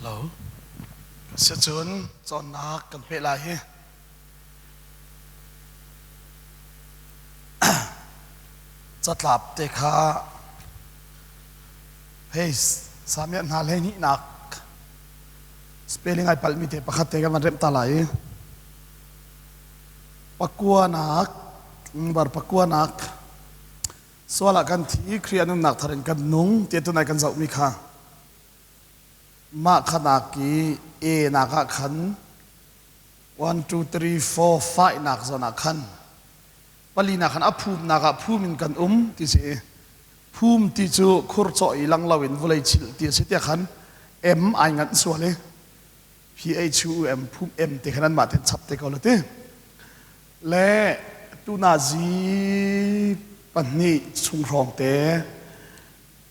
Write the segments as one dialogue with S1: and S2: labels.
S1: Lo. Sicun cawnnak kan peh lai hi. Catlap te kha hei samiah hna 12 nak spelling ai palhmi te pakhat te kan van remh ta lai i pakuanak bar pakuanak sual ah kan thi i Khrih ah nunnak thar in kan nung ti tunai kan zohmi kha mah kha nak i e nak ah khan 1 2 3 4 5 nak zawn ah khan pali nak khan a phum nak ah phum in kan um ti si phum ti cu khur cawh i lang lo in vulei chilh ti a si tiah khan M ai nganh sual i P H U M phum M ti khan anmah ten chap te ko la ti le tunazi pahnih chung hrawng te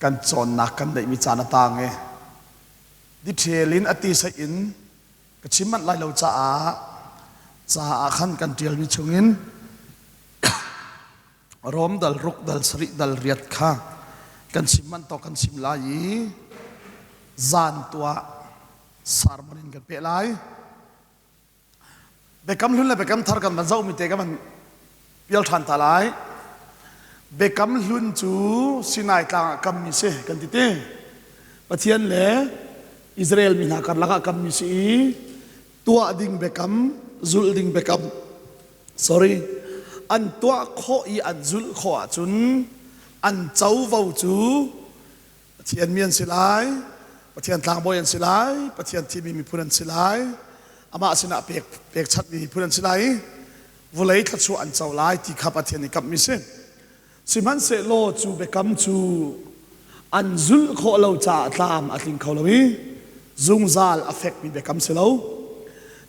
S1: kan cawnnak kan neihmi caan a tang i detail in a ti sai in ka chim manh lai lo caah caah khan kan ṭialmi chungin Rom dal ruk dal sarih dal riat kha kan chim manh tawk kan chim lai i zan tuah sermon in kan peh lai. Biakam hlun le biakam thar kan van zohmi te kan van pial ṭhan ta lai. Biakam hlun cu Sinai tlang ah kammi si kan ti ti. Pathian le Israel mi hna karlak ah kammi si i tuah ding biakam, zulh ding biakam, sorry, an tuah khawh i an zulh khawh ahcun an covo cu Pathian mi an si lai, Pathian tlangbawi an si lai, Pathian thimi miphun an si lai, amah sinah pek pekchanhmi miphun an si lai i vawlei thluachuah an co lai ti kha Pathian nih kamhmi si. Sihmanhsehlaw cu biakam cu an zulh khawh lo caah tlam a tling kho lo i zungzal a fekmi biakam si lo.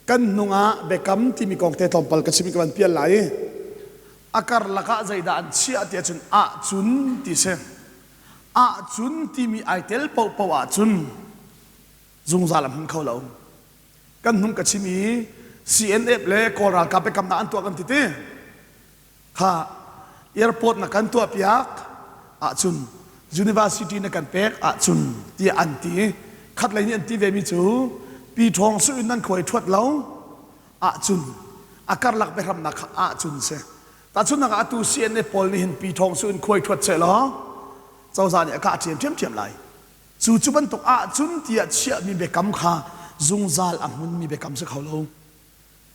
S1: Kan hnung ah biakam timi kong te tlawmpal ka chim i ka van pial lai i a karlak ah zeidah an chiah ti ahcun ahcun ti si. Ahcun timi ai tel paohpaoh ahcun zungzal a hmun kho lo. Kan hnung ka chim i CNF le Kawl ralkap biakamnak an tuah kan ti ti. Kha airport na kan tuah piak ahcun university na kan pek ahcun tiah an ti. Khat lei nih an ti ve mi cu Pi Thawng Su in nan khuai ṭhuat lo ahcun a karlak biahramnak kha ahcun si. Tahchunhnak ah atu CNA pawl nih hin Pi Thawng Su in khuai ṭhuat seh law cozah nih a kah ṭhiamṭhiam lai. Cu cu bantuk ahcun tiah chiahmi biakam kha zungzal a hmunmi biakam si kho lo.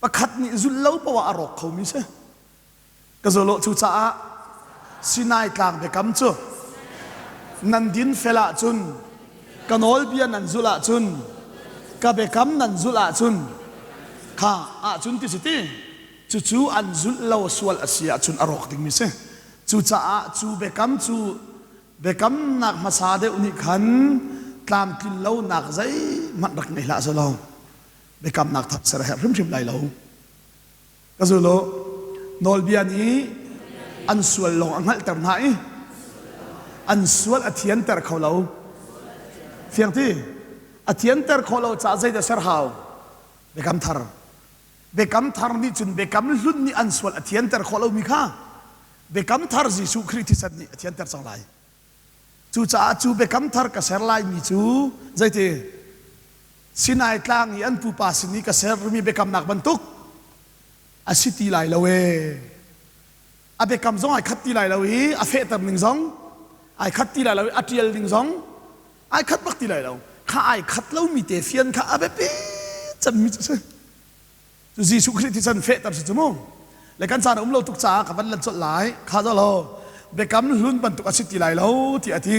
S1: Pakhat nih zulh lo poah a rawk khomi si. Ka zulh cucaah Sinai tlang biakam cu nan dinfel ahcun ka nawlbia nan zulh ahcun ka biakam nan zulh ahcun kha ahcun ti si ti cucu an zulh lo sual a si ahcun a rawk dingmi si. Cucaah cu biakam cu biakamnak hmasa deuh nih khan tlamtlin lonak zeihmanh rak ngei hlah selaw biakamnak thar ser a herh hrimhrim lai lo. Ka zul u. Nawlbia nih an sual lawng a hngalhter hna i an sual a thianter kho lo. Fiang ti? A thianter khawh lo caah zeidah ser hau? Biakam thar. Biakam thar nih cun biakam hlun nih an sual a thianter khawh lomi kha biakam thar Jesuh Khrih thisen nih a thianter cang lai. Cucaah cu biakam thar ka ser laimi cu zeiti Sinai tlang i an pupa sin i ka sermi biakamnak bantuk a si ti lai lo ee. A biakam zong ai khat ti lai lo i a fehter ning zong ai khat ti lai lo i a ṭial ding zong ai khat bak ti lai lo. Kha ai khat lomi te fian kha a biapi cemmi cu si. Cu Jesuh Khrih thisen fehter si cu mu. Le kan caan a um lo tuk caah ka van lan colh lai. Kha zo lo biakam hlun bantuk a si ti lai lo ti a ti.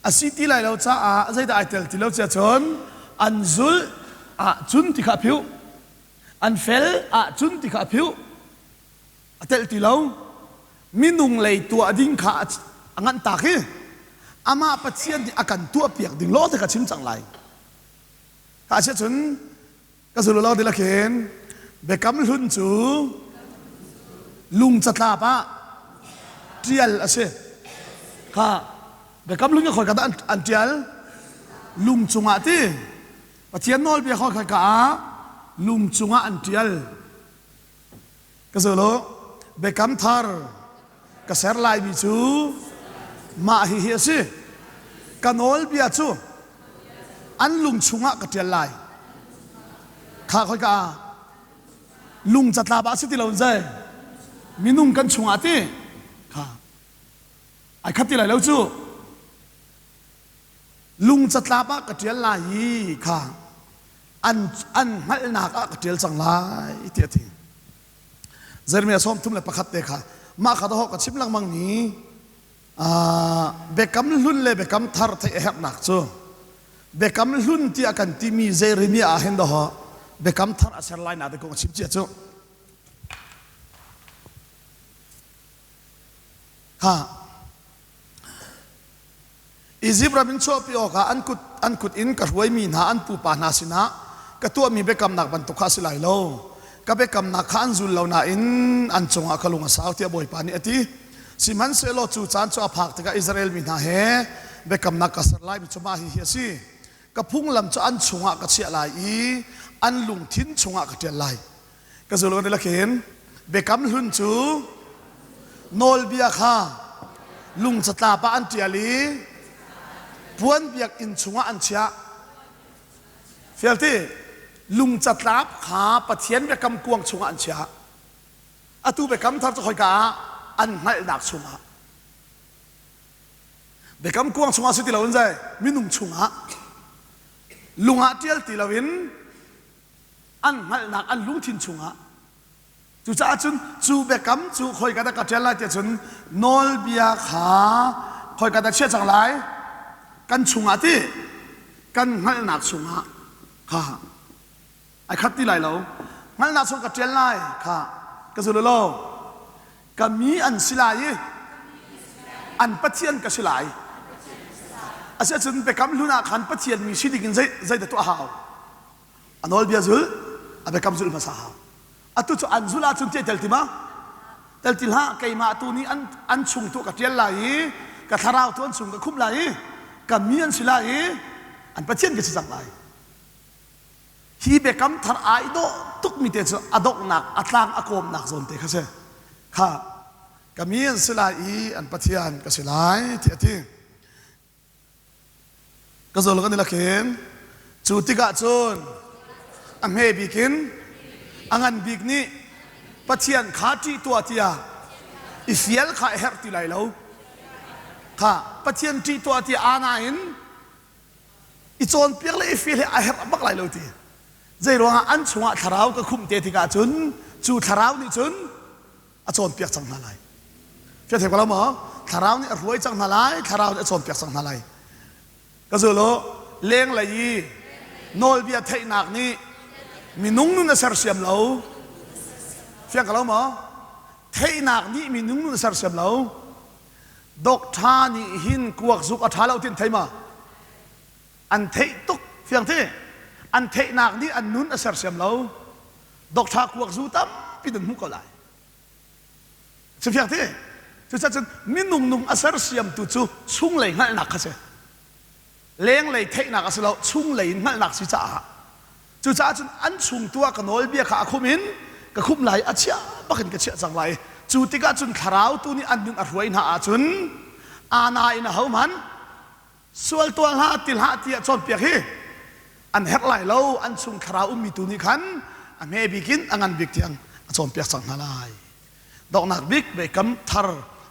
S1: A si ti lai lo caah zeidah ai tel ti lo cia cun an zulh ahcun ti kha a phiuh. An fel ahcun ti kha a phiuh. A telh ti lo. Minung lei tuah ding kha a nganh tak hi amah Pathian nih a kan tuah piak ding law te kha chim cang lai. Kha a si cun Ka zul lo ti khin biakam hlun cu lung catlap ah ṭial a si. Kha biakam hlun ka khoi ka dah an ṭial? Lung cungah ti. Pathian nawlbia khoi ka ah lung cungah an ṭial. Ka zul u. Biakam thar ka ser laimi cu mah hihi a si. Ka nawlbia cu. An lung chungah ka ṭial lai. Kha khoi ka lung catlap ah si ti lo zai minung kan chungah ti kha ai khat ti lai lo cu lung catlap ah ka ṭial lai i kha an an hngalhnak ah ka ṭial cang lai ti a ti Jeremiah 31 te kha mah kha dawh ka chim lengmang ni biakam hlun le biakam thar theih a herhnak cu biakam hlun tiah kan timi Jeremiah ah hin dawh biakam thar a ser lai na te kong a chim cia cu kha Izipt ram in chuahpi awkah an kut an kut in ka hruaimi hna an pupa hna sinah ka tuahmi biakamnak bantuk kha a si lai lo. Ka biakamnak kha an zul lo nain an cungah ka lung a sau tiah Bawipa nih a ti. Sihmanhsehlaw cu caan cu a phak tikah Israel mi hna he biakamnak ka ser laimi cu mah hihi a si. Ka phunglam cu an chungah ka chiah lai i an lungthin chungah ka ṭial lai. Ka zul kan lakin biakam hlun cu nawlbia kha lung catlap ah an ṭial i puan biakinn chungah an chiah. Fialti lung catlap kha Pathian biakam kuang chungah an chiah. Atu biakam thar cu khoika ah an hngalhnak chungah. Biakam kuang chungah si ti loin zei minung chungah lung ah ṭial ti loin an hngalhnak an lungthin chungah cucaah cun cu biakam cu khoika dah ka ṭial lai tiah cun nawlbia kha khoika dah chiah cang lai kan chungah ti kan hngalhnak chungah kha ai khat ti lai lo hngalhnak chung ka ṭial lai kha ka zul lo ka mi an si lai i an pathian ka si lai asiahcun biakam hlun ah khan pathian mi si ding in zei zeidah tuah hau A nawlbia zul, a biakam zulh hmasa hau. Atu cu an zulh ahcun tiah tel ti ma? Tel ti hlah, keimah tu nih an, an chung tu ka ṭial lai i ka thlarau tu an chung ka khumh lai i ka mi an si lai i an Pathian ka si cang lai. Hi biakam thar ai dawh tukmi te cu a donghnak, a tlang a kawmnak zawn te kha si. Kha ka mi an si lai i an Pathian ka si lai tiah a ti. Ka zawl kan i lakin cu tikah cun a hme bik in a ngan bik nih Pathian kha ṭih tuah tiah i fial kha a herh ti lai lo. Kha Pathian ṭih tuah tiah aa in i cawnpiak le i fial hi a herh bak lai lo ti. Zei ruangah an chungah thlarau ka khumh te tikah cun cu thlarau nih cun a cawnpiak cang hna lai. Fiang thei ko lo maw? Thlarau nih a hruai cang hna lai, thlarau nih a cawnpiak cang hna lai. Ka zul u, lenglei i nawlbia theihnak nih minung nun a sersiam lo. Fiang ko lo maw? Theihnak nih minung nun a sersiam lo. Doctor nih hin kuak zuk a ṭha lo tin thei ma? An theih tuk fiang thi. An theihnak nih an nun a sersiam lo. Doctor kuak zu tampi nan hmuh ko lai. Cufiang ti? Cucaah cun minung nung a sersiamtu cu chunglei hngalhnak kha si. Lenglei theihnak a si lo, chunglei in hngalhnak si caah. Cucaah cun an chung tu ah ka nawlbia kha a khum in ka khumh lai, a chiah bakin ka chiah cang lai. Cu tikah cun thlarau tu nih an nun a hruai hna ahcun ana in ahohmanh Sual tuah hlah ti hlah tiah cawnpiak hi an herh lai lo an chung thlarau ummi tu nih khan a hme bik in a ngan bik tiang a cawnpiak cang hna lai donghnak bik biakam thar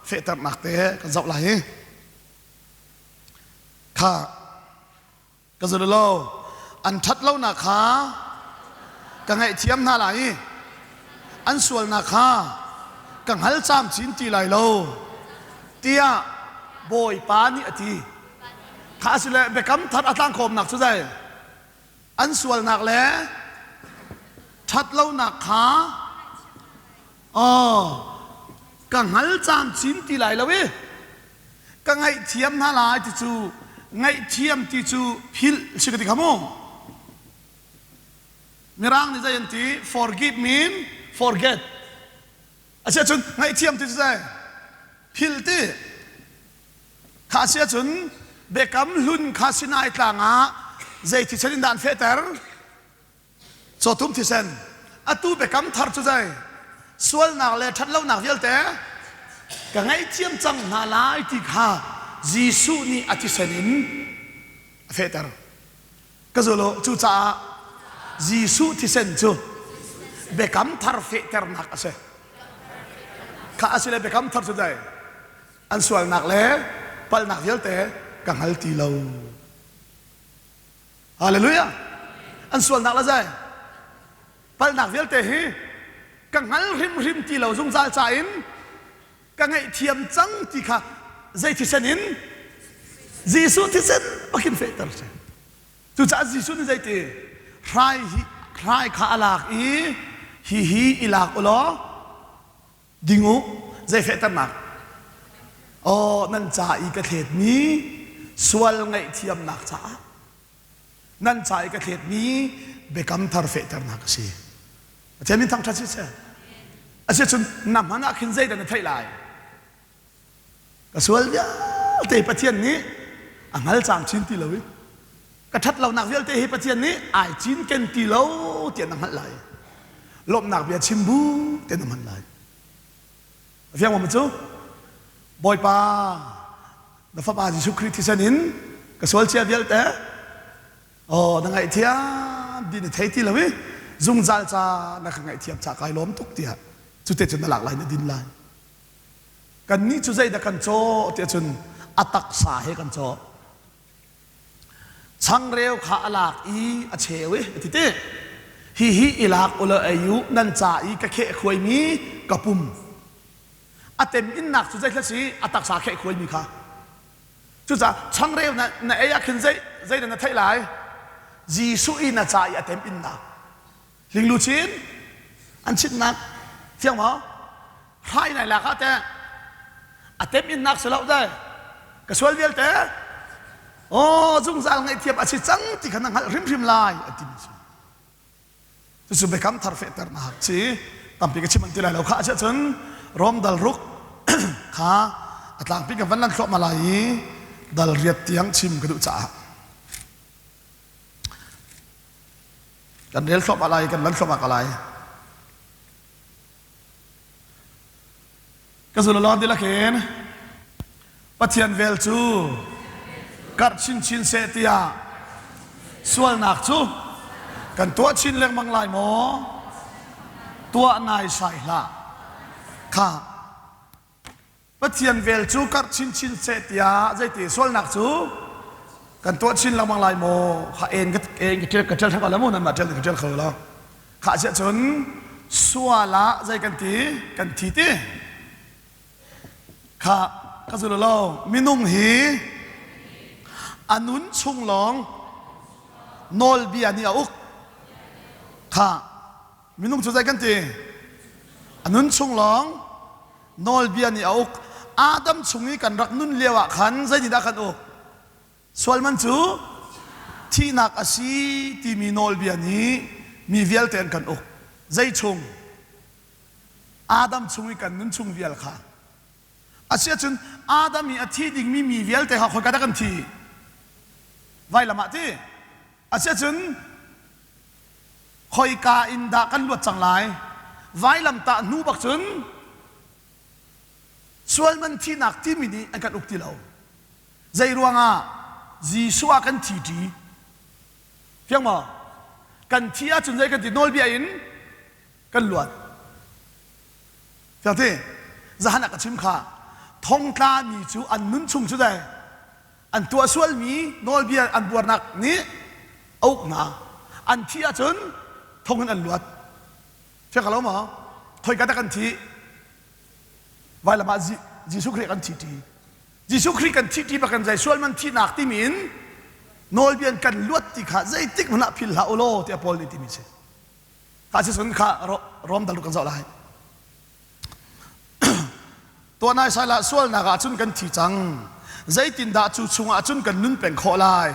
S1: fehternak te kan zoh lai hi kha ka zul lo an ṭhat lonak kha ka ngaihthiam hna lai i an sualnak kha ka hngal camcin ti lai lo tiah Bawipa nih a ti. Kha a si le biakam thar a tlangkawmnak cu zei? An sualnak le ṭhat lonak kha aw ka hngal camcin ti lai lo i ka ngaihthiam hna lai ti cu ngaihthiam ti cu philh si ka ti kha mu mirang nih zei an ti forgive mean forget asiahcun ngaihthiam ti cu zei philh ti kha asiahcun biakam hlun kha Sinai tlang ah zei thisen in dah an fehter Cawtum thisen atu biakam thar cu zei sualnak le ṭhatlonak vialte ka ngaihthiam cang hna lai ti kha Jesuh nih a thisen in a fehter. Ka zul u. Cucaah Jesuh thisen cu biakam thar fehternak a si. Kha a si le biakam thar cu dai an sualnak le palhnak vialte ka hngal ti lo. Hallelujah. An sualnak le zai palhnak vialte hi ka hngal hrimhrim ti lo zungzal ca in ka ngaihthiam cang ti kha zei thisen in Jesuh thisen bakin fehter si. Cucaah Jesuh nih zeiti hrai hi hrai kha a lak i hi hi i lak u law ding u zei fehternak aw nan ca i ka thletmi sual ngaihthiamnak caah nan ca i ka thletmi biakam thar fehternak a si. Pathian min thangṭhat si seh. Asicun na hman ah khin zeidah na theih lai? Ka sual vialte Pathian nih a hngal camcin ti lo i ka ṭhat lonak vialte hi Pathian nih ai cinken ti lo tiah na hngalh lai. Lawmhnak bia chim bu te na hman lai. A fiang maw cu? Bawipa, na Fapa Jesuh Khrih thisen in ka sual cia vialte Aw na ngaihthiam ti na thei ti lo i zungzal ca na ka ngaihthiam ca kai lawm tuk tiah cute cun na lak lai na din lai. Kannih cu zeidah kan caw tiah cun a taksa he kan caw. Changreu kha a lak i a cheu i a ti ti. Hihi i lak u law ei u nan ca i ka kheh khuaimi ka pum. A tem innak cu zeithla si a taksa kheh khuaimi kha. Cucaah changreu na, na ei ah khin zei zeidah na theih lai? Jesuh i na ca i a temhinnak. Hlinglu chin an chitnak fiang maw? Hrai nai lak ah teh a temhinnak si lo dai. Ka sual vialte oh zungzal ngaihthiam a si cang ti kha na hngalh hrimhrim lai a timi si. Cucu biakam thar fehternak ci tampi ka chim an ti lai lo kha asiah cun Rom dal ruk kha a tlangpi kan van lan thluahmah lai i dal riat tiang chim ka duh caah kan rel thluahmah lai kan lan thluahmah ka lai. Ka zul law tilak in Pathian vel cu karh chinchin seh tiah sualnak cu kan tuah chin lengmang lai maw? Tuah naisai hlah. Kha Pathian vel cu karh chinchin seh tiah zeiti sualnak cu kan tuah chin lengmang lai maw? Kha en ka en ka ṭial ka ṭial ṭhan ko la mu nan mah ṭial ka ṭial kho lo. Khah siah cun sual ah zei kan ti? Kan thi ti. Kha ka zul lo. Minung hi a nun chung lawng nawlbia nih a uk. Kha minung cu zei kan ti? A nun chung lawng nawlbia nih a uk. Adam chung i kan rak nun lio ah khan zeitindah kan uk? Sual man cu thihnak a si timi nawlbia nih mi vialte an kan uk. Zei chung? Adam chung i kan nun chung vial kha. Asiahcun Adam i a thi dingmi mi vialte kha khoika dah kan thi? Vailam ah ti. Asiahcun khoika in dah kan luat cang lai? Vailam tah hnu bak cun sual man thihnak timi nih an kan uk ti lo. Zei ruangah Jesuh ah kan thi ṭi? Fiang maw? Kan thi ahcun zei kan ti nawlbia in kan luat. Fiang ti? Zahan ah ka chim kha thongtla mi cu an nun chung cu dai an tuah sualmi nawlbia an buarnak nih a uk hna. An thi ahcun thong in an luat. Fiang ka lo maw? Khoika dah kan thi? Vailam ah Jesuh Khrih kan thi ṭi. Jesuh Khrih kan thih ṭi bak kan zei sual man thihnak timi in nawlbia in kan luat ti kha zeitik hmanh ah phil hlah u law tiah Paul nih timi si. Kha si cun kha Rom dal kan zoh lai. Tuah nai sai lah sualnak ah cun kan thi cang. Zeitindah cu chungah cun kan nun peng khawh lai?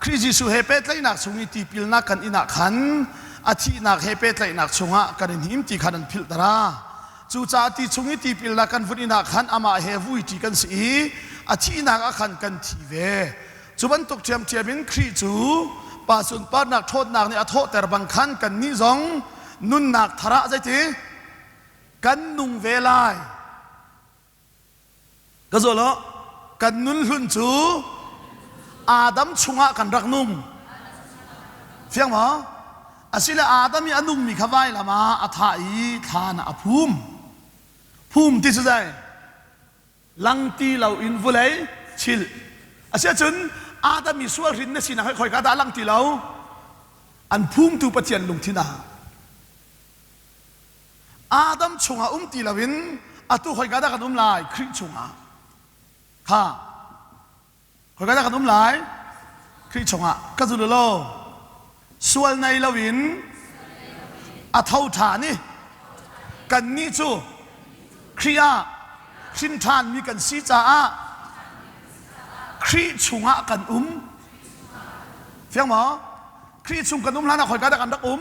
S1: Khrih Jesuh he pehtlaihnak chung i tipilnak kan in ah khan a thihnak he pehtlaihnak chungah kan in him ti kha nan philh tara. Cucaah ti chung i tipilnak kan vun in ah khan amah he vuiṭi kan si i a thihnak ah khan kan thi ve. Cu bantuk ṭhiamṭhiam in Khrih cu Pa sunparnak ṭhawnnak nih a thawhter bang khan kannih zong nunnak thar ah zeiti kan nung ve lai. Ka zawl aw, kan nun hlun cu Adam chungah kan rak nung. Fiang maw? Asile Adam i a nungmi kha vailam ah a thah i thlan ah a phum. Phum ti cu zei? Lang ti loin vulei chilh. Asiahcun Adam i sual hrin na sinak hi khoika dah lang ti lo? An phumtu Pathian lungthin ah. Adam chungah um ti loin atu khoika dah kan um lai? Khrih chungah. Kha Khoika dah kan um lai? Khrih chungah ka zul law sual nei loin a tho ṭhan i kannih cu Khrih ah hrin ṭhanmi kan si caah Khrih chungah kan um. Fiang maw? Khrih chung kan um hlan ah khoika dah kan rak um?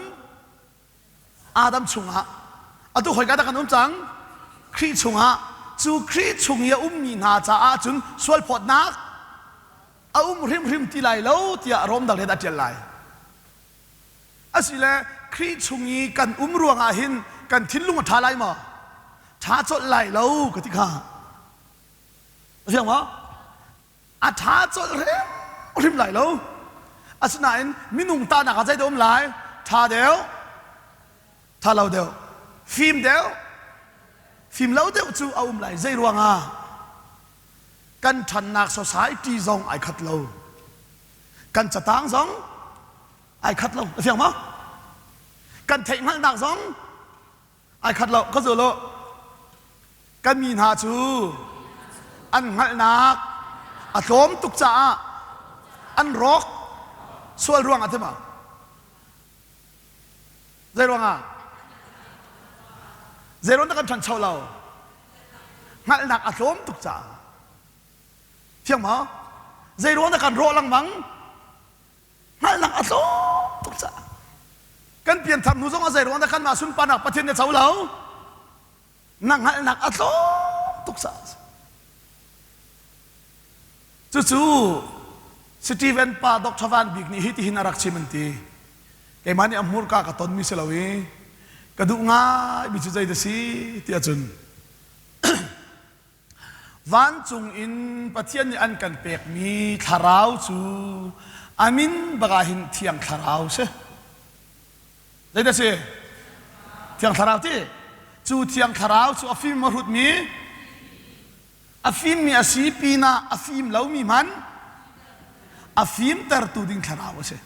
S1: Adam chungah atu khoika dah kan um cang? Khrih chungah. Cu Khrih chung i a ummi hna caah cun sualphawtnak a um hrimhrim ti lai lo tiah Rom dal hin a ṭial lai. Asile Khrih chung i kan um ruangah hin kan thinlung a ṭha lai maw? Ṭha colh lai lo ka ti kha. A fiang maw? A ṭha colh hrimhrim lai lo. Asinain minung tahnak ah zeidah um lai? Ṭha deuh, ṭha lo deuh, fim deuh, fim lo deuh cu a um lai. Zei ruangah? Kan ṭhannak society zong ai khat lo. Kan catang zong ai khat lo. A fiang maw? Kan theihhngalhnak zong ai khat lo ka zul u kan mi hna cu an hngalhnak a tlawm tuk caah an rawk sual ruangah ti ma zei ruangah zei ruang dah kan ṭhancho lo hngalhnak a tlawm tuk caah fiang maw zei ruang dah kan rawh lengmang Hngalhnak a tlawm tuk caah kan pianthar hnu zong ah zei ruang dah kanmah sunparnak Pathian nih a co lo? Na hngalhnak a tlawm tuk caah a si. Cucu Stephen pa Dr. Van Bik nih hitihin a rak chim an ti. Keimah nih a hmurka ka tonmi si lo i ka duh ngaimi cu zei dah si ti ahcun Vancung in Pathian nih an kan pekmi thlarau cu a min bak ah hin Thiang Thlarau si. Zeidah si? Thiang Thlarau ti. Cu Thiang Thlarau cu a fim a hrutmi, a fimmi a si pinah a fim lomi hmanh a fimtertu ding thlarau a si.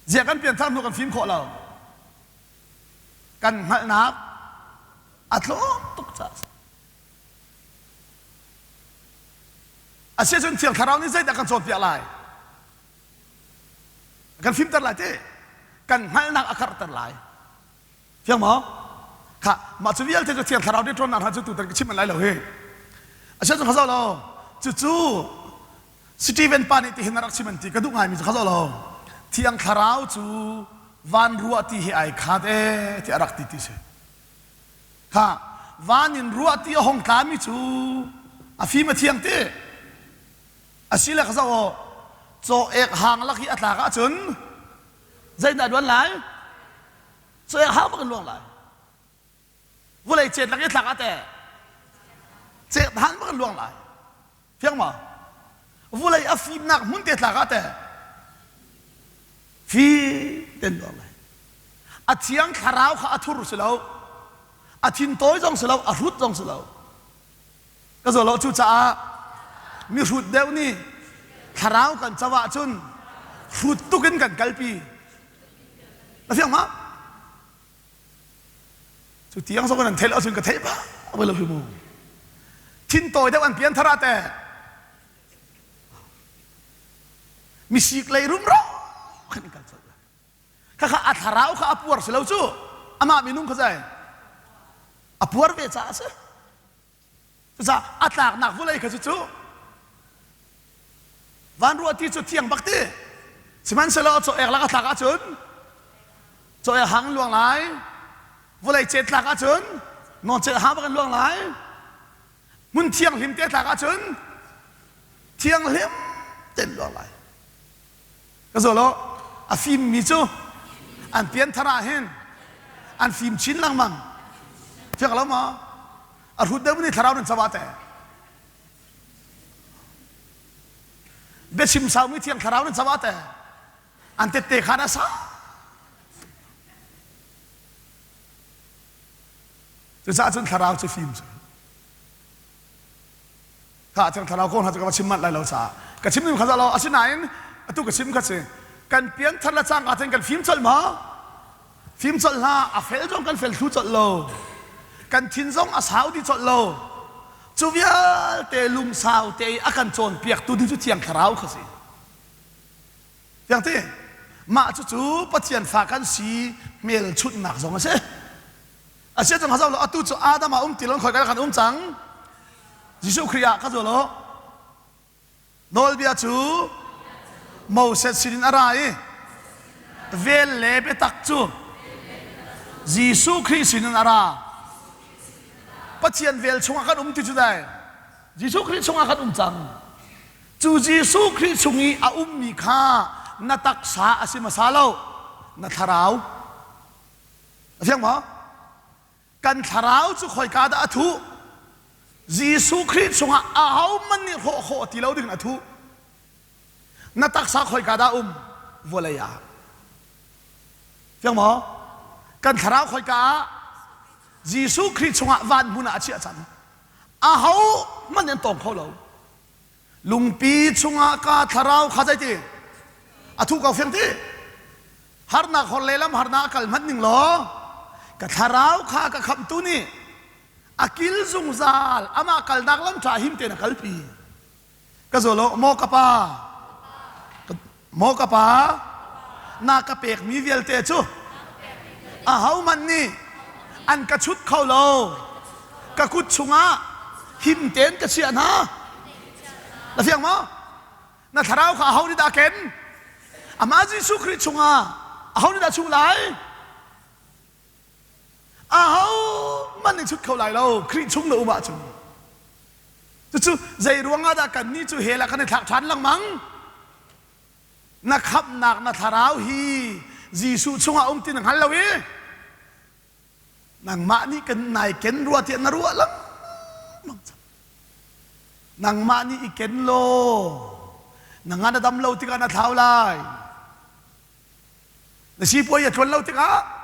S1: Ziah kan pianthar hnu kan fim khawh lo? Kan hngalhnak a tlawm tuk caah a si. Asiahcun Thiang Thlarau nih zeidah kan cawnpiak lai? A kan fimter lai ti. Kan hngalhnak a karhter lai. Fiang maw? Kha, mah cu vialte cu Thiang Thlarau nih ṭhawnnak hna cu tutan ka chim lai lo hi. Asiahcun kha zoh lo. Cucu Stephen pa nih tihin a rak chim an ti ka duh ngaimi cu kha zoh lo. Thiang Thlarau cu van ruah ti hi ai khat ee ti a rak ti ti si. Kha van in ruah ti a hong tlami cu a fim a thiang ti. Asile ka zoh aw caw ek hang lak i a tlak ahcun zeidah luan lai? Caw ek hang bak in luang lai. Vulei cet lak i tlak ah teh cet hang bak in luang lai. Fiang ma? Vulei a fimnak hmun te tlak ah teh fim ten luang lai. A thiang thlarau kha a thur si lo. A thintawi zong si lo, a hrut zong si lo. Ka zaw lo cucaah mi hrut deuh nih thlarau kan co ahcun hrut tuk in kan kalpi. Na fiang ma? Cu tiang zong nan theih lo ahcun ka theih bak lo hi mu. Thintawi deuh an pian thar ah teh misik lei rumro khan in kal colh. Khakha a thlarau kha a puar si lo cu amah minung kha zei a puar ve caah a si. Cucaah a tlaknak vawlei kha cucu van ruah ti cu thiang bak ti. Sihmanhsehlaw caw ek lak a tlak ahcun caw ek hang in luang lai. Vawlei cet tlak ahcun nawncek hang bak in luang lai. Hmun thianghlim te tlak ahcun thianghlim tein luang lai. Ka zaw lo a fimmi cu an pianthar ah hin an fim chin lengmang. Fiak lo maw? A hrut deuh nih thlarau nan cawah te. Biachim saumi thiang thlarau nan cawah te. An tette khan a sau. Cucaah cun thlarau cu fim cu. Kha thiang thlarau kong hna cu ka va chim manh lai lo caah ka chim ning kha za lo asinain atu ka chim kha si kan pianthar le cangka ten kan fim colh ma fim colh hna a fel zong kan fel thlu colh lo kan thin zong a sau di colh lo cu vialte lungsau te i a kan cawnpiaktu ding cu thiang thlarau kha si Tiang ti mah cucu Pathian fa kan si hmelchunhnak zong a si. A si cang hazau lo atu cu Adam ah um ti lo khoi ka kan um cang. Jesuh Khrih ah ka zo lo. Nawlbia cu Moses sinin a ra i vel le biatak cu Jesuh Khrih sinin a ra. Pathian vel chungah kan um ti cu dai. Jesuh Khrih chungah kan um cang. Cu Jesuh Khrih chung i a ummi kha na taksa a si hmasa lo, na thlarau. A fiang maw? Kan thlarau cu khoika dah a thuh? Jesuh Khrih chungah ahohmanh nih hrawh khawh ti lo ding a thuh. Na taksa khoika dah um? Vawlei ah. Fiang maw? Kan thlarau khoika ah? Jesuh Khrih chungah van hmun ah a chiah cang. Ahohmanh an tawng kho lo. Lungpi chungah ka thlarau kha zeiti? A thu ko fiang ti. Harnak hor le lam harnak a kal hmanh ning law ka thlarau kha ka khamhtu nih a kil zungzal amah kalnak lam ṭha him tein a kalpi. Ka zawl aw maw ka pa maw ka pa na ka pekmi vialte cu ahohmanh nih an ka chut kho lo ka kut chungah him tein ka chiah hna na fiang maw na thlarau kha aho nih dah a ken amah Jesuh Khrih chungah aho nih dah chuh lai Ahohmanh nih chut kho lai lo Khrih chung na um ahcun. Cucu zei ruangah dah kannih cu hell ah kan i thlak ṭhan lengmang? Na khamhnak na thlarau hi Jesuh chungah um ti na hngal lo i nangmah nih kan nai ken rua tiah na ruah lengmang cang. Nangmah nih i ken law na ngan a dam lo tikah na thlau lai. Na sipuai a tluan lo tikah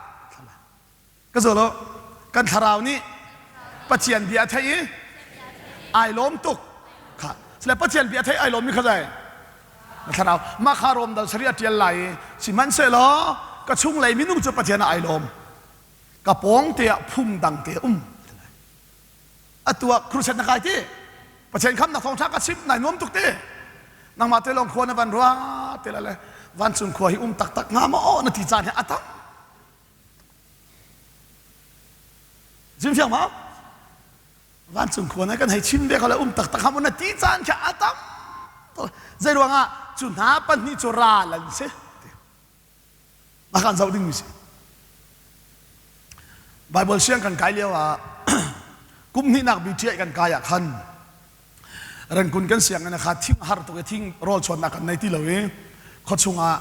S1: ka zawl u kan thlarau nih Pathian bia a theih i ai lawm tuk kha sile Pathian bia a theih ai lawm mi kha zei na thlarau mah kha rom dal sari a tial lai i sihmanhsehlaw ka chunglei minung cu Pathian ah ai lawm ka pawng te ah phung dang te um atu ah crusade na kai ti Pathian khamnak thawngṭha ka chimh nai nuam tuk ti nangmah te lawng khua na van rua te le le vancung khua hi um taktak hnga maw na ti caan hi a tam Zim fiang ma vancung khua na kan hei chim ve ko le um taktak hnga maw na ti caan khi a tam zei ruangah cu hna pahnih cu ral an si A kan zoh dingmi si. Bible siang kan kai lio ah kum hnihnak BTI kan kai ah khan Rengkun kan sianginn kha thing har tuk i thing rawl chuannak kan nei ti lo i khuachung ah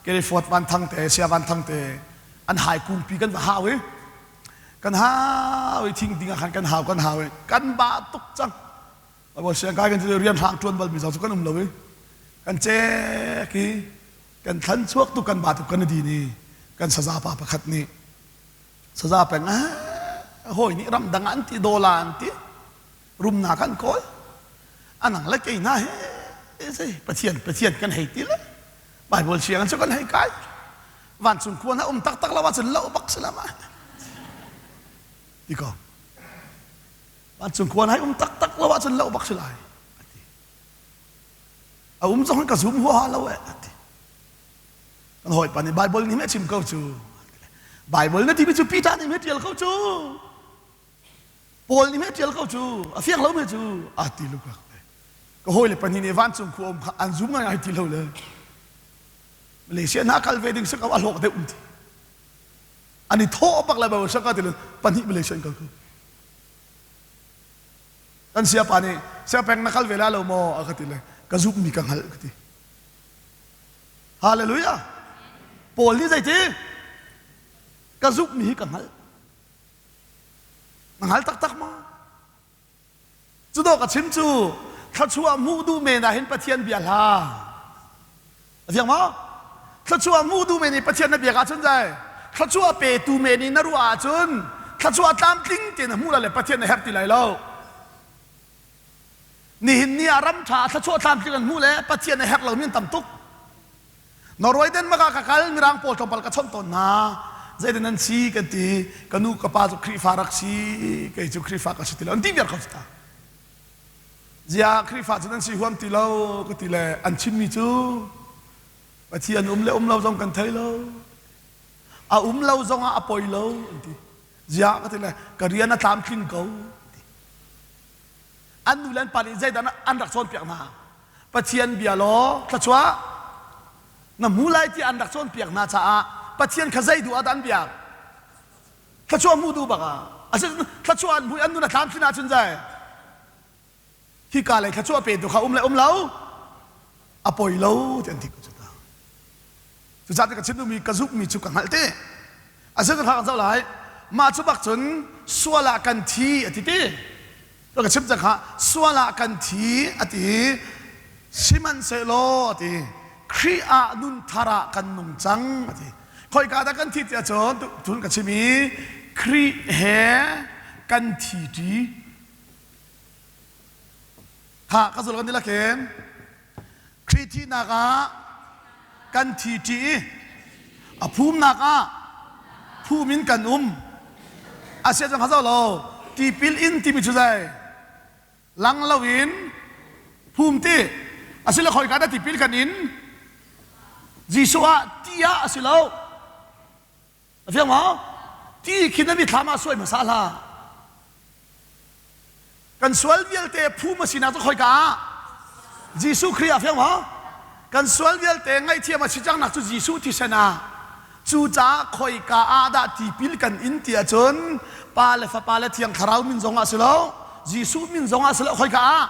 S1: Kelifort van thang te sia van thang te an hai kungpi kan va hau i kan hau i thing ding ah khan kan hau kan hau i kan ba tuk cang Bible siang kai kan rian hrang tuan bal mi zong cu kan um lo i kan cek i kan thlan chuak tuk kan ba tuk kan i din i kan saza pa pakhat nih saza peng ah hawi nih ramdang an ti dawla an ti rumnak an kawl anang le kei hna he zei pathian pathian kan hei ti le bible siang cu kan hei kai vancung khua na um taktak lo ahcun lo bak si la ma ti ko vancung khua na um taktak lo ahcun lo bak si lai A um zong ka zum huaha lo eh ati. Kan hawipa nih Bible nih meh chim ko cu. Bible na timi cu Peter nih meh tial ko cu. Paul nih meh tial ko cu. A fiang lo me cu a ti lukak. Ka hawile pahnih nih vancung khua um kha an zum ngai ngai ti lo le. Malaysia na kal ve ding sik a hlawk deuh um ti. An i thawh bak le Bible saka ti le pahnih Malaysia in kal ko. Kan siapa nih siapeng na kal ve la lo maw a ka ti le ka zumhmi ka hngalh ka ti. Hallelujah. Paul nih zeiti? Ka zumhmi hi ka hngalh. Na hngal taktak maw? Cu dawh ka chim cu thluachuah hmuh duh men ah hin Pathian bia hlah. A fiang maw? Thluachuah hmuh duh men i Pathian na biak ahcun zai thluachuah petu men i na ruah ahcun Thluachuah tlamtling tein a hmuh lai le Pathian a herh ti lai lo. Nihin ni ah ram ṭha ah thluachuah tlamtling an hmuh le Pathian a herh lomi an tam tuk. Norway Denmark ah ka kal Mirang pawl tlawmpal ka chawnh tawn hna. Zeitin nan si kan ti. Ka nu ka pa cu Khrihfa rak si, kei cu Khrihfa ka si ti lo. An ti viar kho ta. Ziah Khrihfa cu nan si huam ti lo ka ti le an chimmi cu Pathian um le um lo zong kan thei lo. A um lo zongah a poi lo an ti. Ziah ka ti le ka rian a tlamtling ko. An nu le an pa nih zeidah an rak cawnpiak hna? Pathian bia law thluachuah na hmu lai ti an rak cawnpiak hna caah Pathian kha zei duh ah dah an biak? Thluachuah hmuh duh bak ah. Asi thluachuah an hmuh an nun a tlamtlin ahcun zai hika lei thluachuah petu kha um le um lo a poi lo ti an ti ko cu ta. Cucaah ka chim duhmi ka zumhmi cu ka hngalh te. Asinain ka kan zoh lai. Mah cu bak cun sual ah kan thi a ti ti. Ka chim cang kha sual ah kan thi a ti. Sihmanhsehlaw a ti. Khrih ah nun thar ah kan nung cang a ti. Khoika dah kan thi ti ahcun tun ka chim i Khrih he kan thi ṭi. Kha ka zul kan ti lakin Khrih thihnak ah kan thi ṭi i a phumnak ah phum in kan um. Asiah cun kha zoh law tipil in timi cu zei lang loin phum ti asile khoika dah tipil kan in Jesuh ah ti ah a si lo. A fiang maw? Ti khi na mithlam ah suai hmasa hlah. Kan sual vialte phum a sinak cu khoika ah? Jesuh Khrih ah fiang maw? Kan sual vialte ngaihthiam a si cangnak cu Jesuh thisen ah. Cucaah khoika ah dah tipil kan in ti ahcun Pa le Fapa le Thiang Thlarau min zong ah si lo, Jesuh min zong ah si lo, khoika ah?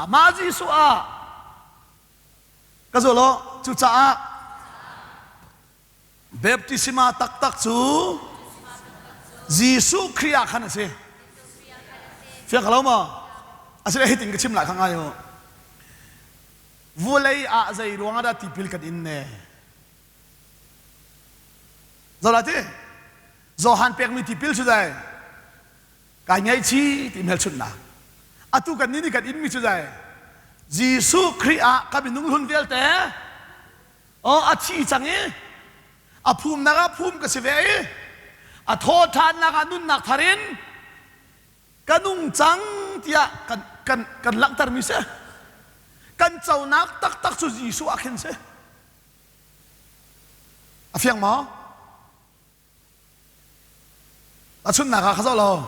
S1: Amah Jesuh ah. Ka zul aw. Cucaah Baptisma taktak cu Jesuh Khrih ah khan a si. Fiang lo maw? Asile hitin ka chim lai kha ngai u. Vulei ah zei ruang ah dah tipil kan in ne? Zola ti? Johan pekmi tipil cu zei? Kai ngaihchi ti hmelchunhnak. Atu kan nih nih kan inmi cu zei? Jesuh Khrih ah ka minung hlun vialte Aw a thi cang i a phumnak ah phum ka si ve i a thawṭhannak ah nunnak thar in ka nung cang tiah kan kan kan langhtermi si. Kan conak taktak cu Jesuh ah khin si. A fiang maw? Tahchunhnak ah ka zoh law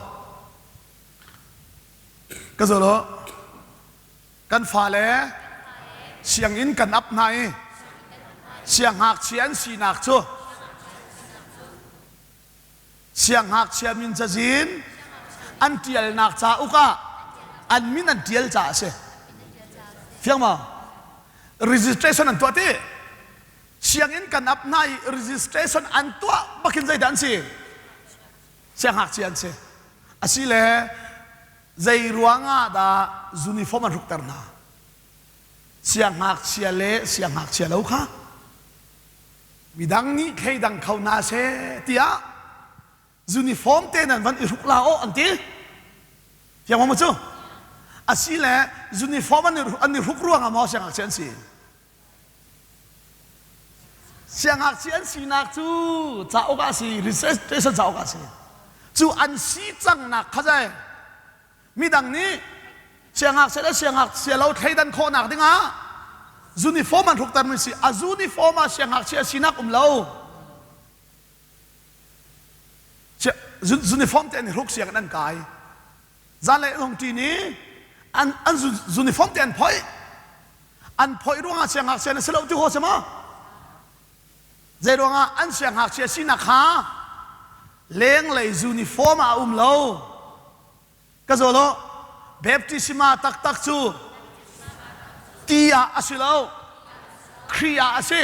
S1: ka zoh law kan fale sianginn kan ap hna i siangngakchia an sinak cu siangngakchia min cazin an ṭialnak cauk ah an min an ṭial caah a si. Fiang maw? Registration an tuah ti. Sianginn kan ap hna i registration an tuah bakin zeidah an si? Siangngakchia an si. Asile zei ruangah dah uniform an hrukter hna? Siangngakchia le siangngakchia lo kha midang nih thleidang kho hna seh tiah uniform te nan van i hruk la aw an ti. Fiang maw cu? Asile uniform an i hruk ruangah maw siangngakchia an si? Siangngakchia an sinak cu cauk ah a si, registration cauk ah a si. Cu an si cangnak kha zei midang nih siangngakchia le siangngakchia lo thleidan khawhnak dingah uniform an hruktermi si. A uniform ah siangngakchia sinak um lo. Uniform te an i hruk sianginn an kai. Zanlei an hung ṭin i an an uniform te an phoih. An phoih ruangah siangngakchia na si lo ti haw si maw? Zei ruangah an siangngakchia sinak kha lenglei uniform ah a um lo. Ka zawl aw, baptisma taktak cu ti ah a si lo, Khrih ah a si.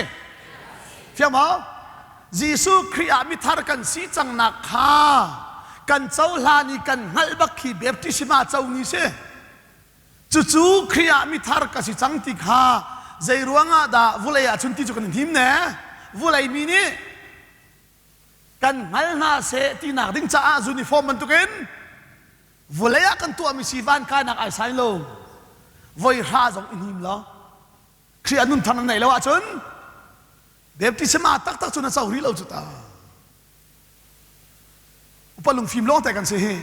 S1: Fiang maw? Jesuh Khrih ah mithar kan si cangnak kha kan cohlan i kan hngalh bak khi baptisma co ni si. Cucu Khrih ah mithar ka si cang ti kha zei ruangah dah vulei ah cun ti cu kan i hnim ne? Vulei mi nih. Kan hngal hna seh tinak ding caah uniform bantukin vulei ah kan tuahmi si van kainak ai sai lo. Voi hra zong i hnim lo. Khrih ah nunthar na neih lo ahcun baptisma taktak cu na co rih lo cu ta. Upa lungfim lawng te kan si hi.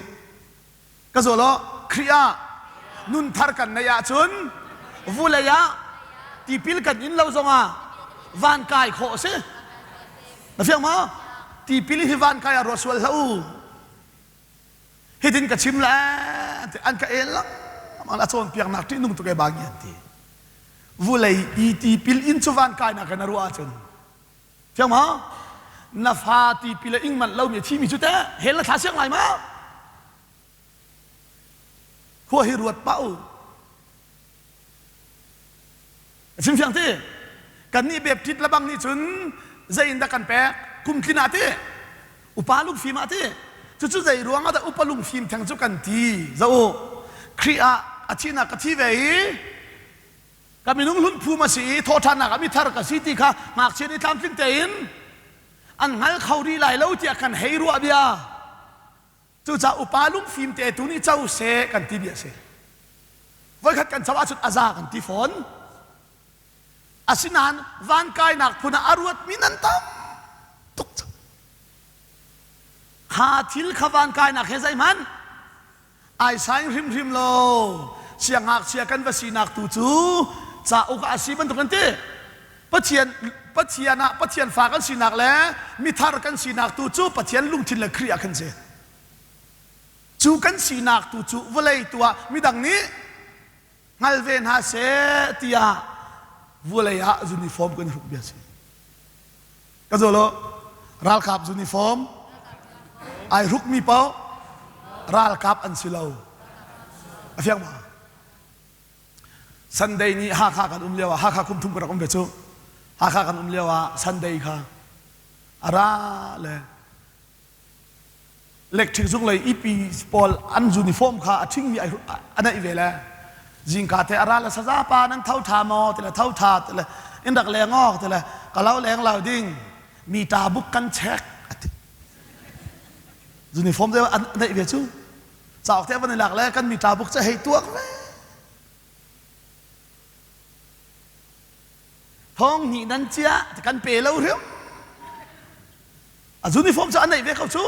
S1: Ka zawl aw, Khrih ah nunthar kan neih ahcun vulei ah tipil kan in lo zongah van kai khawh a si. Na fiang maw? Tipil hi van kai ah ruah sual hlah u. Hitin ka chim le an ka el lengmang a cawnpiaknak ṭihnung tuk e bangi an ti. Vulei i tipil in cu van kainak in a ruah ahcun Fiang ma? Na fa tipil a ing manh lomi a thimi cu teh hell na thla siang lai ma? Khua hi ruat pah u. A chim fiang ti? Kannih Baptist lebang nih cun zei in dah kan pek? Kum tlin ah ti? Upa lungfim ah ti? Cucu zei ruang ah dah upa lungfim theng cu kan ti? Zoh u. Khrih ah a thihnak ka thi ve i Ka minung hlun phum a si i thawhṭhannak ah mithar ka si ti kha ngakchia nih tlamtling tein an hngal kho rih lai lo tiah kan hei ruah bia. Cucaah upa lungfim te tu nih co seh kan ti bia a si. Voikhat kan co ahcun a za kan ti fawn. Asinain van kainak phun ah a ruatmi nan tam tuk cang. Kha thil kha van kainak he zeihmanh Ai saing hrimhrim lo. Siangngakchia kan va sinak tu cu cauk ah a si bantuk an ti. Pathian Pathian ah Pathian fa kan sinak le mithar kan sinak tu cu Pathian lungthin le Khrih ah khan si. Cu kan sinak tu cu vawlei tu ah midang nih hngal ve hna seh tiah vawlei ah uniform kan hruk bia si. Ka zawl u. Ralkap uniform ai hrukmi paoh ralkap an si lo. A fiang ma? Sunday ni Hakha kan um lio ah Hakha kum thum ka rak um ve cu. Hakha kan um lio ah Sunday kha a ra le Electric zung lei EP pawl an uniform kha a ṭhingmi a neih ve le zingka te a ra le saza pa nan tho ṭha maw ti le tho ṭha ti le in rak leng awk ti le ka lo leng lo ding mi ta buk kan check a ti uniform te an neih ve cu cauk te van i lak le kan mi ta buk cu hei tuak ve thong hnih nan cia kan pe lo hrim A uniform cu a neih ve ko cu.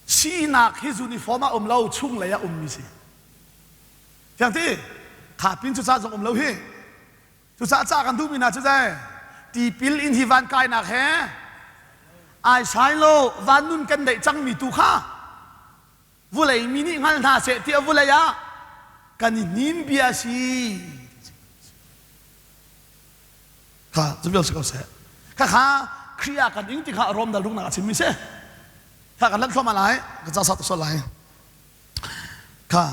S1: Sinak hi uniform ah um lo, chunglei ah ummi si. Fiang ti? Kha pin cu ca zong um lo hi. Cucaah ca kan duhmi hna cu zei? Tipil in hi van kainak he ai sai lo van nun kan neih cangmi tu kha vulei mi nih hngal hna seh tiah vulei ah kan i hnim bia si. Kha cu vial si ko seh. Kha kha Khrih ah kan ing ti kha Rom dal ruknak a chimmi si. Kha kan lanh thluahmah lai, ka ca sat sual lai. Kha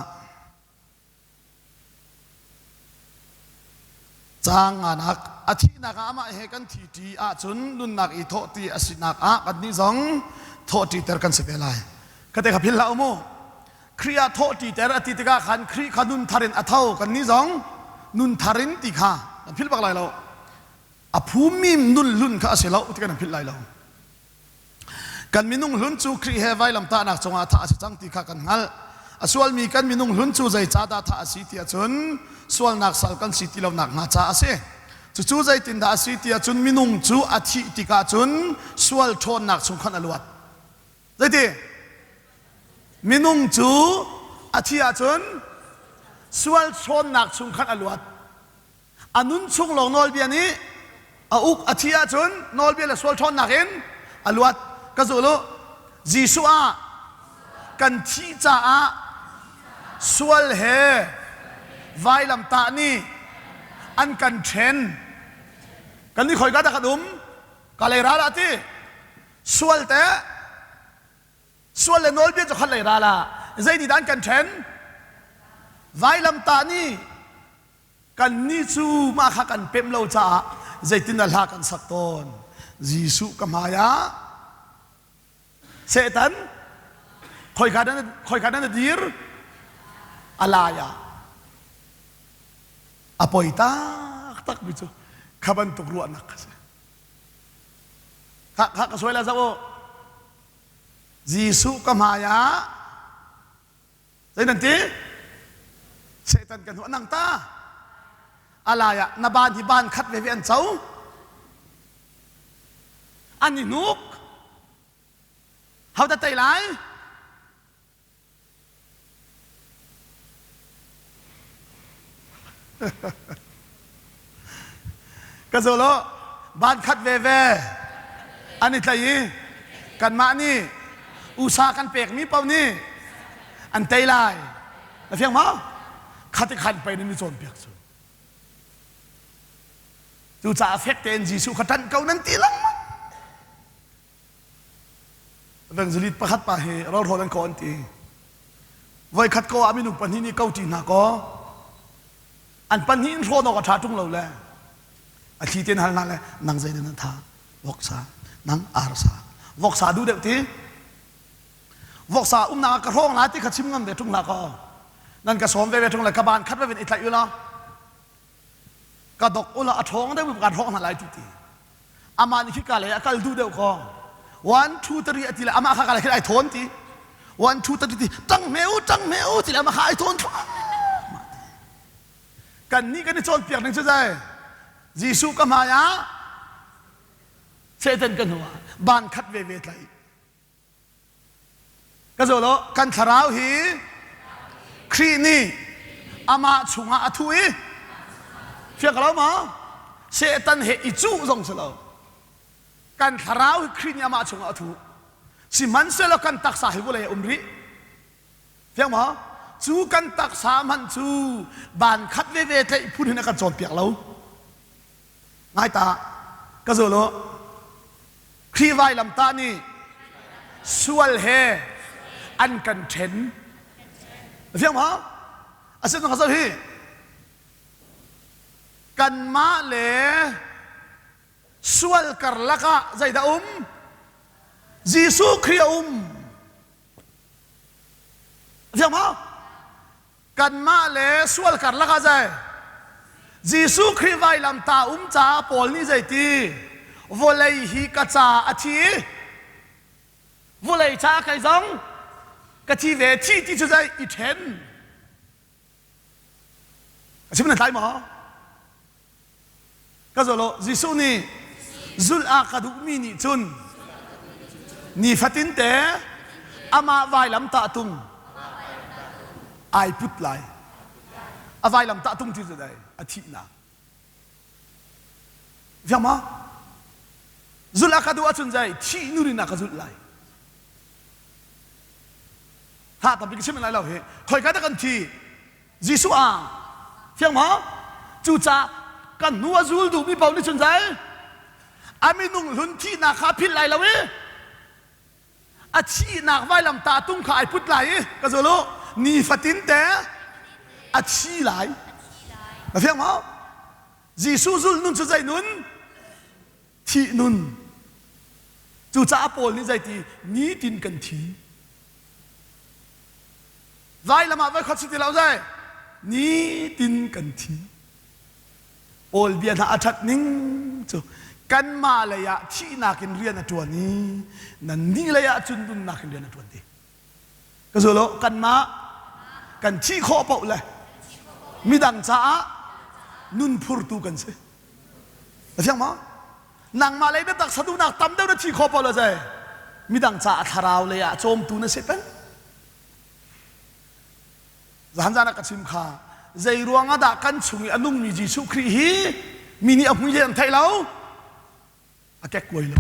S1: caang nganak a thihnak ah amah he kan thi ṭi ahcun nunnak i thawh ti a sinak ah kannih zong thawh ṭiter kan si ve lai. Kate kha philh hlah u mu. Khrih ah thawh ṭiter a ti tikah khan Khrih kha nun thar in a tho kannih zong nun thar in ti kha kan philh bak lai lo. A phummi nun hlun kha a si lo ti kan philh lai lo. Kan minung hlun cu Khrih he vailamtahnak cungah thah a si cang ti kha kan hngalh. A sualmi kan minung hlun cu zeicahdah thah a si ti ahcun sualnak sal kan si ti lo nakhnga caah a si. Cucu zeitindah a si ti ahcun minung cu a thih tikah cun sual ṭhawnnak chung khan a luat. Zeiti? Minung cu a thih ahcun sual ṭhawnnak chung khan a luat. A nun chung lawng nawlbia nih a uk a thih ahcun nawlbia le sual ṭhawnnak in a luat. Ka zul u. Jesuh ah kan thih caah sual he vailamtah nih an kan ṭhen. Kan nih khoika dah kan um? Ka lei ral ah ti. Sual teh Sual le nawlbia cu khat lei ral ah zei nih dah an kan ṭhen? Vailamtah nih kannih cu mah kha kan pemh lo caah zeitin dah hla kan sak tawn? Jesuh ka hmai ah Satan khoika dah khoika dah na dir? A lai ah a poi taktak mi cu kha bantuk ruahnak kha si. Kha kha ka suai la zoh u. Jesuh ka hmai ah zei nan ti? Satan kan hnu nang ta. Alai ah na ban hi ban khat veve an co. An i hnuk. Ho dah tei lai? Ka zul u, ban khat veve an i tlai i kanmah nih usa kan pekmi paoh nih an tei lai. Na fiang maw? Khati khan pei nan i cawnpiak cu. Cucaah fek tein Jesuh kha ṭanh ko nan ti lengmang. Evangelist pakhat pa hi rawlhrawl an kaw an ti. Voikhat ko ah minung pahnih nih ko ṭi hna kaw an pahnih in hrawn awk a ṭha ṭung lo le a thli tein hal hna le nang zei na tha voksa nang arsa voksa duh deuh ti voksa umnak ah ka hrawng la ti kha chim ngam ve ṭung hlah kaw nan ka sawm ve ve ṭung le ka ban khat ve i tlaih u law ka dok ula a ṭhawng deuh kan hrawk hna lai ti ti amah nih khika lei a kal duh deuh ko one two three a ti le amah kha ka lei khin ai thawn ti one two three ti ṭang hme u ṭang hme u ti le amah kha ai thawn kan nih kan i cawnpiak ning cu zei Jesuh ka hmai ah Satan ka hnu ah ban khat ve ve tlaih Ka zaw lo, kan thlarau hi Khrih nih amah chungah a thuh i fiang lo maw? Satan he i cuh zong si lo. Kan thlarau hi Khrih nih amah chungah a thuh. Sihmanhsehlaw kan taksa hi vawlei a um rih. Fiang maw? Cu kan taksa hmanh cu ban khat veve tlaih phun hin a kan cawnpiak lo. Ngai ta, ka zul u. Khrih vailamtah nih sual he an kan ṭhen. Fiang maw? Asinain ka zoh hi kanmah le sual karlak ah zeidah um? Jesuh Khrih a um. Fiang maw? Kanmah le sual karlak ah zei? Jesuh Khrih vailam ta um caah Paul nih zeiti? Vawlei hi ka ca a thi i vawlei caah kei zong ka thi ve thi ti cu zei i ṭhen. A chim na tlai maw? Ka zaw lo Jesuh nih zulh a ka duhmi nih cun nifatin te amah vailam tah tung ai put lai. A vailam tah tung ti cu dai a thihnak. Fiang maw? Zulh a ka duh ahcun zei thih nurin a ka zulh lai. Ha tampi ka chim lai lo hi. Khoi ka dah kan thi? Jesuh ah fiang maw? Cucaah kan hnu a zul duhmi paoh nih cun zei a minung hlun thihnak kha a philh lai lo i a thihnak vailam tung kha ai put lai i ka zul u nifatin te a thi lai. Na fiang maw? Jesuh zul nun cu zei nun? Thih nun. Cucaah Paul nih zeiti nitin kan thi. Vailam ah voikhat si ti lo zai nitin kan thi. Paul bia hna a ṭhat ning cu kanmah lei ah thihnak in rian a ṭuan i nannih lei ah cun nunnak in rian a ṭuan ti. Ka zul u, kanmah kan thih khawh paoh le midang caah nun phurtu kan si. Na fiang maw? Nangmah lei na taksa duhnak tam deuh na thi khawh paoh le zei midang caah thlarau lei ah cawmtu na si peng. Zan zan ah ka chim kha zei ruang ah dah kan chung i a nungmi Jesuh Khrih hi mi nih a hmui le an theih lo a kekkuai lo.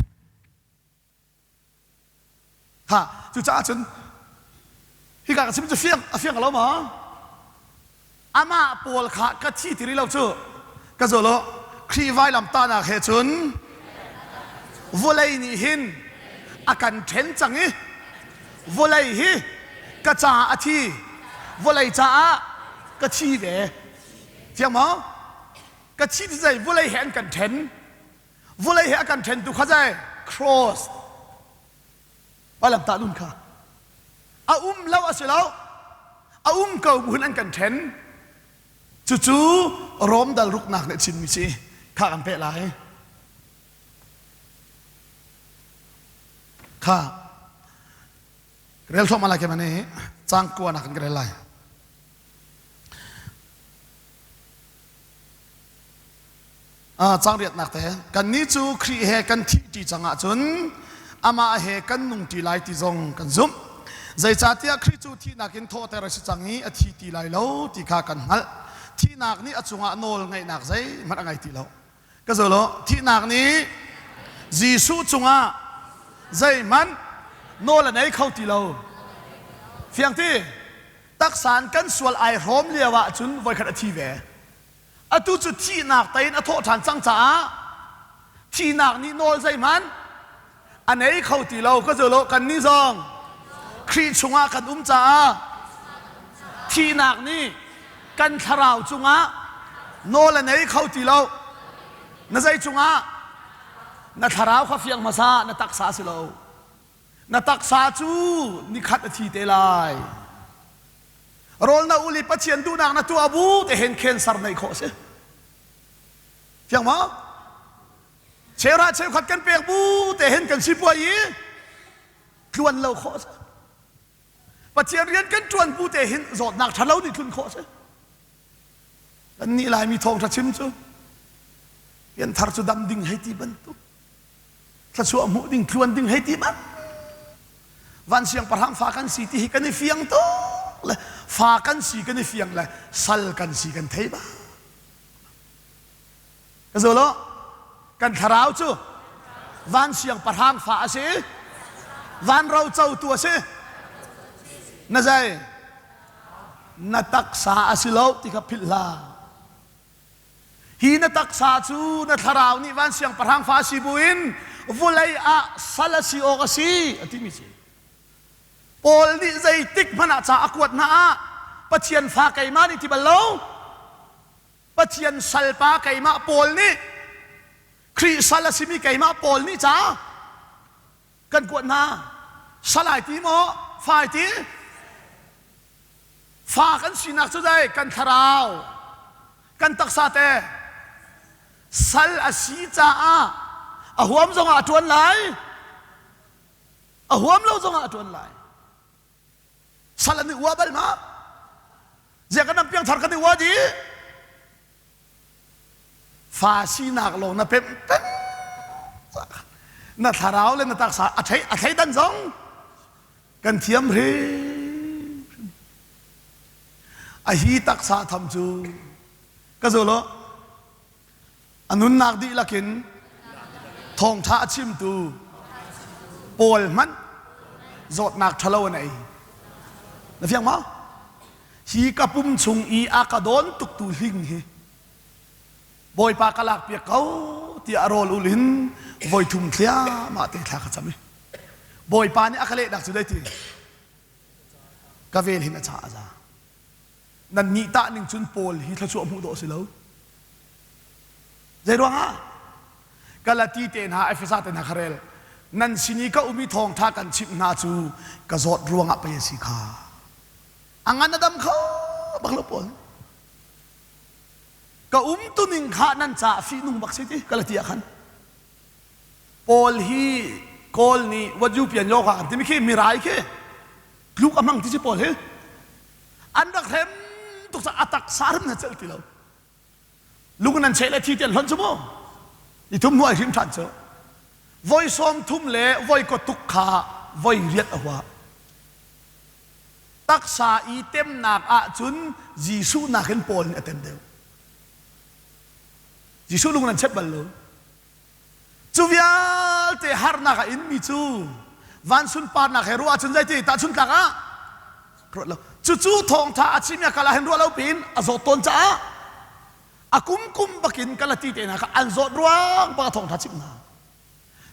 S1: Ha cucaah cun hika ka chim cu fiang a fiang lo maw? Amah pawl kha ka thi ti rih lo cu ka zul u Khrih vailam tahnak he cun vawlei nih hin a kan ṭhen cang i vawlei hi ka caah a thi vawlei caah ka thi ve fiang maw ka thi ti zei vawlei he an kan ṭhen Vawlei he a kan ṭhentu kha zei? Cross. Vailamtah nun kha. A um lo a si lo. A um ko buin an kan ṭhen. Cucu Rom dal ruknak nih a chimmi si. Kha kan peh lai. Kha rel thluahmah lai ke mani cang kua nak kan rel lai. Cang riatnak te kannih cu Khrih he kan thih ṭi cang ahcun amah he kan nung ṭi lai ti zong kan zumh. Zeicahtiah Khrih cu thihnak in thawhter a si cang i a thi ti lai lo ti kha kan hngalh. Thihnak nih a cungah nawl ngeihnak zeihmanh a ngei ti lo. Ka zolo thihnak nih Jesuh cungah zeihmanh nawl a nei kho ti lo. Fiang ti? Taksa in kan sual ai hrawm lio ahcun voikhat a thi ve. Atu cu thihnak tei in a thawh ṭhan cang caah thihnak nih nawl zeihmanh a nei kho ti lo. Ka zul kannih zong Khrih chungah kan um caah thihnak nih kan thlarau cungah nawl a nei kho ti lo. Na zei cungah? Na thlarau kha fiang hmasa, na taksa si lo. Na taksa cu nikhat a thi te lai. Rawl na ul i Pathian duhnak na tuah bu te hen cancer neih khawh a si. Fiang maw? Cheuhra cheukhat kan pek bu te hen kan sipuai i tluan lo khawh a si. Pathian rian kan ṭuan bu te hin zawtnak ṭhalo nih tlun khawh a si. Kannih Laimi thawngṭha chim cu pianthar cu dam ding hei ti bantuk thluachuah hmuh ding tluan ding hei ti bak van siangpahrang fa kan si ti hi kan i fiang tuk le fa kan si kan i fiang le sal kan si kan thei bak ka zo lo kan thlarau cu van siangpahrang fa a si van ro cotu a si na zei na taksa a si lo ti kha philh hlah Hi na taksa cu na thlarau nih van siangpahrang fa si buin vulei ah sal a si awk a si a timi si. Paul nih zeitik hmanh ah ca a kuat hna ah Pathian fa keimah nih ti bal lo. Pathian salpa keimah Paul nih Khrih sal a simi keimah Paul nih ca kan kuat hna. Sal ai ti maw? Fa ai ti? Fa kan sinak cu dai kan thlarau, kan taksa te sal a si caah a huam zongah a ṭuan lai, a huam lo zongah a ṭuan lai. Sal an i ua bal ma? Ziah kan piangthar kan i ua dih? Fa sinak lawng na pemh peng. Na thlarau le na taksa a thei a thleidan zong kan thiam hrimhrim. A hi taksa tham cu ka zul u. A nunnak dihlak in thawngṭha a chimtu Paul hmanh zawtnak ṭhalo an ei. Na fiang maw? Hi ka pum chung i a ka dawn tuktu hling hi Bawipa ka lakpiak ko tiah a rawl ul in voi thum thliahmah te thla ka cam i Bawipa nih a ka lehnak cu dei ti ka vel hin a cha a za. Nan nih tah ning cun Paul hi thluachuah hmuh dawh si lo. Zei ruangah? Galati te hna, Efesa te hna kha rel. Nan sin i ka um i thawngṭha kan chimh hna cu ka zawt ruangah pei a si kha. A ngan a dam kho bak lo Paul. Ka um tuning kha nan caah fihnung bak si ti Galati ah khan. Paul hi Kawl nih what you pian yoga an timi khi mirai khi tluk a hmang ti si Paul hi an rak hrem tuk ca a taksa rim na celh ti lo lung nan cheh le thi ti an hlonh cu mu i thum hnu ai hrim ṭhan cu voi sawm thum le voi ko tuk kha voi riat a hua taksa i temnak ahcun Jesuh nakin Paul nih a tem deuh Jesuh lung nan chep bal lo Cu vialte harnak a inmi cu van sunparnak he ruah ahcun zeiti tahchuntlak ah ruat lo. Cucu thawngṭha a chim i a kal ah hin ruah lo piin a zawt tawn caah a kum kum bakin Galati te hna kha an zawt ruang bak a thawngṭha chimh hna.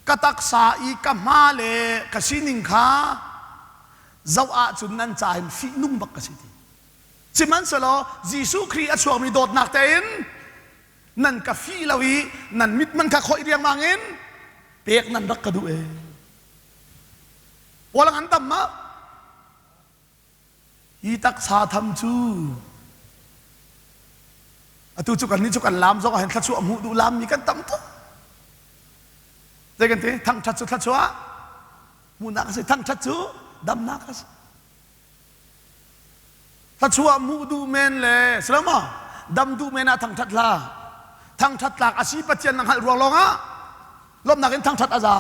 S1: Ka taksa i ka hma le ka sining kha zoh ahcun nan ca hin fihnung bak ka si ti. Sihmanhsehlaw Jesuh Khrih a chuakmi dawtnak tein nan ka fih lo i nan mit man kha khoih riangmang in pek nan rak ka duh ee. Paul an tam ma? Hi taksa tham cu atu cu kan nih cu kan lam zong ah hin thluachuah hmuh duh lam mi kan tam tuk. Zei kan ti? Thangṭhat cu thluachuah. Hmuhnak a si. Thangṭhat cu damnak a si. Thluachuah hmuh duh men le si lo maw? Dam duh men ah thangṭhat hlah. Thangṭhat tlak a si Pathian na hngalh ruang lawngah lawmhnak in thangṭhat a za.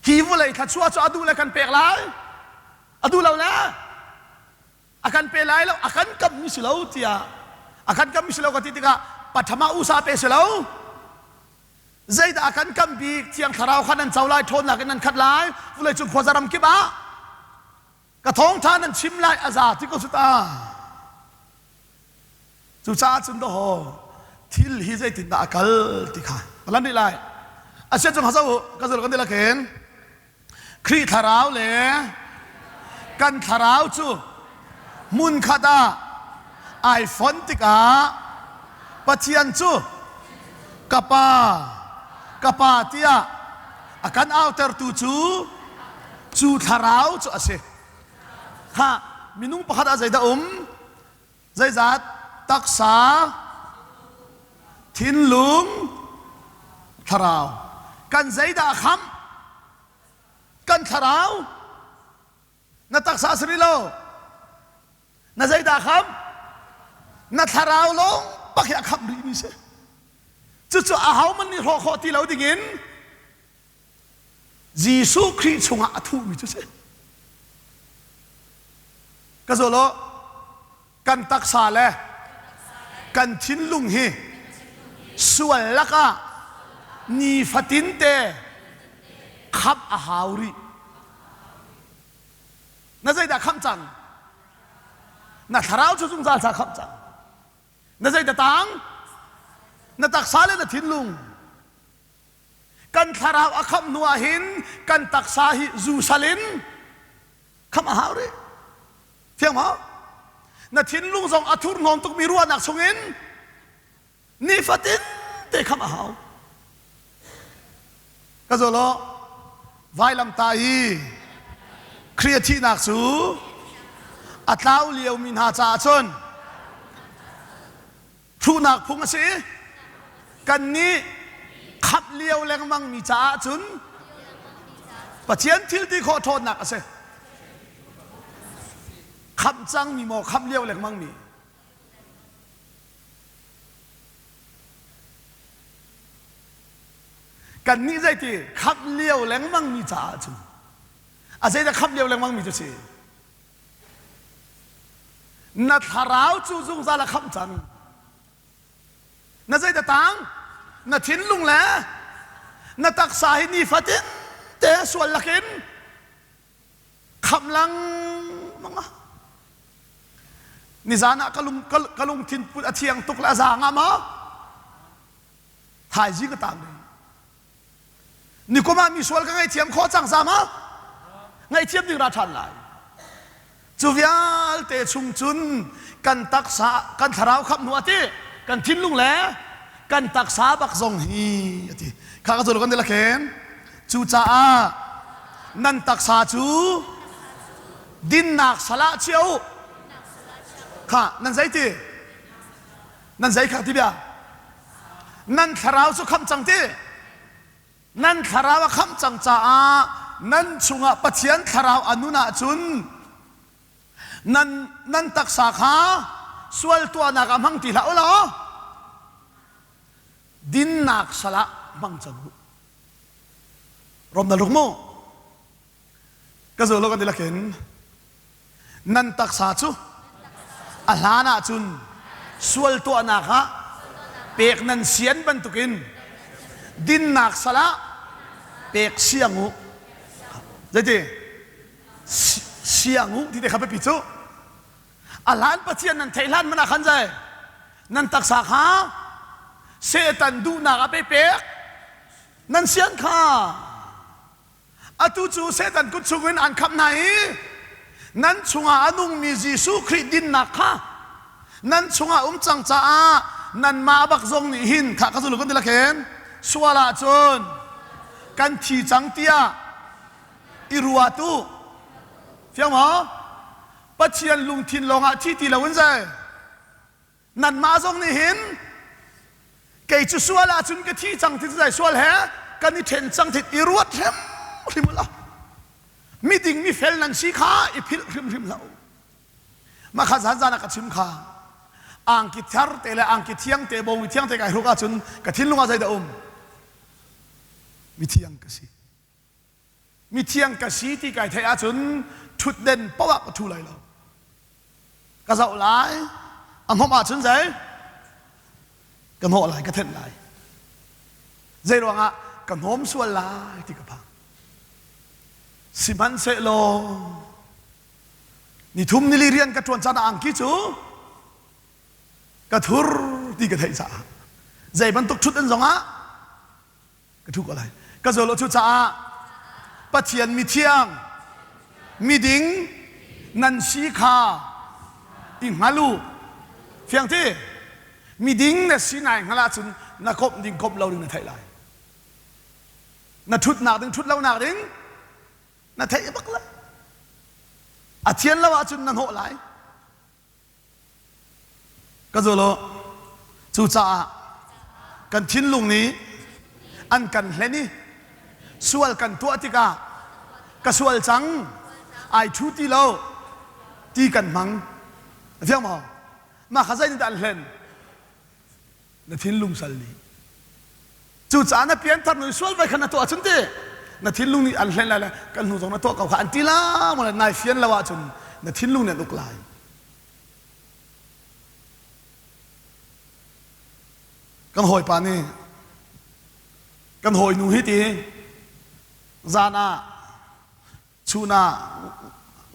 S1: Hi vawlei thluachuah cu a duh le kan pek lai. A duh lo le a kan pe lai lo, a kan kammi si lo tiah a kan kammi si lo ka ti tikah pathama usa pe si lo. Zeidah a kan kam bik? Thiang Thlarau kha nan co lai, ṭhawnnak in nan khat lai, vawleicung khuaza ram kip ah ka thawngṭha nan chim lai a za ti ko cu ta. Cucaah cun dawhaw thil hi zeitindah a kal ti kha ka lan rih lai. Asiah cung hazo ka zul kan ti lakin Khrih thlarau le kan thlarau cu hmunkhat ah ai fon tikah Pathian cu ka Pa, ka Pa tiah a kan autertu cu cu thlarau cu a si. Kha minung pakhat ah zeidah um? Zeizat taksa, thinlung, thlarau. Kan zeidah a khamh? Kan thlarau. Na taksa a si rih lo. Na zeidah a khamh? Na thlarau lawng bak hi a khamh rihmi si. Cucu ahohmanh nih hrawh khawh ti lo dingin Jesuh Khrih chungah a thuhmi cu si. Ka zawl aw, kan taksa le kan thinlung hi sual lakah nifatin te khamh a hau rih. Na zeidah khamh cang? Na thlarau cu zungzal ca khamh cang. Na zeidah tang? Na taksa le na thinlung. Kan thlarau a khamh hnu ah hin kan taksa hi zu sal in khamh a hau rih. Thiang maw? Na thinlung zong a thurhnawm tukmi ruahnak chungin nifatin te khamh a hau. Ka zawl aw, vailamtah i Khrih a thihnak cu a tlau liomi hna caah cun Hruhnak phung a si. Kannih khamh lio lengmangmi caah cun Pathian thil ti khawh ṭhawnnak a si. Khamh cangmi maw khamh lio lengmangmi? Kannih zeiti khamh lio lengmangmi caah cun a zeidah khamh lio lengmangmi cu si? Na thlarau cu zungzal a khamh cang. Na zeidah tang? Na thinlung le na taksa hi nifatin te sual lakin khamh lengmang ah. Nizan ah ka lung ka lungthin put a thiang tuk le a za nga maw? Thaizing ka tang ding. Nikum ah misual ka ngaihthiam khawh cang za ma? Ngaihthiam ding ra ṭhan lai. Cu vialte chung cun kan taksa, kan thlarau khamh hnu ati, kan thinlung le kan taksa bak zong hi ati. Kha ka zul kan ti lakhen. Cucaah nan taksa cu dinnak salah chia u. Kha nan zei ti? Nan zei kha ti bia? Nan thlarau cu khamh cang ti. Nan thlarau a khamh cang caah nan chungah Pathian thlarau a nun ahcun nan nan taksa kha sual tuahnak ah hmang ti hlah u law dinnak sal ah hmang cang u. Rom na luk mu. Ka zul lo kan ti lakin nan taksa cu a hlan ahcun sual tuahnak ah pek nan sian bantukin dinnak sal ah pek siang u. Zeiti? Siang u ti te kha biapi cu. A hlan Pathian nan theih hlan man ah khan zai nan taksa kha Satan duhnak ah pe pek nan sian kha. Atu cu Satan kut chungin an khamh hna i nan chungah a nungmi Jesuh Khrih dinnak kha nan chungah um cang caah nanmah bak zong nih hin khah ka zul kan ti lakhin sual ahcun kan thi cang tiah i ruat u. Fiang maw? Pathian lungthin lawngah thi ti loin zai Nanmah zong nih hin kei cu sual ahcun ka thi cang ti zai sual he kan i ṭhen cang ti i ruat hrimhrim u law. Miding mifel nan si kha i philh hrimhrim hlah u. Mah kha zan zan ah ka chim kha. Angki thar te le angki thiang te bawng thiang te kai hruk ahcun ka thinlung ah zeidah um? Mithiang ka si. Mithiang ka si ti kai theih ahcun ṭhutden paoh ah ka ṭhu lai lo. Ka zoh lai. A hmawm ahcun zei? Ka hnawh lai, ka thenh lai. Zei ruangah ka hnawm sual lai ti ka phang. Sihmanhsehlaw nithum nili rian ka ṭuan caan ah angki cu ka thur ti ka theih caah zei bantuk ṭhut an zongah ka ṭhu ko lai. Ka zawl cu caah Pathian mithiang miding nan si kha i hngal u. Fiang ti? Miding na si nai hngal ahcun na komh ding komh lo ding na theih lai. Na ṭhutnak ding ṭhut lonak ding na theih bak lai. A thian lo ahcun na hnawh lai. Ka zul u. Cucaah kan thinlung nih an kan hlen i sual kan tuah tikah ka sual cang ai ṭhu ti lo ti kan hmang. A fiang maw? Mah kha zeitindah an hlen? Na thinlung sal nih. Cucaah na pianthar nu sual vai kha na tuah ahcun ti na thinlung nih an hlen lai le kan hnu zong na tuah ko kha an ti la maw le nai fian lo ahcun na thinlung nih an uk lai. Kan hawipa nih kan hawinu hi ti zan ah chun ah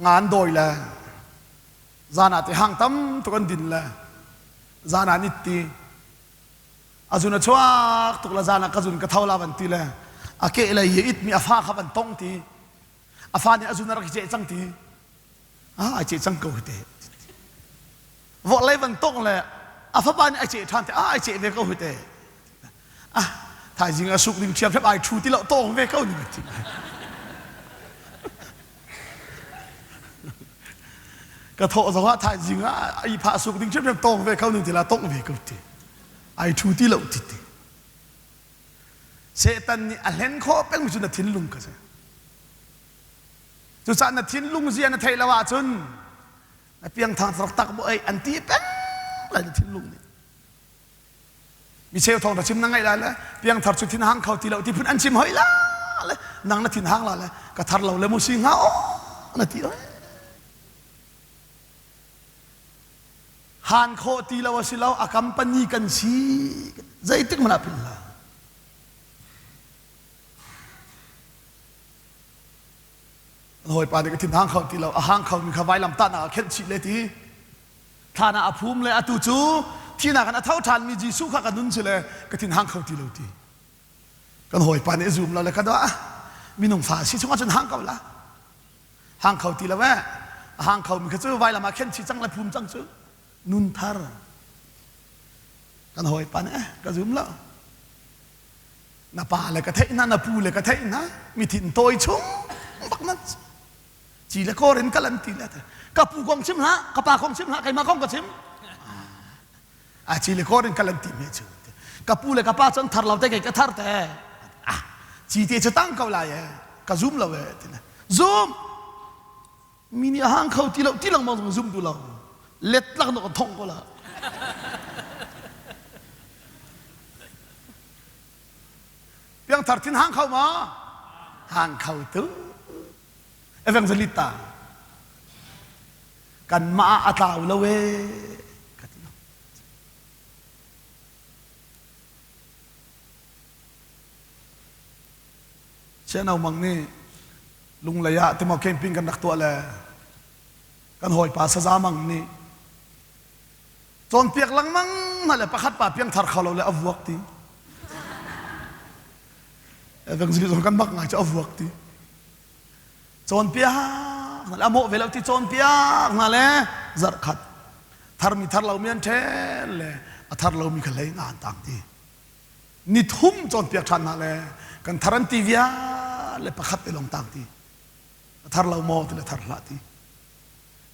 S1: nga an dawi le zan ah ti hang tam tuk an din le zan ah an it ti a zun a chuak tuk le zan ah ka zun ka tho la van ti le a ke lei i it mi a fa kha van tong ti a fa nih a zun a rak i ceh cang ti ah ai ceh cang ko hi te vawlei van tong le a fapa nih ai ceh ṭhan te ah ai ceh ve ko hi te ah thaizing a suk ding ṭhiam ai ṭhu ti lo tong ve ko ning ti ka thawh zong ah thaizing ah ai pha suk ding ṭhiam tong ve ko ning ti la tong ve ko ti ai ṭhu ti lo ti ti Satan nih a hlen khawh peng cu na thinlung ka si Cucaah na thinlung zia na theih lo ahcun na piangthang tak bu ei an ti peng lai na thinlung nih. Mi cheu thawng ta chim na ngaih lai le piangthar cu thin hang kho ti lo ti phun an chim hoi la le nang na thin hang la le ka thar lo le mu si hnga aw na ti oi. Han khawh ti lo a si lo a company kan si zeitik hmanh ah philh hlah. Hawipa nih ka thin hang kho ti lo a hang kho mi kha vailam tahnak ah khenh chih le ti thlan ah a phum le atu cu thinak in a tho ṭhan mi Jesuh kha ka nun si le ka thin hang kho ti lo ti kan hawipa nih a zum lo le ka doh minung fa si chung ah cun hang ko la hang kho ti lo eh a hang kho mi kha cu vailam ah khenh chih cang le phum cang cu nun thar kan hawipa nih eh ka zum lo na pa le ka theih hna na pu le ka theih hna mi thin tawi chung bak nan ci le kor in kal an ti le ka pu kong chim hlah ka pa kong chim hlah keimah kong ka chim a ci le kor in kal an ti me chu ka pu le ka pa cun thar lo te kei ka thar te ah ci te chu tang ko lai e ka zum lo e ti zum mi nih a hang kho ti lo ti lengmang zong zum tu lo let lak nok thong ko la piangthar thin hang kho ma hang kho tu evangelista kan mah a tlau lo e ka ti lo Siano mang nih lunglei ah timaw camping kan rak tuah le kan hawipa saza mang nih cawnpiak lengmang hna le pakhat pa piangthar kho lo le a vuak ti evangelist zong kan bak ngai cu a vuak ti cawnpiak hna le a mawh ve lo ti cawnpiak hna le zarh khat tharmi thar lomi an ṭhen le a thar lomi kha hlei nga an tang ti ni thum cawnpiak ṭhan hna le kan thar an ti vial le pakhat te lawng tang ti a thar lo maw ti le thar hlah ti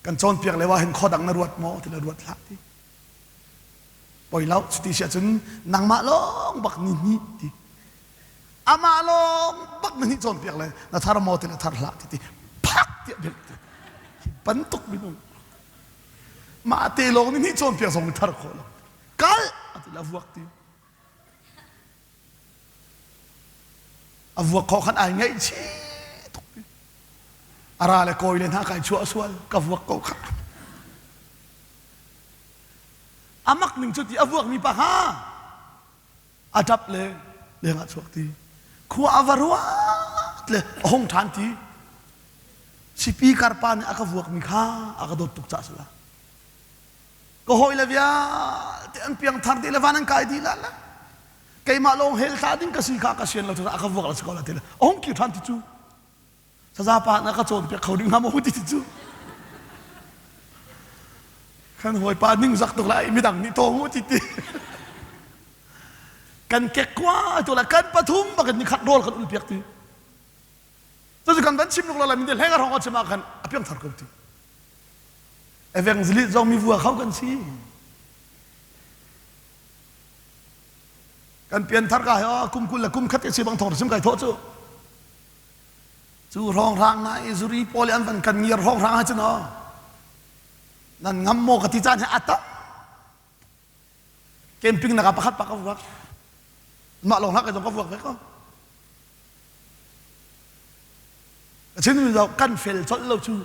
S1: kan cawnpiak lio ah hin khuadang na ruat maw ti le ruat hlah ti poi lo cuti si ahcun nangmah lawng bak ni hnih ti amah lawng bak ni hnih cawnpiak le na thar maw ti le thar hlah ti ti. tiah bel bantuk minung mah te lawng nih cawnpiak zong thar khawh lo kal ati la vuak ti a vuak khawh khan ai ngaih chi tuk a ra le kawi le hna kai chuah sual ka vuak ko kha amak ning cu ti a vuak mi pa ha a ṭap le leng ah chuak ti khua a va ruat le a hung ṭhan ti speaker pa nih a ka vuak mi kha a ka dawt tuk cah sila ka hawi le vialte an piang thar dih le van an kai dih la la keimah lawng hel thla ding ka si kha ka sian lo a ka vuak la si ko la ti le a hung kir ṭhan ti cu saza pa na ka cawnpiak kho ding hnga maw ti cu kan hawipa ning zak tuk lai midang nih tawng u ti ti kan kek kwa tu la kan pathum bakin ni khat rawl kan ul piak ti cucu kan van chim luk la min te hleng a rong chim ah khan a piang thar ko ti evangelist zong mi vua kho kan si kan pian thar ka he kum kul le kum khat te si bang thong sim kai tho chu Cu hrawnghrang hna i zuri pawl i an van kan ngiar hrawnghrang ah cun aw nan ngam maw ka ti caan hi a tam camping nak ah pakhat pa ka vuak mah lawng hlah ka zong ka vuak ve ko ka chim mi kan fel colh lo cu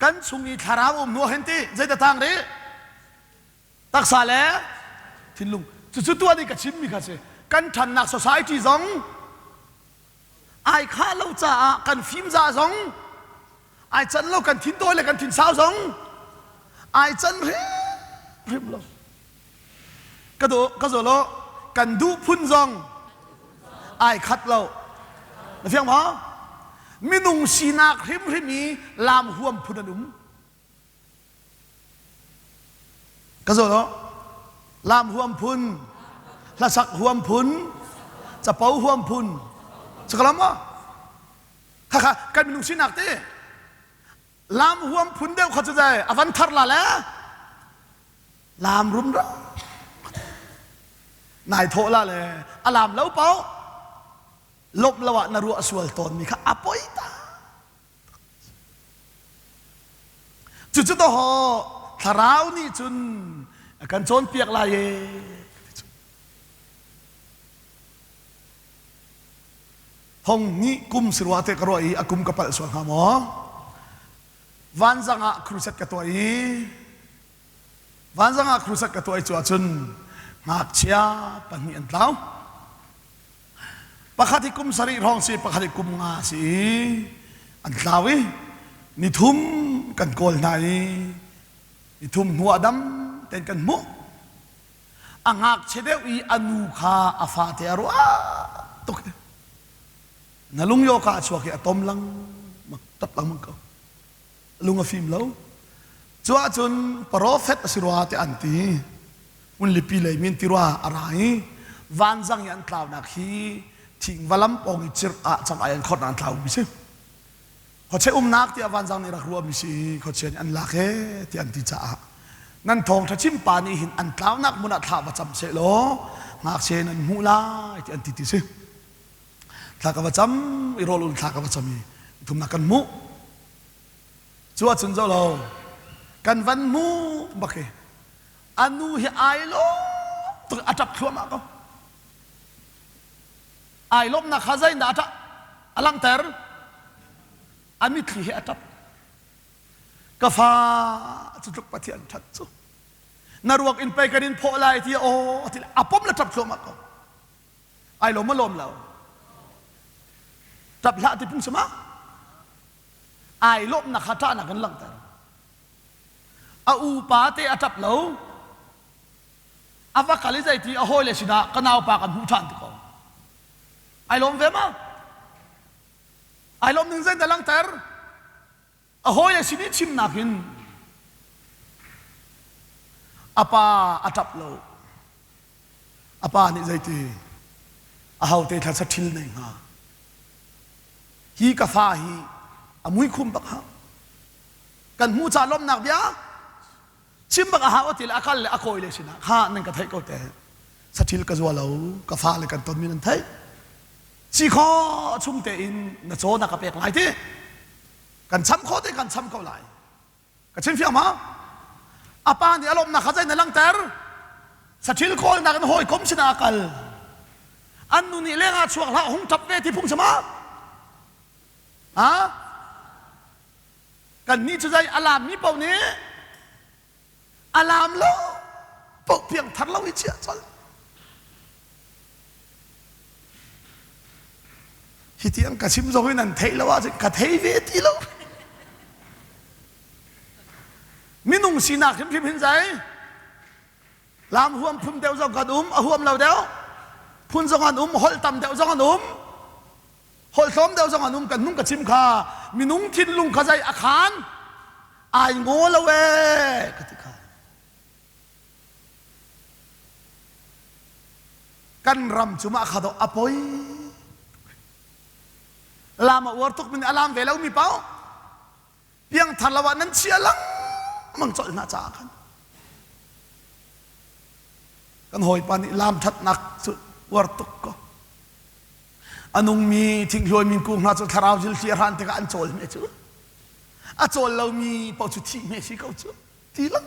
S1: kan chung i thlarau um hnu hen ti zei tang ri taksa le thinlung cucu tuan i ka chimmi kha si kan ṭhannak society zong ai khah lo caah kan fimza zong ai can lo kan thintawi le kan thinsau zong ai can hrimhrim lo ka do ka zo lo kan duh phun zong ai khat lo na fiang maw minung sinak hrimhrim i lam huam phun an um Ka zawn aw. Lam huam phun, hlasak huam phun, capo huam phun. Sakalam maw? Khakha kan minung sinak te lam huam phun deuh kha cu dai a van thar la le lam rum ra nai thawh la le a lam lo pau lop lo ah na ruah sual tawn mi kha a poi ta Cucu dawh thlarau nih cun a kan cawnpiak lai e. Thong nih kum si rua te ka ruah i a kum ka palh sual hnga maw? Vanzang ah crusade ka tuah i vanzang ah crusade ka tuah i cu ahcun ngakchia pahnih an tlau. Pakhat hi kum sarih hrawng si, pakhat hi kum nga si i an tlau i nithum kan kawl hna i nithum hnu ah dam tein kan hmuh. A ngakchia deuh i a nu kha a fate a ruah tuk. Na lung yo ka a chuak i a tom lang mak tap lengmang ko. Lung a fim lo. Cu ahcun profet a si rua tiah an ti. Hmunlipi lei min ti rua a ra i vanzang i an tlaunak hi thingva lam pawng i cirh ah cang ai an khornak an tlau mi si. Khuachia umnak tiah vanzang nih rak ruahmi si i khuachia nih an lak e tiah an ti caah nan thawngṭha chim pa nih hin an tlaunak hmun ah thla va cam seh law ngakchia in an hmuh lai ti an ti ti si. Thla ka va cam i rawl ul thla ka va cam i thumnak kan hmuh. Cu ahcun zoh lo kan van hmuh bak hi a nu hi ai lawm tuk a ṭap thluahmah ko. Ai lawmhnak kha zeitindah a ṭah a langhter a mitthli he a ṭap. Ka fa cu tluk Pathian ṭhat cu na ruak in pei kan in phawh lai ti aw ti a pom le ṭap thluahmah ko. Ai lawm a lawm lo. Ṭap hlah ti phung si ma? Ai lawmhnak kha ṭahnak in langhter. A upa te a ṭap lo. A va kal i zeiti a hawile sinah ka naupa kan hmuh ṭhan ti ko. Ai lawm ve ma? Ai lawm ning zeidah langhter? A hawile sin i chimnak in a pa a ṭap lo. A pa nih zeiti ahote thla saṭhil nei hnga? Hi ka fa hi a mui khum bak hau. Kan hmuh ca lawmhnak bia chim bak a hau a ti le a kal le a kawi le sinah kha nan ka theih ko te. Saṭhil ka zua lo, ka fa le kan tonmi nan theih. Si khaw chung tein na caw na ka pek lai ti. Kan cham khawh te kan cham ko lai. Ka chim fiang ma? A pa nih a lawmhnak kha zei na langhter? Saṭhil kawlnak in hawikom sinah a kal. An nu nih lengah chuak hlah hung ṭap ve ti phung si ma? Ha? Kannih cu zei a laammi paoh nih a laam lo paoh piangthar lo i chiah colh. Hi tiang ka chim zong in an theih lo ahcun ka thei ve ti lo. Minung sinak hrimhrim hin zai lam huam phun deuh zong kan um, a huam lo deuh phun zong an um, holh tam deuh zong an um, holh tlawm deuh zong an um kan nung ka chim kha minung thinlung kha zai a khan ai ngaw lo ee ka ti kha. Kan ram cu mah kha dawh a poi. Lam a uar tuk min a lam ve lo mi pau. Piangthar lo ah nan chia lengmang colh hna caah khan. Kan hawipa nih lam thatnak cu uar tuk ko. A nungmi thinghlawi minkung hna cu thlarau zilthli a hran tikah an cawl hme cu. A cawl lomi paoh cu thih hme si ko cu. Ti lo.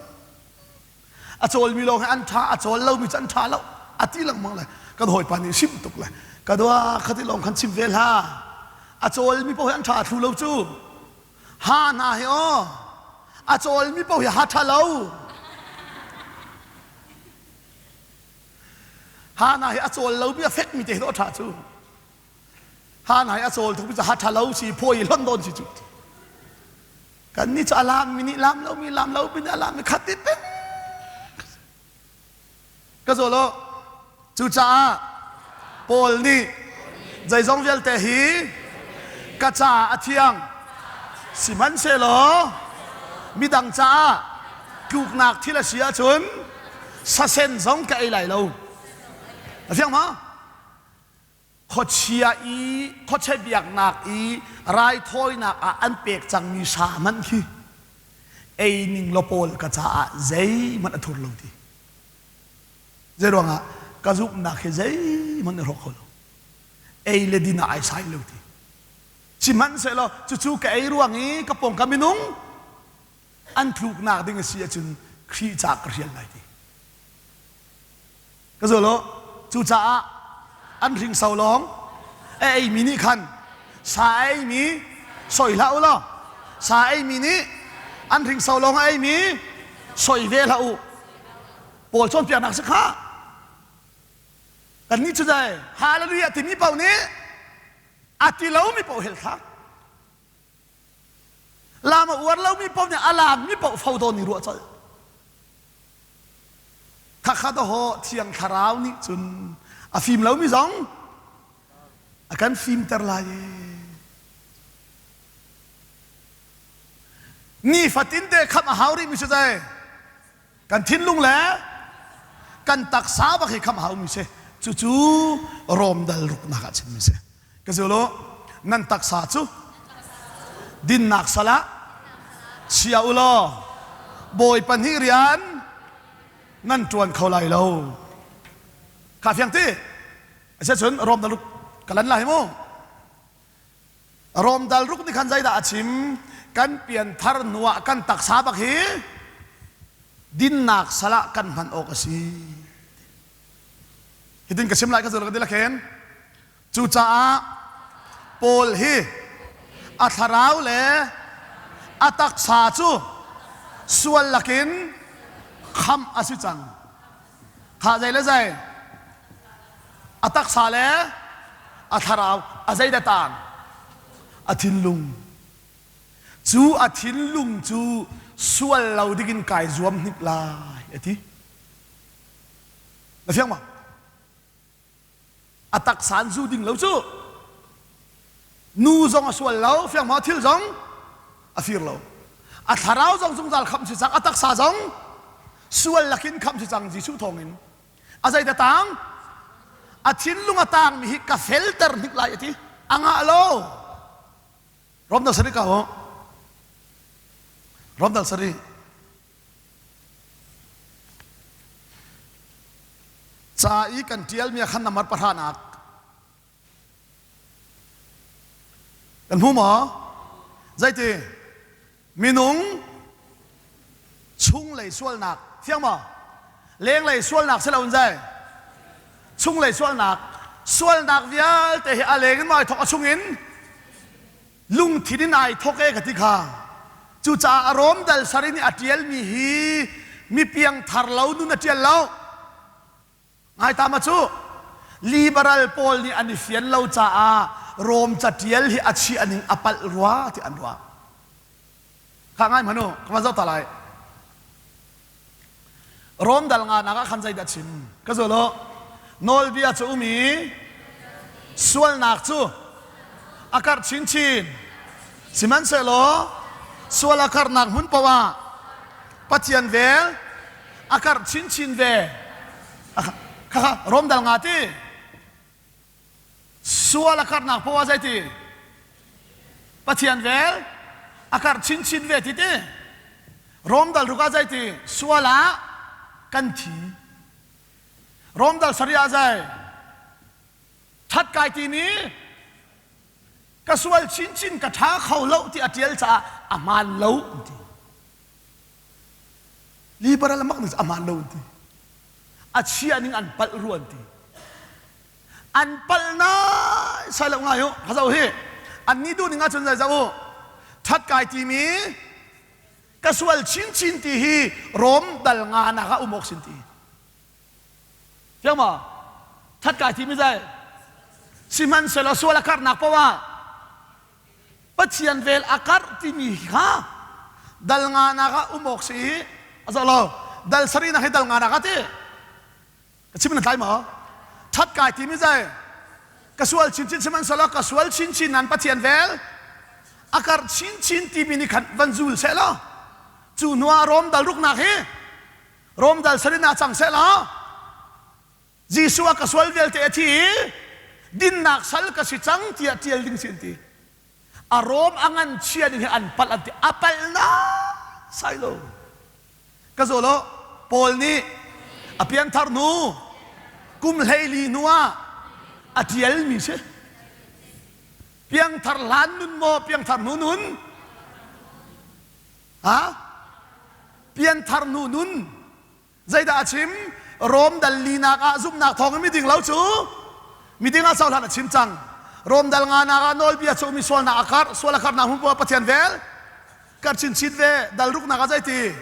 S1: A cawlmi lawng hi an ṭha, a cawl lomi cu an ṭha lo. A ti lengmang le kan hawipa nih sim tuk le ka dua khati lawng khan chim ve hlah. A cawlmi paoh hi an ṭha thlu lo cu. Ha hna hi aw a cawlmi paoh hi ha ṭha lo. Ha hna hi a cawl lomi a fekmi te hi dawh ṭha cu. Ha hna hi a cawl tuk mi cu ha ṭha lo si phawi hlonh dawn si cu. Kannih cu a laammi nih laam lomi laam lomi nih a laammi khat ti peng. Ka zawl aw. Cucaah Paul nih zeizong vialte hi ka caah a thiang. Sihmanhsehlaw midang caah tluknak thil a si ahcun sasen zong ka ei lai lo. A fiang ma? Khuachia i khuachia biaknak i raithawinak ah an pek cangmi sa hmanh khi ei ning law pawl ka caah zeihmanh a thur lo ti. Zeiruangah ka zumhnak hi zeihmanh a hrawk kho lo. Ei le din ah ai sai lo ti. Sihmanhsehlaw cucu ka ei ruang i ka pawngkam minung an tluknak ding a si ahcun Khrih caah ka hrial lai ti. Ka zul u. Cucaah an hringso lawng a eimi nih khan sa a eimi soi hlah u law sa a eimi nih an hringso lawng a eimi soi ve hlah u. Paul cawnpiaknak si kha. Kannih cu dai hallelujah timi paoh nih a ti lomi paoh hel thlak. Lam a uar lomi paoh nih a laammi paoh fo dawn i ruah colh. Khakha dawhaw Thiang Thlarau nih cun a fim lomi zong a kan fimter lai ee. Nifatin te khamh a hau rihmi si zei kan thinlung le kan taksa bak hi khamh a haumi si. Cucu Rom dal ruknak ah chimmi si. Ka zul u, nan taksa cu dinnak sal ah chia u law Bawipa nih rian nan ṭuan kho lai lo. Kha fiang ti? Asiahcun Rom dal ruk ka lan lai mu. Rom dal ruk nih khan zeidah a chim? Kan pianthar hnuah kan taksa bak hi dinnak sal ah kan hman awk a si. Hitin ka chim lai ka zul ka ti lakhen. Cucaah Paul hi a thlarau le a taksa cu sual lakin khamh a si cang. Kha zei le zei? A taksa le a thlarau a zeidah taang? A thinlung. Cu a thinlung cu sual lo dingin kai zuam hnik lai a ti. Na fiang ma? A taksa an zu ding lo cu nu zong a sual lo fiang maw thil zong a fir lo a thlarau zong zungzal khamh si cang a taksa zong sual lakin khamh si cang Jesuh thawngin a zei da tang a thinlung a tang mi hi ka felter hnik lai a ti a ngah lo Rom dal sari ka ho Rom dal sari Ca i kan ṭialmi ah khan namar pahranak kan hmu maw? Zeiti? Minung chunglei sualnak fiang maw? Lenglei sualnak si loin zei? Chunglei sualnak. Sualnak vialte hi a leng in maw ai thawk a chung in lungthin in ai thawk e ka ti kha. Cucaah a Rom dal sar in a ṭialmi hi mi piangthar lo nun a ṭial lo. Ngai ta ma cu liberal pawl nih an i fian lo caah Rom catial hi a chiah ning a palh rua ti an ruah. Kha ngai hmanh u, ka van zoh ta lai. Rom dal nga nak ah khan zeidah chim? Ka zul u. Nawlbia cu um i sualnak cu a karh chinchin. Sihmanhsehlaw sual a karhnak hmun paoh ah Pathian vel a karh chinchin ve. Khakha Rom dal nga ti. Sual a karhnak poah zei ti? Pathian vel a karh chinchin ve ti ti. Rom dal ruk ah zei ti? Sual ah kan thi. Rom dal sarih ah zei? That kai timi ka sual chinchin ka ṭha kho lo ti a ṭial caah a hmaan lo an ti. Liberal mak ning a hmaan lo an ti. A chia ning an palh rua an ti. An palh nai sai lo ngai u. Kha zoh hi. An ni duh ning ahcun zai zoh u. That kai timi ka sual chinchin ti hi Rom dal nga nak ah um awk sin ti. Fiang maw? That kai timi zai. Sihmanhsehlaw sual a karhnak paoh ah Pathian vel a karh timi kha dal nganak ah um awk si i a zoh lo dal sarihnak hi dal nganak ah ti ka chim na tlai maw that kai timi zai ka sual chinchin sihmanhsehlaw ka sual chinchin nan Pathian vel a karh chinchin timi nih khan van zul seh law cu hnu ah Rom dal ruknak hi Rom dal sarin ah cang seh law Jesuh a ka sual vialte a thi i dinnak sal ka si cang tiah ṭial ding si an ti. A rawm a ngan chia ding hi an palh an ti. A palh na sai lo. Ka zaw lo. Paul nih a pianthar hnu kum 14 hnu ah a ṭialmi si. Piangthar hlan nun maw piangthar hnu nun? Ha? Pianthar hnu nun Zeidah a chim? Rom dal linak ah zumhnak thawng in miding lo cu miding ah cohlan a chim cang. Rom dal nganak ah nawlbia cu mi sualnak a karh, sual a karhnak hmun poah Pathian vel kar chinchin ve. Dal ruknak ah zeiti?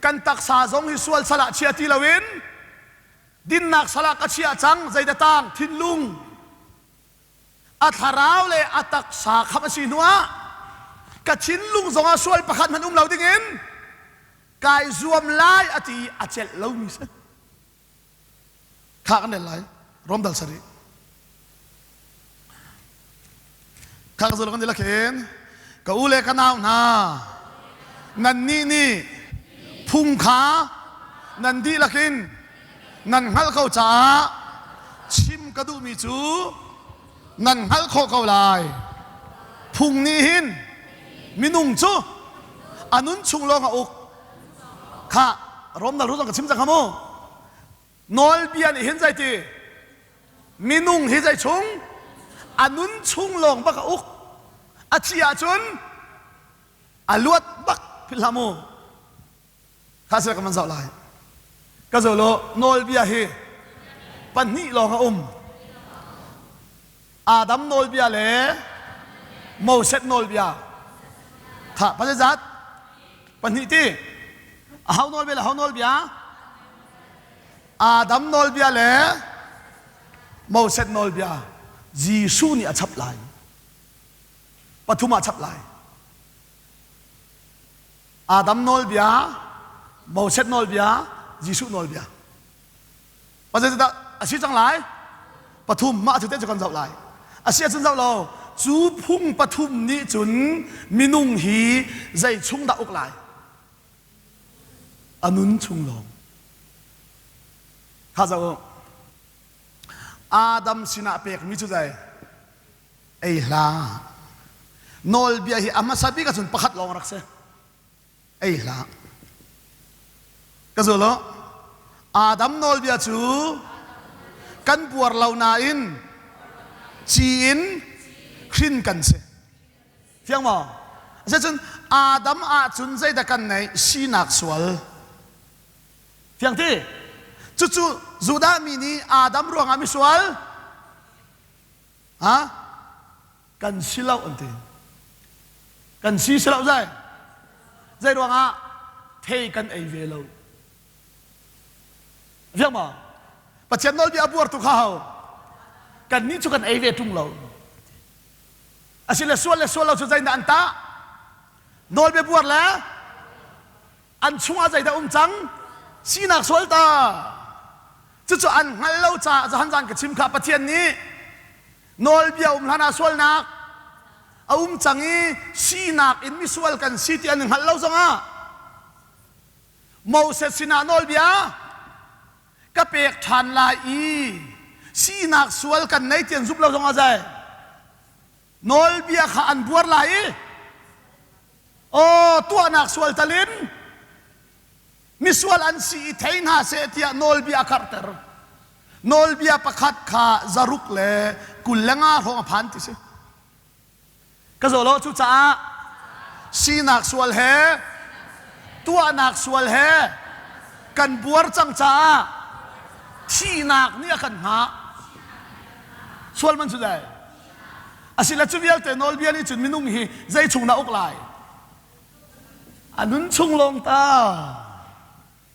S1: Kan taksa zong hi sual sal ah chia ti loin dinnak sal ah ka chiah cang. Zeidah tang? Thinlung. A thlarau le a taksa khamh a si hnuah ka thinlung zongah sual pakhat hmanh um lo dingin kai zuam lai a ti i a celh lomi si kha kan rel lai rom dal sarih kha ka kan khin ka u le ka nau hna nannih nih phung kha nan dihlak in nan hngalh ko caah chim ka duhmi cu nan hngalh khawh ko lai. Phung nih hin minung cu a nun chung lawng a uk. Khah, Rom dal zong ka chim cang kha mu. Nawlbia nih hin zeiti minung hi zei chung a nun chung lawng bak a uk. A thi ahcun a luat bak philh hlah mu. Kha sila ka van zoh lai. Ka zoh law nawlbia hi pahnih lawng a um. Adam nawlbia le Moses nawlbia. Kha pa zat pahnih ti. A hau nawlbia le hau nawlbia? Adam nawlbia le Moses nawlbia. Jesuh nih a chap lai. Pathum ah chap lai. Adam nawlbia, Moses nawlbia, Jesuh nawlbia. Pa zeidah a si cang lai? Pathum mah cu te cu kan zoh lai. A si ahcun zoh lo. Cu phung pathum nih cun minung hi zei chung dah uk lai? A nun chung lawng. Kha zoh u. Adam sinah pekmi cu zei? Ei hlah. Nawlbia hi a hmasa bik ahcun pakhat lawng rak si. Ei hlah. Ka zul u. Adam nawlbia cu kan buar lo nain ci in hrin kan si. Fiang maw? Asicun Adam ahcun zeidah kan neih? Sinak sual. Fiang ti? Cucu Judah mi nih Adam ruangah misual ha? Kan si lo an ti. Kan si si lo zai. Zei ruangah thei kan ei ve lo. Fiang maw? Pathian nawlbia a buar tu kha ho? Kan nih cu kan ei ve ṭung lo. Asile sual le sual lo cu zeidah an tah? Nawlbia buar le an chungah zeidah um cang? Sinak sual ta. Cucu an hngal lo caah zahan zan ka chim kha Pathian nih nawlbia um hlan ah sualnak a um cang i sinak in misual kan si ti an hngalh lo zongah Moses sinah nawlbia ka pek ṭhan lai i sinak sual kan nei ti an zumh lo zongah zei nawlbia kha an buar lai i aw tuahnak sual talin misual an si i thei hna seh tiah nawlbia a karhter. Nawlbia pakhat kha zaruk le 25 hrawng a phan ti si. Ka zaw lo cucaah sinak sual he tuahnak sual he kan buar cang caah thihnak nih a kan hngah. Sual man cu dai. Asile cu vialte nawlbia nih cun minung hi zei chung dah uk lai? A nun chung lawng ta.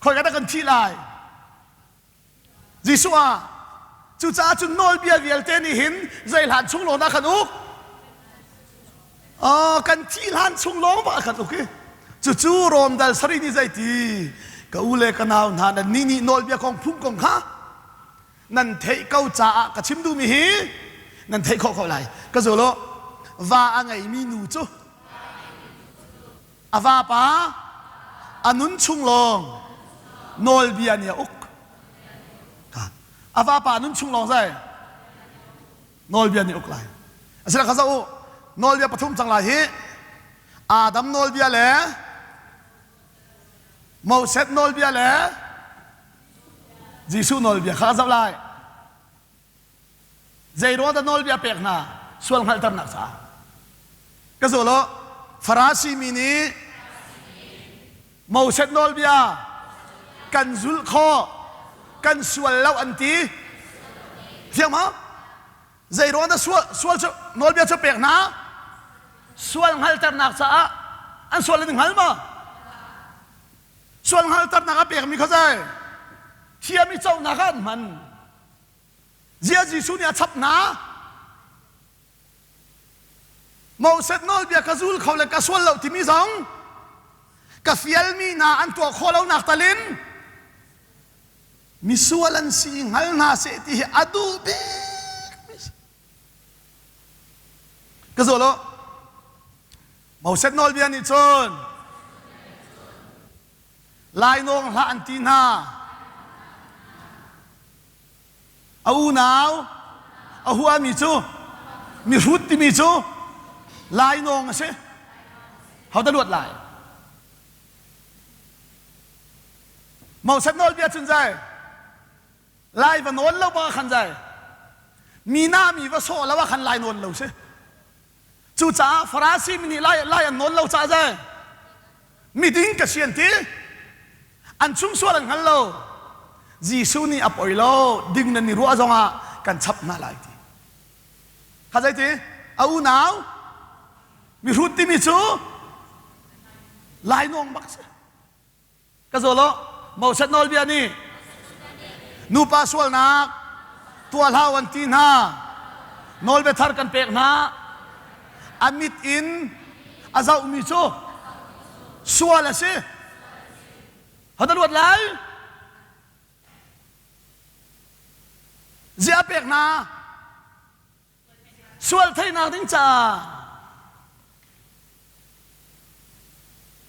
S1: Khoi ka dah kan thih lai? Jesuh ah cucaah cun nawlbia vialte nih hin zei hlan chung lawng dah kan uk? Oh, kan thih hlan chung lawng bak a kan uk i cucu Rom dal sarih nih zeiti ka u le ka nau hna nan nih nih nawlbia kong phung kong kha nan theih ko caah ka chim duhmi hi nan theih khawh ko lai ka zul u va a ngeimi nu cu a vapa a nun chung lawng nawlbia nih a uk a vapa nun chung lawng zai nawlbia nih uk lai asila kha zoh u nawlbia pathum cang lai hi Adam nawlbia le Moses nawlbia le Jesuh nawlbia kha zoh lai Zei ruang dah nawlbia pek hna? Sual hngalhternak caah. Ka zul u. Farasi mi nih Moses nawlbia kan zulh khawh, kan sual lo an ti. Thiang ma? Zei ruang dah sual, sual cu nawlbia cu pek hna? Sual hngalhternak caah an sual an hngal maw? Sual hngalhternak a pekmi kha zei? Thiam i conak ah an hman. Zia Jesuh nih a chap hna. Moses nawlbia ka zul kho le ka sual lo timi zong ka fialmi hna an tuah khawh lonak talin misual an si hngal hna seh ti hi a duh bik mi si. Ka zul u. Moses nawlbia nih cun lainawng hlah an ti hna. A unau a huami cu mihrut timi cu lainawng a si. Ho dah luat lai? Moses nawlbia cun zai lai va nawn lo bang khan zai mi na mi va sawh lo ah khan lai nawn lo si. Cucaah Farasi mi nih lai, lai an nawn lo caah zai miding ka si an ti. An chung sual an hngal lo. Jesuh nih a poi lo, ding nan i ruah zongah kan chap hna lai ti. Kha zei ti? A unau mihrut timi cu lainawng bak si. Ka zaw lo. Moses nawlbia nih nupa sualnak tuah hlah an ti hna. Nawlbia thar kan pek hna. A mit in a zohmi cu sual a si. Ho luat lai? Ziah pek hna? Sual theihnak ding caah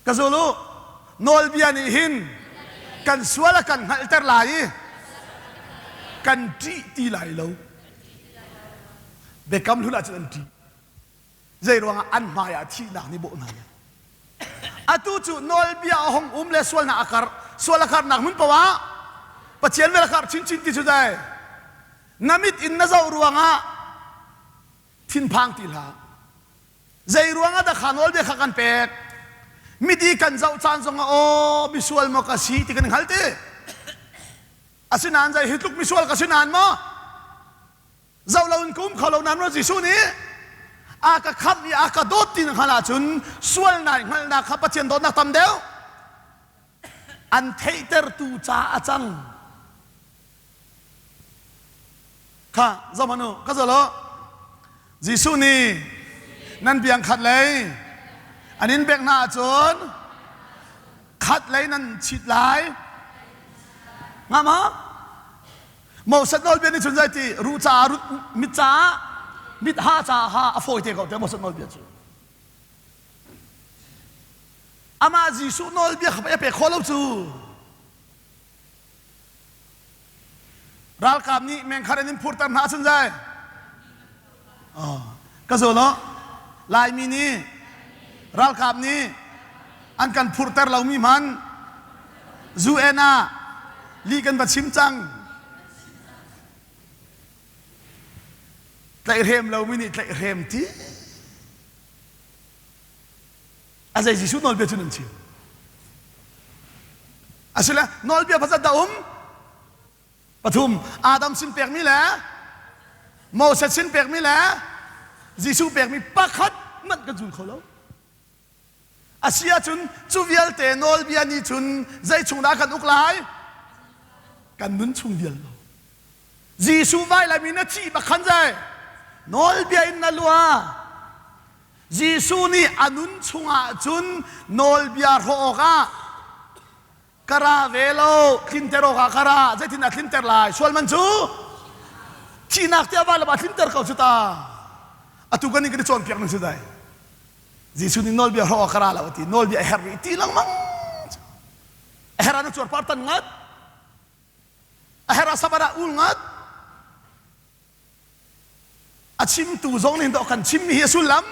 S1: ka zul u. Nawlbia nih hin kan sual a kan hngalhter lai i kan ṭih ti lai lo. Biakam hlun ahcun an ṭih. Zei ruangah an hmai ah thihnak nih bawh hna lai. Atu cu nawlbia a hong um le sualnak a karh. Sual a karhnak hmun paoh ah Pathian vel a karh chinchin ti cu dai. Na mit in na zoh ruangah thinphang ti hlah. Zei ruangah dah kha nawlbia kha kan pek? Midi kan zoh caan zongah aw misual maw ka si ti kan hngal ti. Asinain zei hi tluk misual ka si nain maw? Zoh loin ka um kho lo nain maw Jesuh nih a ka khamh i a ka dawt ti na hngalh ahcun sual nai hngalhnak kha Pathian dawtnak tam deuh an theihtertu ca a cang. Kha zohhmanh u, ka zol u. Jesuh nih nan biang khat lei an in bek hna ahcun khat lei nan chit lai. Nga ma? Moses nawlbia nih cun zei ti ruh caah rut mit caah mit ha caah ha a fawi te ko te Moses nawlbia cu. Amah Jesuh nawlbia kha pei a pek khawh lo cu. Ralkap nih mengkhat an in phurter hna ahcun zai ka zawl aw Laimi nih ralkap nih an kan phurter lomi hman UN ah lih kan va chim cang tlaihhrem lomi nih tlaihhrem ti A zei Jesuh nawlbia cu nan chim? Asile nawlbia pakhat dah um? Pathum Adam sin pekmi le Moses sin pekmi le Jesuh pekmi pakhat hmanh kan zul kho lo. A si ahcun cu vialte nawlbia nih cun zei chung dah kan uk lai? Kan nun chung vial lo. Jesuh vailam in a thih bak khan zai nawlbia in na lua. Jesuh nih a nun chungah cun nawlbia hrawh awkah ka ra ve lo, tlinter awkah ka ra. Zeitin a tlinter lai? Sual man cu thihnak tiah va lam a tlinter ko cu ta. Atu kan nih kan i cawnpiak ning si dai. Jesuh nih nawlbia hrawh awk ka ra lo a ti. Nawlbia a herh rih ti lengmang. A herh ah na cuarpar tan ngat. A herh ah sabat ah ul ngat. A chimtu zong nih dawh kan chimmi hi a sullam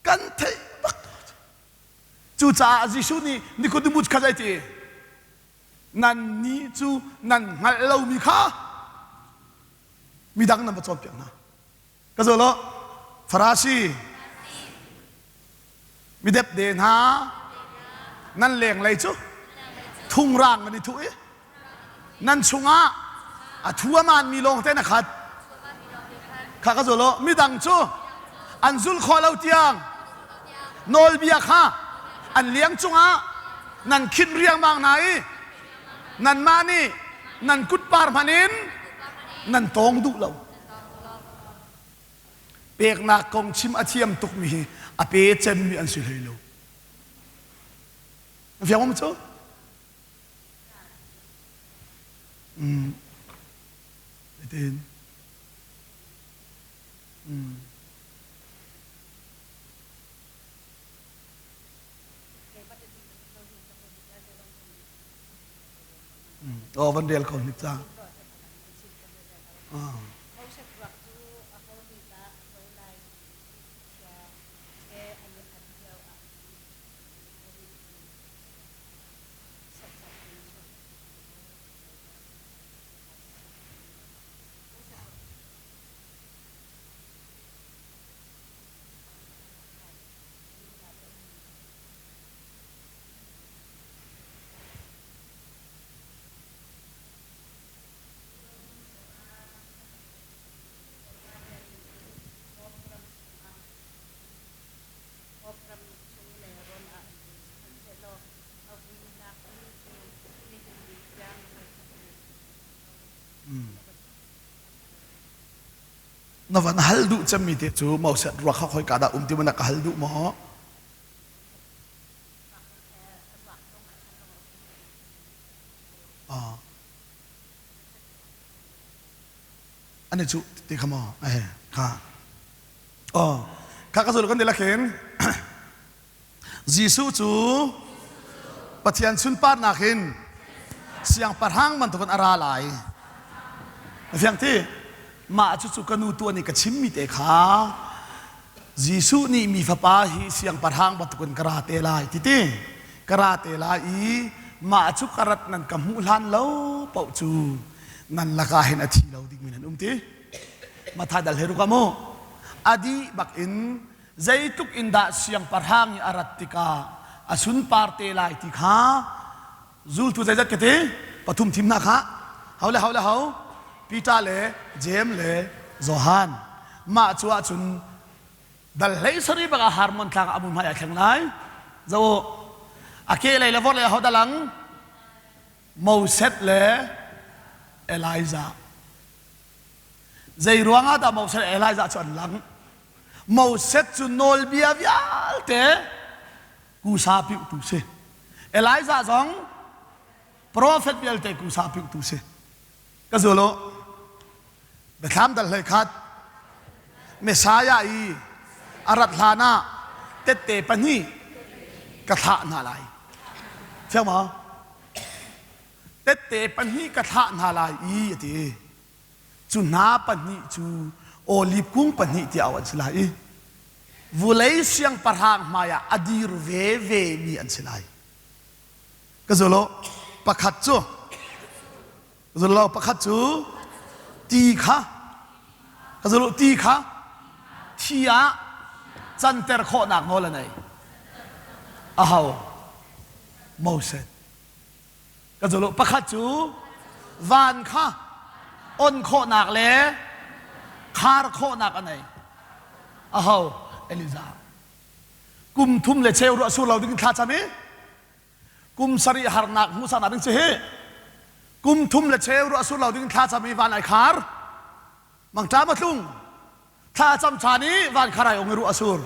S1: kan theih bak. Cucaah Jesuh nih Nicodemus kha zei ti? Nannih cu nan hngalh lomi kha midang nan va cawnpiak hna. Ka zawl aw, Farasi, midepde hna, nan lenglei cu thungrang nan i thuh i nan chungah a thu a maanmi lawngte na khat. Kha ka zawl aw, midang cu an zul khawh lo tiang nawlbia kha an liang cungah nan khinh riangmang hna i nanmah nih nan kutpar hmanh in nan tawng duh lo. Peknak kong chim a thiam tukmi hi a pe cemmi an si hlei lo. Na fiang um cu? Mm. Tin. Mm. Oh, van rel ko hnik ca. Ah.
S2: Moses ruak cu aho nih dah a hlo lai ti chia he an i at lio ah khan a ri in
S1: Na van hal duh cemmi te cu Moses ruak kha khoi ka dah um ti na ka hal duh maw? Ah. An i cuh ti kha maw? Eh, kha. Oh, kha ka zul kan ti lakhin Jesuh cu Pathian sunparnak in siangpahrang bantukin a ra lai. Na fiang ti? Mah cucu ka nu tuan i ka chimmi te kha Jesuh nih mi fapa hi siangpahrang bantukin ka ra te lai ti ti. Ka ra te lai i mah cu ka rat nan ka hmuh hlan lo paoh cu nan lakah hin a thi lo dingmi nan um ti. Matthai dal he ruk ah mu. A dih bak in. Zeitluk in dah siangpahrang i a rat tikah a sunpar te lai ti kha zultu zeizat ka ti? Pathum thim hna kha. Ho le ho le ho? Peter le Jeim le Johan. Mah cu ahcun dal hlei sarih bak ah Harmon tlang ah a mui hmai ai thleng lai. Zo a ke lei le vor lei ho dalang Moses le Elijah. Zei ruangah dah Moses le Elijah cu an lang? Moses cu nawlbia vialte kusa piuhtu si. Elijah zong profet vialte kusa piuhtu si. Ka zul u. Biathlam dal hlei khat. Messiah i a rat hlan ah tette pahnih ka thlah hna lai. Fiang maw? Tette pahnih ka thlah hna lai i a ti. Cu hna pahnih cu oliv kung pahnih tiah auh an si lai i vulei siangpahrang hmaiah a dir veve mi an si lai. Ka zul u, pakhat cu zul lo pakhat cu ti kha ka zul u ti kha thi ah canter khawhnak nawl a nei. Aho? Moses. Ka zul u. Pakhat cu van kha on khawhnak le khar khawhnak a nei. Aho? Elijah. Kum thum le cheu ruah sur lo ding thla cam i kum sarih harnak hmuhsaknak ding si hi. Kum thum le cheu ruah sur lo ding thla cam i van ai khar. Mangṭam a tlung. Thla cam ṭhan i van khar ai ong i ruah a sur.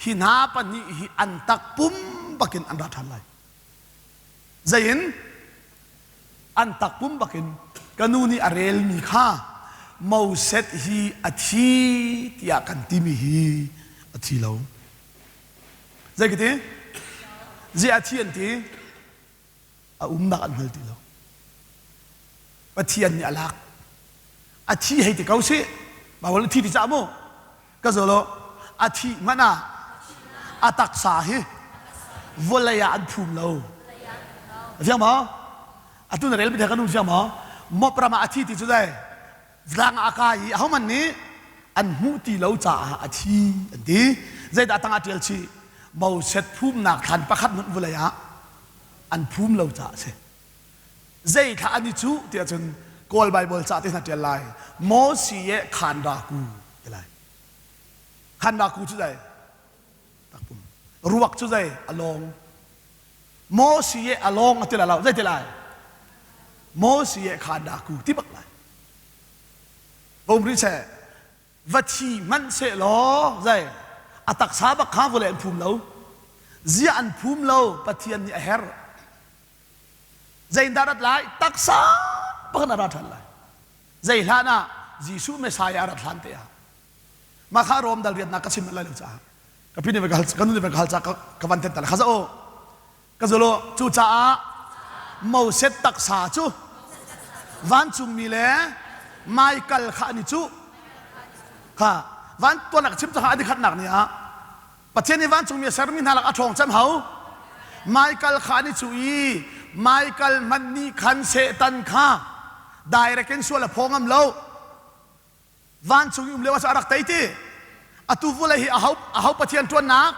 S1: Hi hna pahnih hi an tak pum bakin an ra ṭhan lai. Zei in? An takpum bakin ka nu nih a relmi kha Moses hi a thi tiah kan timi hi a thi lo. Zei ka ti? Ziah a thi an ti? A umnak an hngal ti lo. Pathian nih a lak. A thi hei ti ko sih. Baibal nih thi ti cah mu. Ka zolo a thih hmanh ah a taksa hi vawlei ah an phum lo. Fiang maw? Atu na rel mi kan um fiang maw? Mop ram ah a thi ti cu dai tlang ah a kai i ahohmanh nih an hmuh ti lo caah a thi an ti. Zeidah tang ah ṭial chih? Moses phumnak thlan pakhat hmanh vawlei ah an phum lo caah a si. Zei thla an i cuh tiah cun Kawl Baibal ca te hna ṭial lai. Moses ye khan ra ku ti lai. Khan ra ku cu zei? Takpum. Ruak cu zei? A lawng. Moses ye a lawng a ti lai lo. Zei ti lai? Moses ye khan ra ku ti bak lai. Bom ri seh. Va thi hmanh seh law zei a taksa bak kha vawlei an phum lo. Zia an phum lo Pathian nih a herh. Zeidah rat lai? Taksa pakhat a ra ṭhan lai. Zei hlan ah Jesuh Messiah a rat hlan te ah. Mah kha Rom dal riatnak ka chim lai lo caah ka pi nih ka hal ka nu nih ka hal caah ka van tet kha o ka zolo cucaah Moses taksa cu vancungmi le Michael kha an i cuh kha van tuan ka chim cu an i khatnak ni ah Pathian nih vancungmi a sermi hna lak a ṭhawng cem hau. Michael kha an i cuh i Michael hmanh nih khan Satan kha direct in sual a phaw ngam lo. Vancung i um lio ah a rak tei ti. Atu vulei hi aho aho Pathian ṭuannak?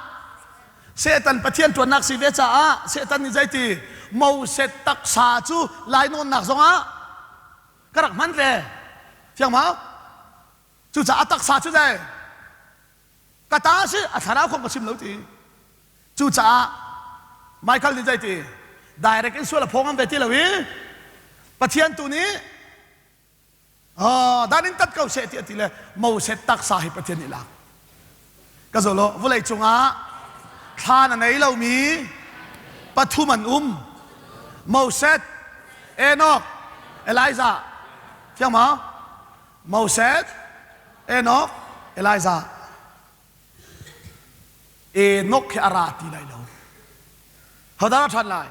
S1: Satan Pathian ṭuannak si ve caah Satan nih zeiti Moses taksa cu lainawnnak zongah ka rak hman ve. Fiang mau? Cucaah a taksa cu zei? Ka ta si a thlarau kong ka chim lo ti. Cucaah Michael nih zei ti direct in sual a phaw ngam ve ti lo i Pathian tu nih dan in tat ko seh ti a ti le Moses taksa hi Pathian nih lak. Ka zolo vawlei cungah thlan a ngei lomi pathum an um. Moses, Enoch, Elijah. Fiang ma? Moses, Enoch, Elijah. Enoch hi a ra ti lai lo. Hodah ra ṭhan lai?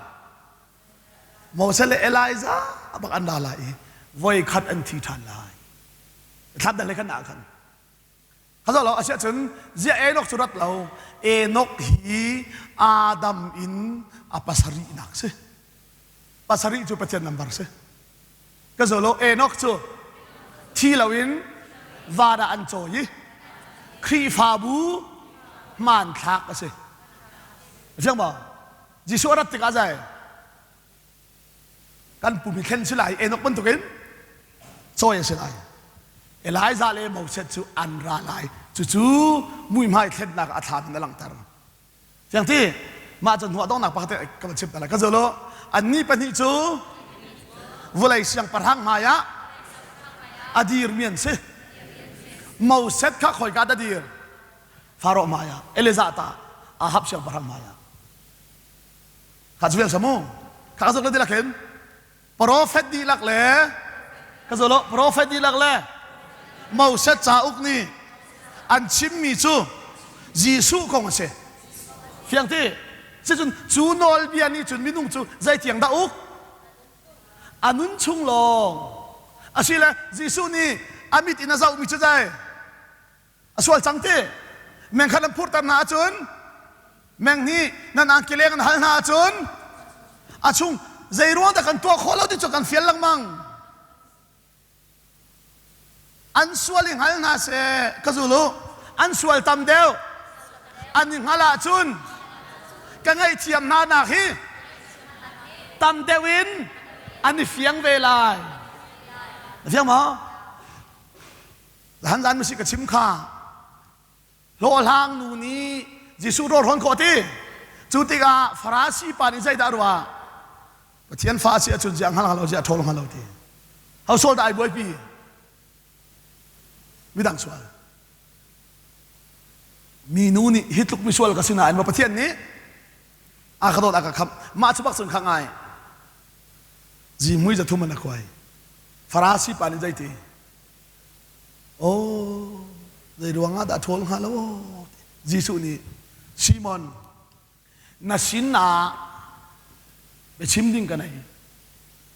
S1: Moses le Elijah bak an ra lai i voi khat an thi ṭhan lai. Thlap dal le khan ah khan. Hazal lo asiah cun ziah Enoch cu rat lo. Enoch hi Adam in a pasarihnak si. Pasarih cu Pathian number si. Ka zo lo Enoch cu thi loin van ah an cawi i Khrihfabu. Hmanthlak a si. Fiang maw? Jesuh a rat tikah zai kan pum hi thlen si lai Enoch bantukin cawi a si lai. Elijah le Moses cu an ra lai. Cucu muihmai thlennak a thlam in a langhter. Fiang ti? Mah cu hnuah donghnak pakhat ka van chim ta lai. Ka zul u. Annih pahnih cu vawlei siangpahrang hmai ah a dirmi an si. Moses kha khoika dah dir? Faro hmai ah. Elijah ta Ahab siangpahrang hmai ah. Kha cu vial samu. Kha ka zuk le dilak hin Profet dihlak le ka zul u. Profet dihlak le Moses cauk nih an chimmi cu Jesuh kong a si. Fiang ti? Sicun cu nawlbia nih cun minung cu zeitiang dah uk? A nun chung lawng. Asile Jesuh nih a mit in a zohmi cu zei? A sual cang ti. Meng khat an phurter hna ahcun meng nih nan angki leng an hal hna ahcun a chung zei ruang dah kan tuah khawh lo ti cu kan fial lengmang. An sual i hngal hna seh ka zul u. An sual tam deuh. An i hngal ahcun ka ngaihthiam hna nak hi tam deuh in an i fiang ve lai. Na fiang maw? Han zan masi ka chim kha hlawhhlang nu nih Jesuh rawl hrawn khawh ti cu tikah Farasi pa nih zeidah a ruah Pathian fa a si ahcun ziah hngal lo ziah ṭhawl hngal lo ti ho sual dah ai buaipi midang sual minu nih hi tluk misual ka si nain maw Pathian nih a ka dawt a ka khamh mah cu bak cun kha ngai zihmui zathum an a khuai Farasi pa nih zeiti Oh, zei ruangah dah ṭhawl hnga lo? Jesuh nih Simon, na sin ah biachim ding ka nei.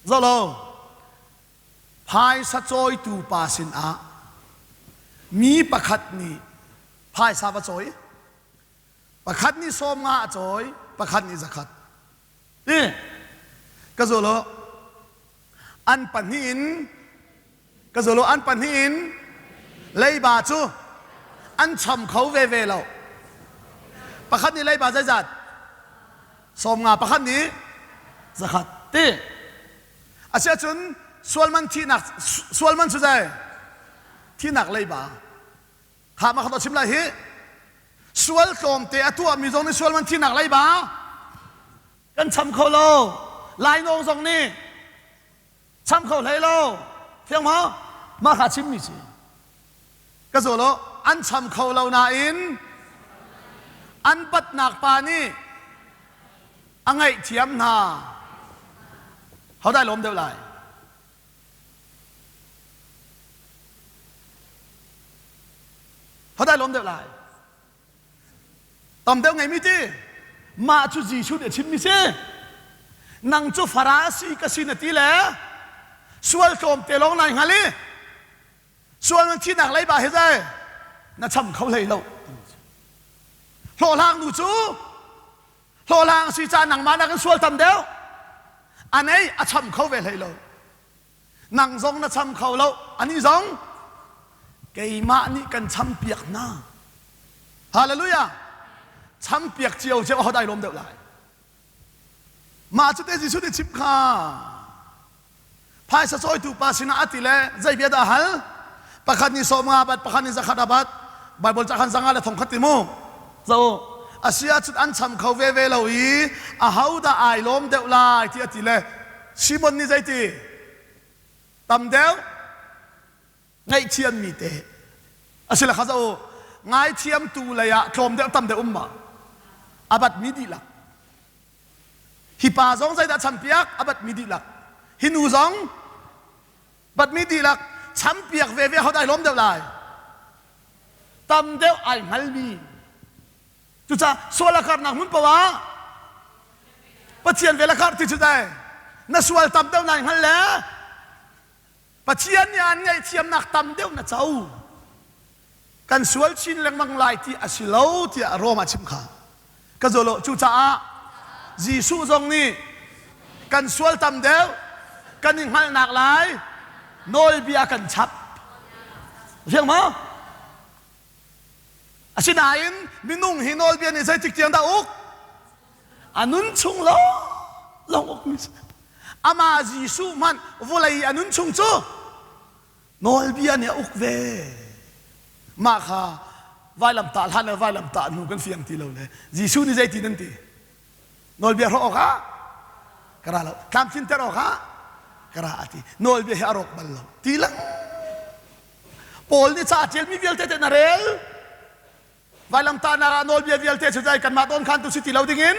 S1: Zoh lo, phaisa cawitu pa sinah mi pakhat nih phaisa va cawi. Pakhat nih 50 a cawi, pakhat nih 100. Ti, ka zul u. An pahnih in ka zul u an pahnih in leiba cu an cham kho veve lo. Pakhat nih leiba zeizat? 50, pakhat nih 100 ti. Asiahcun sualman thihnak sualman cu zei? Thihnak leiba. Kha ma kha chim lai hi. Sual tlawmte a tuahmi zong nih sualman thihnak leiba kan cham kho lo lainawng zong nih cham kho hlei lo thiang maw mah kha chimmi si ka zawl lo an cham kho lo nain an batnak pa nih a ngaihthiam hna hodai lawm deuh lai hodai lawm deuh lai Tam deuh ngeimi ti mah cu Jesuh nih a chimmi si. Nang cu Farasi ka si na ti le sual tlawmte lawng nai hngal i sual na thihnak leiba he zai na cham kho hlei lo. Hlawhhlang nu cu hlawhhlang si ca nangmah nakin sual tam deuh a nei a cham kho ve hlei lo. Nang zong na cham kho lo, anih zong keimah nih kan champiak hna. Hallelujah! Champiak cio cio aho dah ai lawm deuh lai? Mah cu te Jesuh nih chim kha. Phaisa cawitu pa sinah a ti le zei bia dah a hal? Pakhat nih 50 bat, pakhat nih 100 a bat. Bible ca khan 500 le 1000 ti mu. Zo a si ahcun an cham kho veve lo i aho dah ai lawm deuh lai ti a ti le Simon nih zeiti tam deuh ngaihthiammi te asile kha zo ngaithiamtu lei ah tlawm deuh tam deuh um ma a batmi dihlak hi pa zong zeidah champiak a batmi dihlak hi nu zong batmi dihlak champiak veve ho dai lawm deuh lai tam deuh ai hngalmi Cucaah sual a karnak hmun paoh ah Pathian vel a karh ti cu dai na sual tam deuh nai hngal le Pathian nih an ngaihthiamnak tam deuh na co. Kan sual chin lengmang lai ti a si lo tiah Rom ah chim kha. Ka zolo cucaah Jesuh zong nih kan sual tam deuh kan i hngalhnak lai nawlbia kan chap. Fiang maw? Asinain minung hi nawlbia nih zeitik tiang dah uk? A nun chung lawng ukmi si. Amah Jesuh hmanh vawlei a nun chung cu nawlbia nih a uk ve. Mah kha vailamtah hlan le vailamtah hnu kan fiang ti lo le Jesuh nih zeiti nan ti? Nawlbia hrawh awkah ka ra lo. Tlamtlinter awkah ka ra a ti. Nawlbia hi a rawk bal lo. Ti lang. Paul nih ca a ṭialmi vialte te na rel. Vailamtahnak ah nawlbia vialte cu dai kanmah tawn khan tu si ti lo dingin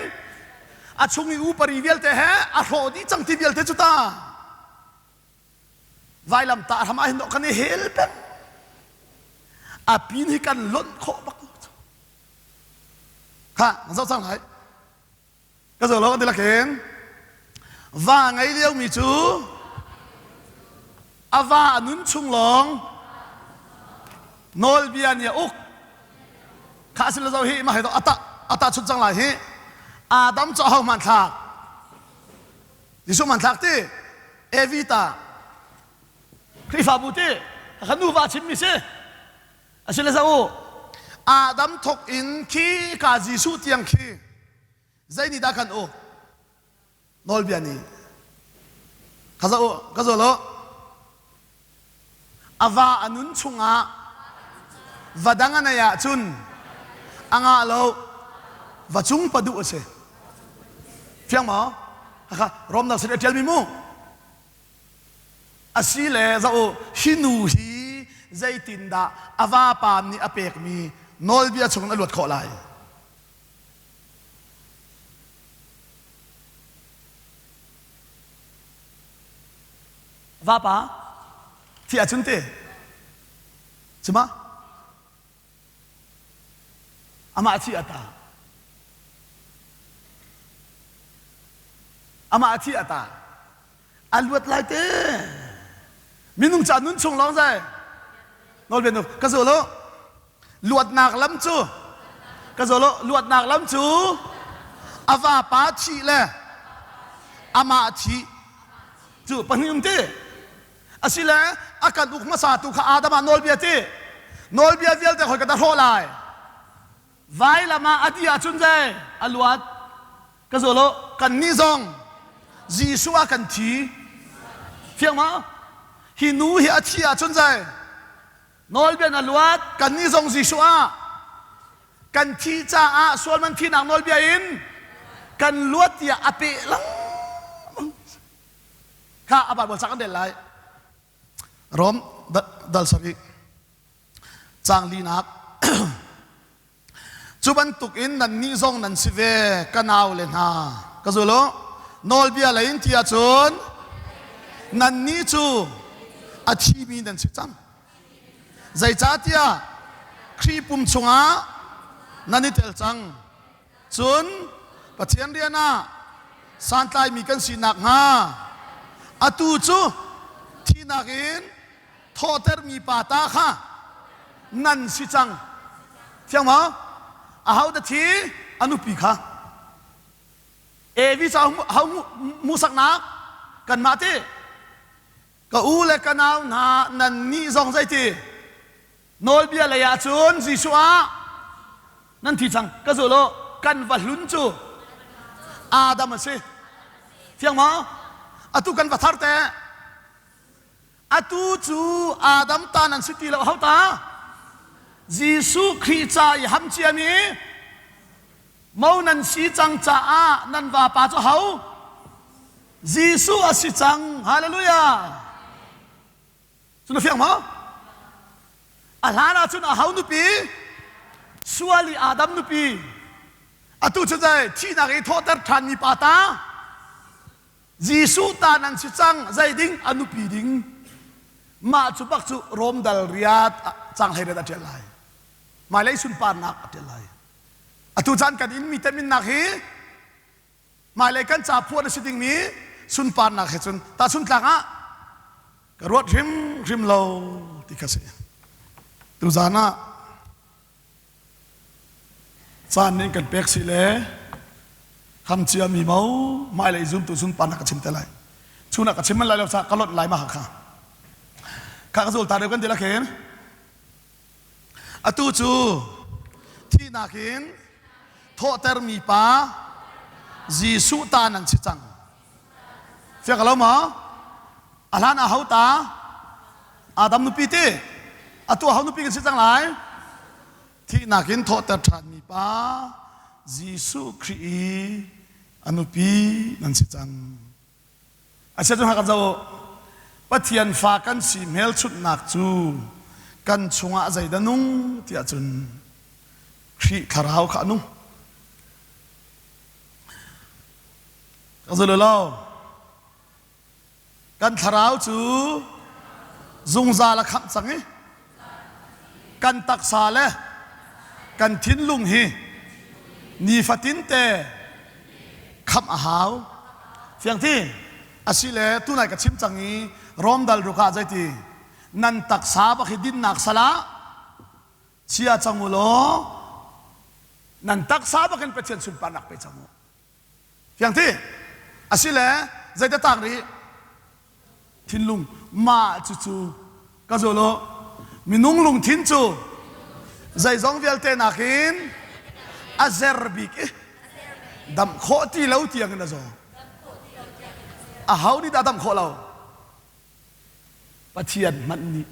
S1: a chung i upari vialte he a hrawh dih cang ti vialte cu ta. Vailamtah hram ah hin kan i hel peng. A pin hi kan lonh khawh bak lo. Kha, zoh cang lai. Ka zoh lo ti lakin va ngei liomi cu a va a nun chung lawng nawlbia nih a uk. Kha a si le zoh hi mah hi ata ata chun cang lai hi. Adam cu aho hmanthlak? Jesuh hmanthlak ti Evi ta Khrihfabu ti kha nuva chimmi si. Asile za u Adam thok in khi ka Jesuh tiang khi zei nih dah kan uk? Nawlbia nih. Ka za u ka zo lo. A va a nun chungah va dang a nei ahcun a ngah lo va cung pa duh a si. Fiang maw? Hakha Rom dang sin a ṭialmi mu. Asi le zoh u, hi nu hi zeitindah a vapa nih a pekmi nawlbia chungin a luat khawh lai? Vapa thi ahcun ti cuma Amah thi a ta. Amah thi a ta. A luat lai te. Minung ca nun chung lawng zai. Nawlbia nu ka zul u. Luatnak lam cu ka zul u. Luatnak lam cu a vapa thih le amah thih cu pahnih um ti. Asile a kan uk hmasa tu kha Adam ah nawlbia ti. Nawlbia vialte hoi ka dah hrawh lai. Vailam ah a ti ahcun zei a luat. Ka zul u, kan nih zong Jesuh ah kan thi. Fiang ma? Hi nu hi a thi ahcun zei nawlbia na luat, kan nih zong Jesuh ah kan thi caah sualman thinak nawlbia in kan luat tiah a peh lengmang. Kha a Bible ca kan rel lai. Rom dal sarih caang linak Cu bantukin nannih zong nan si ve, ka nau le hna. Ka zul u. Nawlbia lei in ti ahcun nannih cu a thimi nan si cang. Zeicahtiah Khrih pum chungah nan i tel cang. Cun Pathian rian ah santlaimi kan si nakhnga atu cu thinak in thawhtermi pa ta kha nan si cang. Thiang maw? Aho dah thi? A nupi kha. Evi ca ho hmuhsaknak kanmah ti. Ka u le ka nau hna nannih zong zeiti? Nawlbia lei ah cun Jesuh ah nan thi cang. Ka zul u. Kan va hlun cu Adam a si. Fiang maw? Atu kan va thar te. Atu cu Adam ta nan si ti lo. Ho ta? Jesuh Khrih ca i ham ciami mo nan si cang caah nan vapa cu ho? Jesuh a si cang. Hallelujah. Cu na fiang maw? A hlan ahcun a ho nupi? Sual i Adam nupi. Atu cu zei thihnak i thawhter ṭhanmi pa ta Jesuh ta nan si cang zei ding a nupi ding. Mah cu bak cu Rom dal riat cang hlei riat a ṭial lai. Hmailei sunparnak a ṭial lai. Atu caan kan in mi teminnak hi Hmailei kan ca phuan a si dingmi sunparnak he cun tahchuntlak ah ka ruat hrimhrim lo ti kha si. Tuzaan ah caan nih kan pek si le kham ciami mo hmailei zumtu sunparnak ka chim te lai. Chun ah ka chim man lai lo ca ka lonh lai ma kha. Kha ka zul ta deuh kan ti la khen. Atu cu. Thihnak in thawhtermi pa Jesuh ta nan si cang. Fiang lo maw? A hlan a ho ta? Adam nupi ti. Atu a ho nupi kan si cang lai? Thihnak in thawhter ṭhanmi pa Jesuh Khrih i a nupi nan si cang. Asiah cu kan zoh Pathian fa kan si hmelchunhnak cu kan chungah zeidah nung tiah cun Khrih thlarau kha a nung. Ka zul lo. Kan thlarau cu zungzal a khamh cang i kan taksa le kan thinlung hi nifatin te khamh a hau. Fiang ti? Asile tunai ka chim cang i Rom dal ruk ah zeiti nan taksa bak hi dinnak salah chia cang u law nan taksa bak in Pathian sunparnak pe cang u. Fiang ti? Asile zeidah taak rih? Thinlung. Mah cucu ka zul u. Minung lungthin cu zeizong vialte nakin a zer bik i damh khawh ti lo tiangin a zaw. Aho nih dah damh khawh lo? Pathian hmanh nih.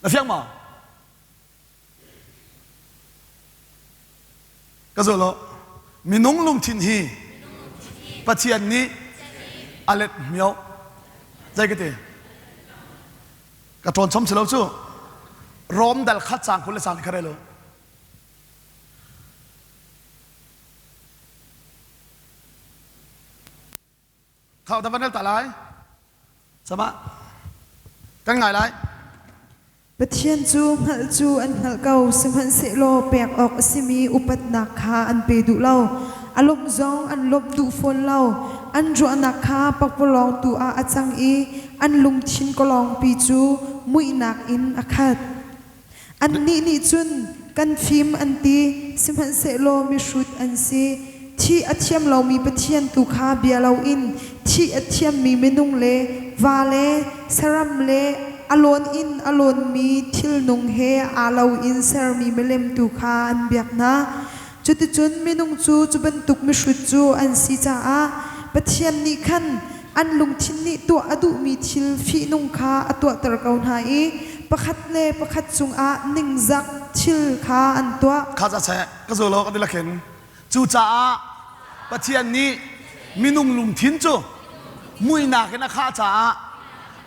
S1: Na fiang maw? Ka zul lo. Minung lungthin hi Pathian nih a let hmio. Zei ka ti? Ka ṭawn chom si lo cu. Rom dal khat cang 20 le cang kha rel u. Thau da van ta lai. Sama. Kan ngai lai.
S3: Pathian cu hngalh cu an hngalh ko, sihmanhsehlaw pek awk a simi upatnak kha an pe duh lo. A lawmh zong an lawmh duh fawn lo. An ruahnak kha pakpalawng tu ah a cang i an lungthin kawlawngpi cu muihnak in a khat. Annih nih cun kan fim an ti, sihmanhsehlaw mihrut an si. Thih a thiam lomi Pathian tu kha bia loin thih a thiammi minung le va le saram le a lawn in a lawnmi thilnung he aa lo in sermi milem tu kha an biak hna. Cuticun minung cu cu bantuk mihrut cu an si caah Pathian nih khan an lungthin nih tuah a duhmi thil fihnung kha a tuahter ko hna i pakhat le pakhat cungah ningzak thil kha an tuah.
S1: Kha ca seh ka zul awk an i lakhin. Cucaah Pathian nih minung lungthin cu muihnak in a khah caah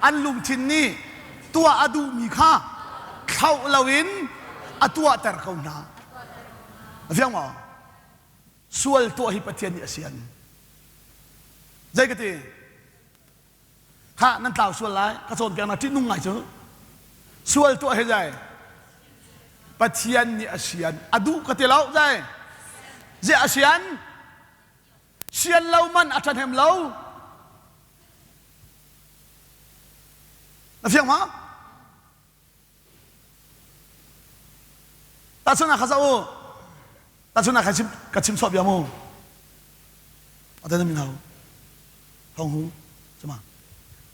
S1: an lungthin nih tuah a duhmi kha thlauh loin a tuahter ko hna. A fiang maw? Sual tuah hi Pathian nih a sian. Zei ka ti? Khah nan tlau sual lai, ka cawnpiak na ṭihnung ngai cu. Sual tuah hi zai. Pathian nih a sian. A duh ka ti lo zai. Ziah a sian? Sian lo man a ṭhahnem lo. Na fiang ma? Tahchunhnak kha zoh u. Tahchunhnak kha chim, ka chim sawh bia mu. Ate na min hau. Thawng hu. Cuma.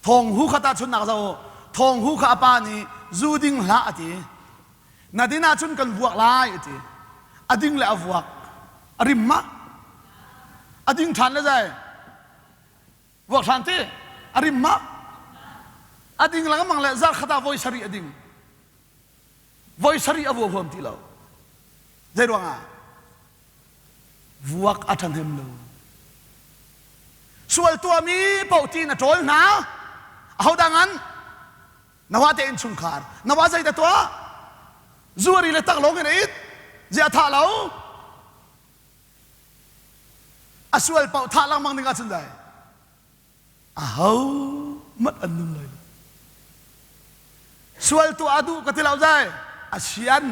S1: Thawng hu kha tahchunhnak zoh u. Thawng hu kha a pa nih zu ding hlah a ti. Na din ahcun kan vuak lai a ti. A ding le a vuak. A rim ma? A ding ṭhan le zai. Vuak hlan ti a rim ma? A ding lengmang le zarkhat ah voi sarih a ding. Voi sarih a vua huam ti lo. Zei ruangah? Vuak a ṭhahnem lo. Sual tuahmi paoh tiin a ṭawl hna. Ahodah ngan? Na wa te innchungkhar. Na wa zeidah tuah? Zuari le taklawng in a it. Ziah thah lo? A sual paoh thah lengmang ding ahcun dai aho hmanh an nung lai lo. Sual tuah a duh ka ti lo zai a sian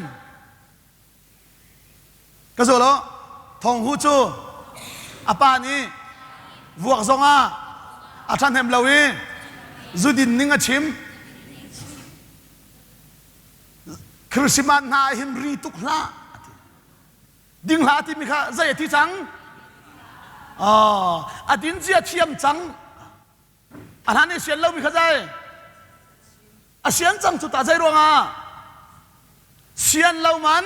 S1: ka zul lo thong hu cu a pa nih vuak zongah a ṭhahnem lo i zudin ning a chim Christmas hna ah hin ri tuk hlah Ding hlah timi kha zei a ti cang? Oh, a din cia thiam cang. A hlan i sian lomi kha zei? A sian cang cu ta zei ruangah? Sian lo man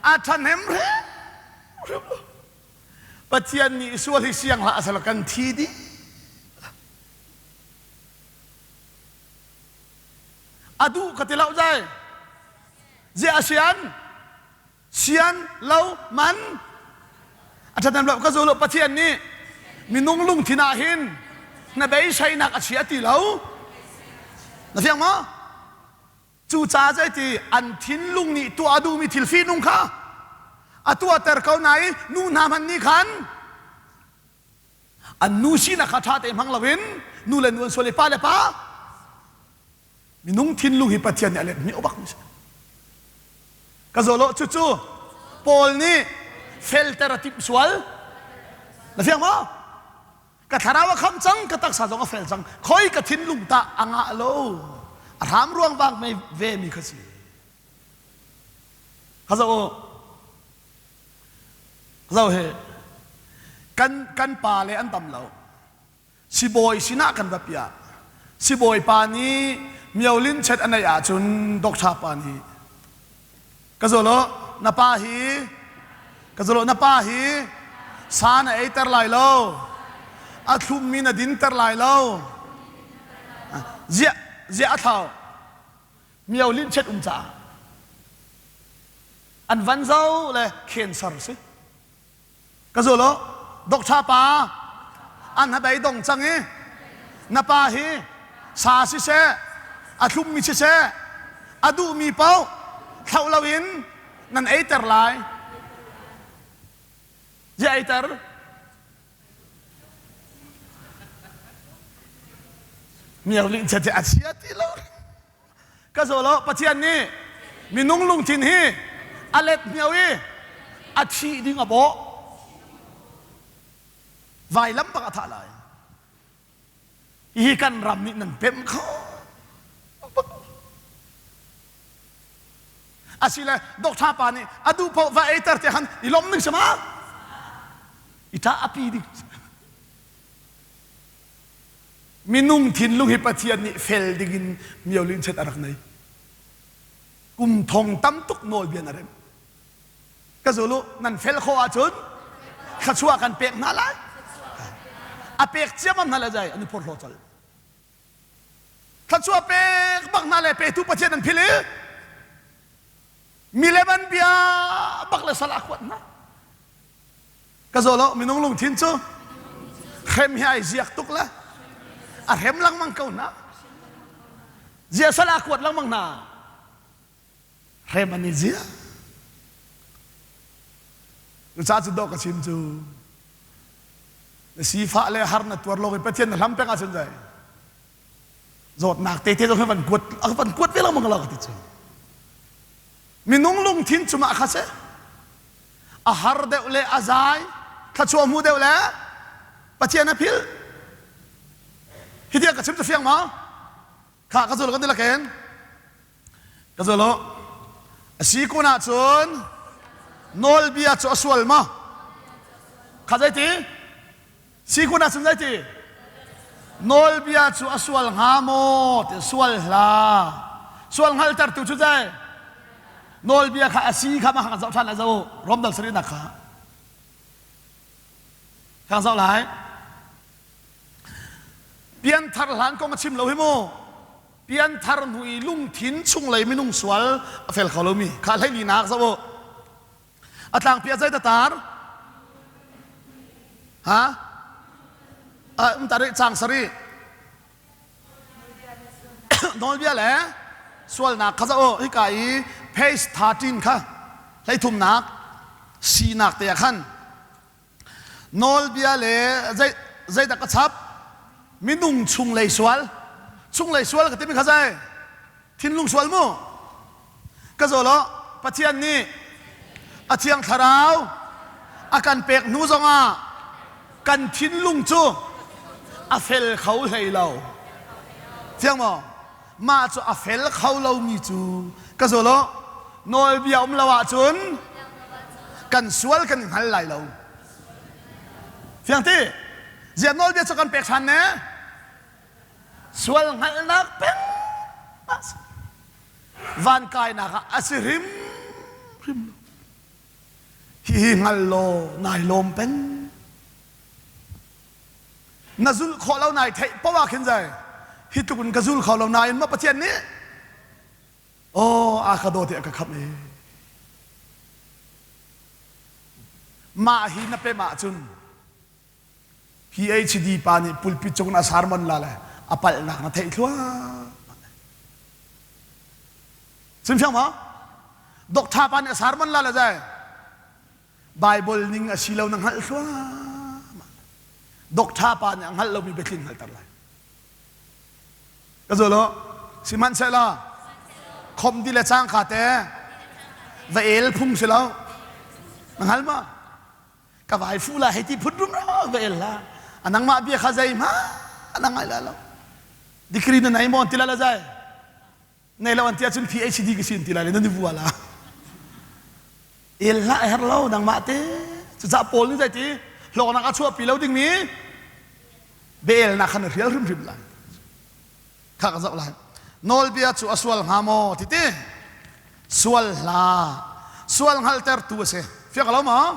S1: a ṭhahnem hrimhrim lo. Pathian nih sual hi siang hlah selaw kan thi dih. A duh ka ti lo zai. Ziah a sian? Sian lo man a ṭhahnem lo ka zul Pathian nih minung lungthin ah hin na beiseinak a chia ti lo. Na fiang maw? Cucaah zeiti an thinlung nih tuah a duhmi thil fihnung kha a tuahter ko nain nu hna hmanh nih khan an nu sinak kha ṭha tein hmang loin nu le nu an sual i pa le pa minung thinlung hi Pathian nih a let hmiau bak mi si. Ka zaw cucu Paul nih felter a timh sual. Na fiang maw? Ka thlarau a kham cang, ka taksa zong a fel cang. Khoi ka thinlung tah a ngah lo. A hram ruang vang mei ve mi kha si. Kha zo zo he kan kan pa le an tam lo. Sibawi sinah kan va piah. Sibawi pa nih miolin chet a neih ahcun doctor pa nih Ka zolo na pa hi ka zolo na pa hi sa na eiter lai lo a thlummi na dinter lai lo ziah ziah a thlau mio linchet um caah an van zo le cancer si Ka zul u. Doctor pa an hnabei dong cang i na pa hi sa siseh, a thlummi siseh, a duhmi paoh thlauh loin nan eiter lai. Ziah eiter? Miar lih chet a chia ti lo. Ka zaw lo Pathian nih minung lungthin hi a let hniau i a thih ding a bawh. Vailam bak a thah lai. Hihi kan ram nih nan pemh kho. Asile doctor pa nih a duh paoh va eiter te han i lom ning si ma? I ṭah a pi ding. Minung thinlung hi Pathian nih fel dingin miolin chet a rak nei. Kum thong tam tuk nawlbia na remh. Ka zul u, nan fel khawh ahcun thluachuah kan pek hna lai. A pek ciammam hna le zai an i phorhlaw colh. Thluachuah pek bak hna le petu Pathian an phil i milem an bia bak le sal a kuat hna. Ka zaw lo minung lungthin cu hrem hi ai ziak tuk le a hrem lengmang ko hna. Zia sal a kuat lengmang hna. Hrem an i ziak. Cucaah cu dawh ka chim cu na sifah le har na tuar lo i Pathian na hlam peng ahcun zai zawtnak te te zong hi van kuat van kuat ve lengmang lo ka ti cu. Minung lungthin cu mah kha si. A har deuh le a zai, thluachuah hmu deuh le Pathian a philh. Hi tiang ka chim cu fiang maw? Kha ka zul kan ti lakin. Ka zul u. A si kun ahcun nawlbia cu a sual maw? Kha zeiti? Si kun ahcun zeiti? Nawlbia cu a sual hnga maw? Ti sual hlah. Sual hngaltertu cu zei? Nawlbia kha a si kha mah kha kan zoh ṭhan lai zoh. Rom dal sarihnak kha. Kan zoh lai. Pianthar hlan kong a chim lo hi mu. Pianthar hnu i lungthin chunglei minung sual a fel kho lomi kha hleili nak zoh u. A tlangpi ah zei da tar? Ha? Um tar cang sari. Nawlbia le sualnak kha zoh hika i page 13 kha hleithumnak sinak te ah khan nawlbia le zei zeidah ka chap minung chunglei sual chunglei sual ka timi kha zei Thinlung sual mu. Ka zaw lo Pathian nih a thiang thlarau a kan pek hnu zongah kan thinlung cu a fel kho hlei lo. Fiang maw? Mah cu a fel kho lomi cu ka zaw lo nawlbia um lo ahcun kan sual kan i hngal lai lo. Fiang ti? Ziah nawlbia cu kan pek ṭhan ne? Sual hngalhnak peng ah si. Van kainak ah a si hrim hrim lo. Hihi hngal law nai lawm peng. Na zulh khawh lo nai theih poah ah khin zai hi tluk in ka zul kho lo nain maw Pathian nih aw a ka dawt i a ka khamh e. Mah hi na pem ahcun PhD pa nih pulpit cung in a sermon la le a palhnak na theih thluahmah. Sim fiang maw? Doctor pa nih a sermon la le zai Bible ning a si lo na hngalh thluahmah. Doctor pa nih a hngalh lomi biathli hngalhter lai. Ka zul u. Sihmanhsehlaw khom ti le cangka te va el phung si lo. Na hngal maw? Ka vai fu la hei ti phun rumro va el la. A nangmah bia kha zei hmanh na ngai la lo. Degree na nei maw ti la la zai. Nei lo an ti ahcun PhD ka si an ti lai le nan i vua la. El hlah her lo nangmah te. Cucaah Paul nih zei ti hlawknak a chuahpi lo dingmi belnak kha na hrial hrimhrim lai. Kha ka zoh lai. Nawlbia cu a sual hnga maw ti ti? Sual hlah. Sual hngalhtertu a si. Fiak lo maw?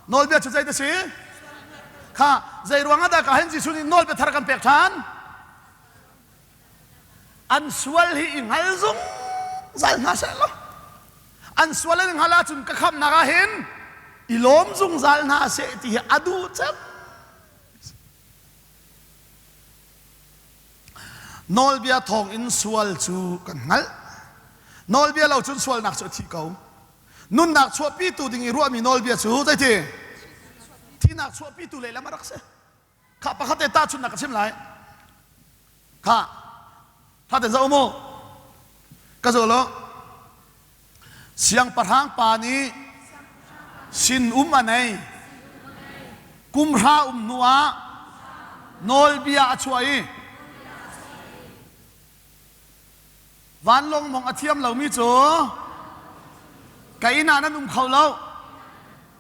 S1: Nawlbia cu zei ti si? Kha zei ruang ah dah ka hin Jesuh nih nawlbia thar kan pek ṭhan? An sual hi i hngal zungzal hna seh law an sual an i hngal ahcun ka khamnak ah hin i lawm zungzal hna seh ti hi a duh cem. Nawlbia thawngin sual cu kan hngalh. Nawlbia lo cun sualnak cu a thi ko. Nunnak chuahpitu ding i ruahmi nawlbia cu zeiti? Thihnak chuahpitu lehlam a rak si. Khah pakhat te tahchunhnak ka chim lai. Khah, tha ten zoh mu. Ka zaw lo. Siangpahrang pa nih sinum a nei. Kumhra um hnu ah nawlbia a chuah i vanlawng mong a thiam lomi cu ka inn ah nan um kho lo.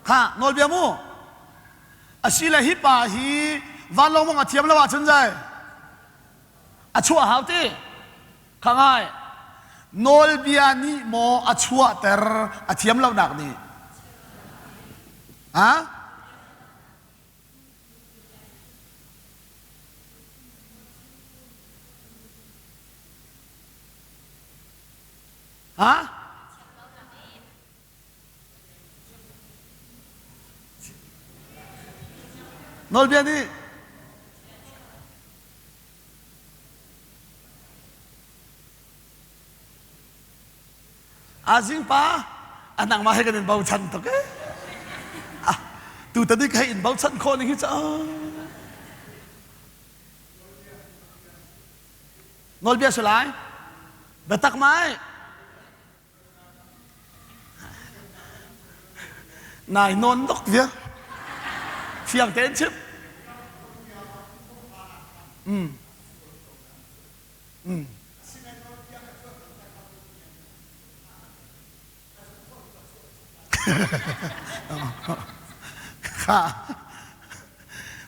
S1: Kha nawlbia mu. Asile hi pa hi vanlawng mong a thiam lo ahcun zai a chuah hau ti. Kha ngai. Nawlbia nih maw a chuahter a thiam lonak nih? Ha? Ha? Nawlbia nih Azing pa a nangmah he kan in bochan tuk eh. Ah, tu tadi ka in bochan khawh ning hi ca. Nawlbia si lai. Biatak mai. Nai nawn dok viar. Fiang tein chim. Mm. Mm. Kha.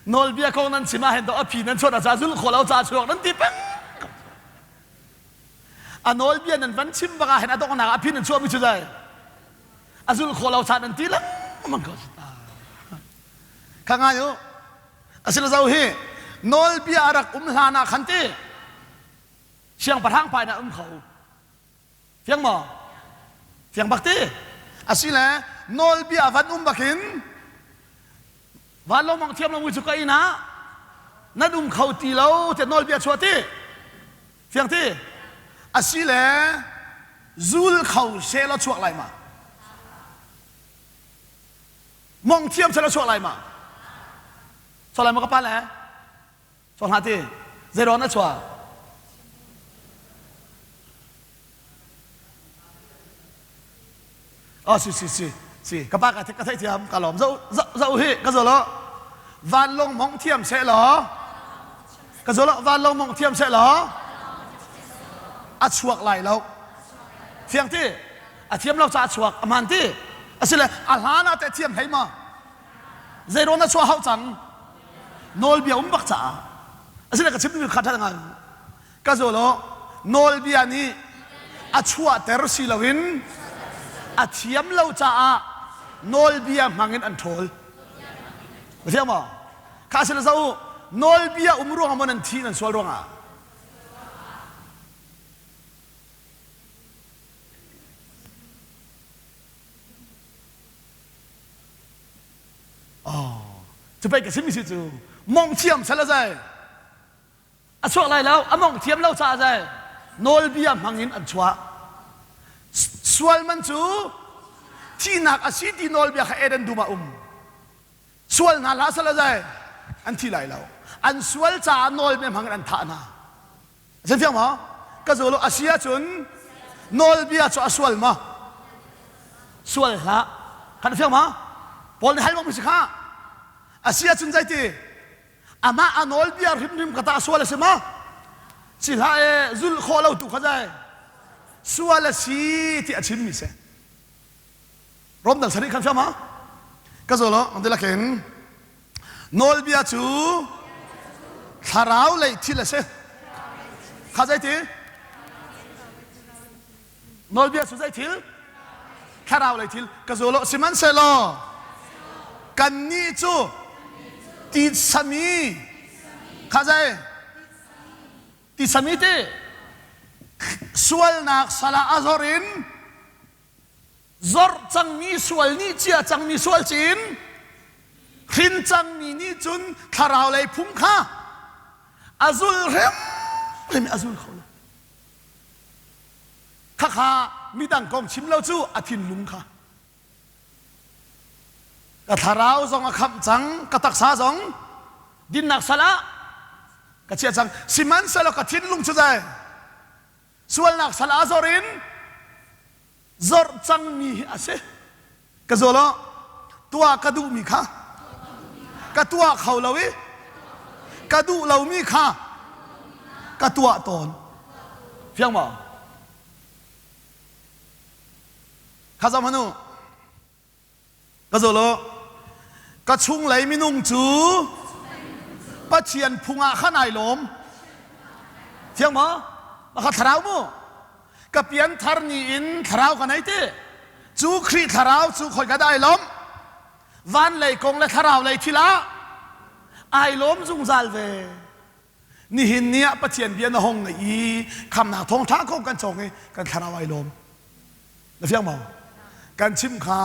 S1: Nawlbia kong nan chim ah hin to a phi nan chuat a ca zul khawh lo ca chuak nan ti peng. A nawlbia nan van chim bak ah hin a donghnak ah phin an chuahmi cu zei a zul khawh lo caan an ti lengmang ko kha ngai u asila zo hi nawlbia a rak um hlan ah khan ti siangpahrang pa in a um kho fiang maw fiang bak ti asile nawlbia van um bakin Vanlawng thiam lo cu ka inn ah nan um kho ti lo tiah nawlbia chuah ti fiang ti asi le zul kho she law chuak lai ma mong thiam she law chuak lai ma chuak lai ma ka pa le chuak hna ti zeiruang na chuah Oh si si si si ka pa ka ka theih thiam ka lawm zo zo zo hi ka zo lo vanlong mong thiam se law ka zo lo vanlong mong thiam se law a chuak lai lo fiang ti a thiam lo ca a chuak a man ti asile a hlan ah te thiam hlei ma zeiruang na chuah hau cang nawlbia um bak caah asile ka chim mi kha tha ngai ka zo lo nawlbia nih. A chuahter si loin a thiam lo caah nawlbia hmangin an ṭhawl. Na fiang maw? Kha sila zoh u, nawlbia um ruangah maw nan thi nan sual ruangah? Oh, cu pei ka chimmi si cu mong thiam sal a zai. A chuak lai lo, a mong thiam lo caah zai. Nawlbia hmangin an chuah. Sual man cu thihnak a si ti nawlbia kha Eden dum ah um. Sual hna hlah sal a zai. An thi lai lo. An sual caah nawlbia hmangin an thah hna. Zan fiang maw? Ka zul a si ahcun nawlbia cu a sual maw? Sual hlah. Kan fiang maw? Paul nih hal bang si kha. A si ahcun zeiti? Amah a nawlbia hrimhrim ka ta sual a si maw? Si hlah e zulh khawh lo tu kha zai. Sual a si ti a chimmi si. Rom dal sarih khan fiang maw? Ka zul ang dilakin Nawlbia cu thlarau lei thil a si. Kha zeiti? Nawlbia cu zei thil? Thlarau lei thil. Ka zul sihmanhsehlaw kannih cu titsami kha zei? Titsami ti sualnak salah a zor in Zorh cangmi sual nih cia cangmi sual cin hrin cangmi nih cun thlarau lei phung kha a zul hrimhrim a zul kho lo. Khakha midang kong chim lo cu a thinlung kha ka thlarau zong a khamh cang ka taksa zong dinnak sal ah ka chia cang sihmanhsehlaw ka thinlung cu zei sualnak sal ah zor in zorh cangmi hi a si ka zawl aw tuah ka duhmi kha ka tuah kho lo i ka duh lomi kha ka tuah tawn fiang maw kha zam hanu Ka zawl u. Ka chunglei minung cu Pathian phung ah khan ai lawm. Thiang maw? Maka thlarau mu. Ka pianthar ni in thlarau ka nei ti. Cu Khrih thlarau cu khoi ka dah ai lawm? Van lei kong le thlarau lei thil ah ai lawm zungzal ve. Nihin ni ah Pathian bia na hong ngaih i khamnak thawngṭha kong kan cawng i kan thlarau ai lawm. Na fiang maw? Kan chim kha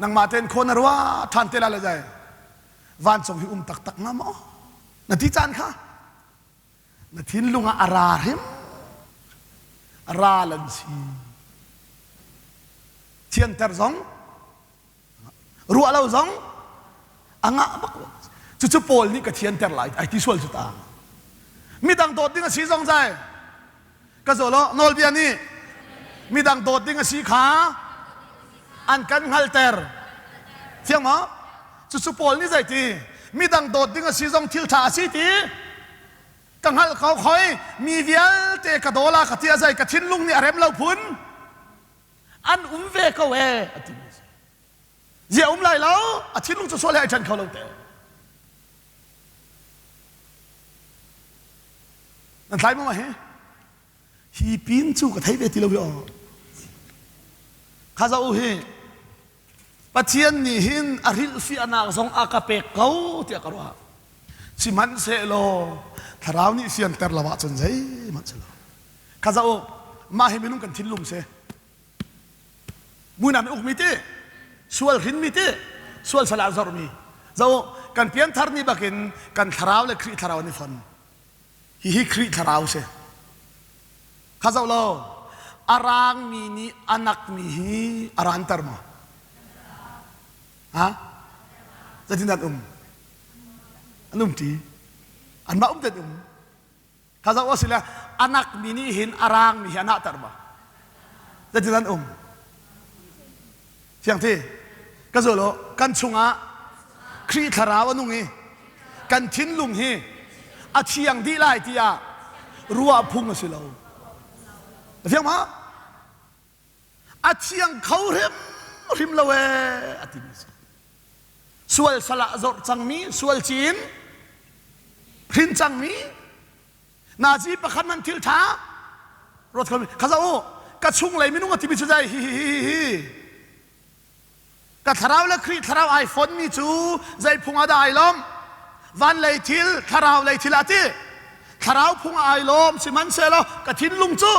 S1: nangmah tein khaw na ruah ṭhan te lai le zai vancung hi um taktak hnga maw? Na ti caan kha na thinlung ah a ra hrim ral an si. Thianter zong ruah lo zong a ngah bak lo cucu Paul nih ka thianter lai ai ti sual cu ta midang dawt ding a si zong zai ka zawl nawlbia nih midang dawt ding a si kha an kan hngalter thiang maw cucu Paul nih zei ti midang dawt ding a si zong thil ṭha a si ti ka hngalh ko khoi mi vialte ka daw la ka ti a zai ka thinlung nih a rem lo phun an um ve ko ee a ti mi si zia um lai lo a thinlung cu sual he ai ṭhen kho lo te nan tlai maw hi hi pin cu ka thei ve ti lo hi aw kha za u hi Pathian nih hin a hrilhfiahnak zong a ka pek ko tiah ka ruah sihmanhsehlaw thlarau nih fianter lo ahcun zeihmanh si lo Kha zoh u, mah hi minung kan thinlung si. Muinam i ukmi ti, sual hrinmi ti, sual sal ah zormi. Zoh u, kan pianthar ni bakin kan thlarau le Khrih thlarau an i fon. Hihi Khrih thlarau si. Kha zoh lo, a rangmi nih a nakmi hi a ranter maw? Ha? Zeitin an um? An um ṭi. Anmah um ten um. Kha zoh a si le a nakmi nih hin a rangmi hi a nahter ma? Zeitin an um? Fiang ti? Ka zul u, kan chungah Khrih thlarau a nung i kan thinlung hi a thiang dih lai tiah ruah phung a si lo. Fiang ma? A thiang kho hrimhrim lo ee a timi si. Sual sal ah zorh cangmi, sual cin hrin cangmi nazi pakhat man thil ṭha ruat kho kha zoh u. Ka chunglei minung a timi cu zei hi hi hi hi. Ka thlarau le Khrih thlarau ai fonmi cu zei phung ah dah ai lawm? Van lei thil, thlarau lei thil ah ti. Thlarau phung ah ai lawm sihmanhsehlaw ka thinlung cu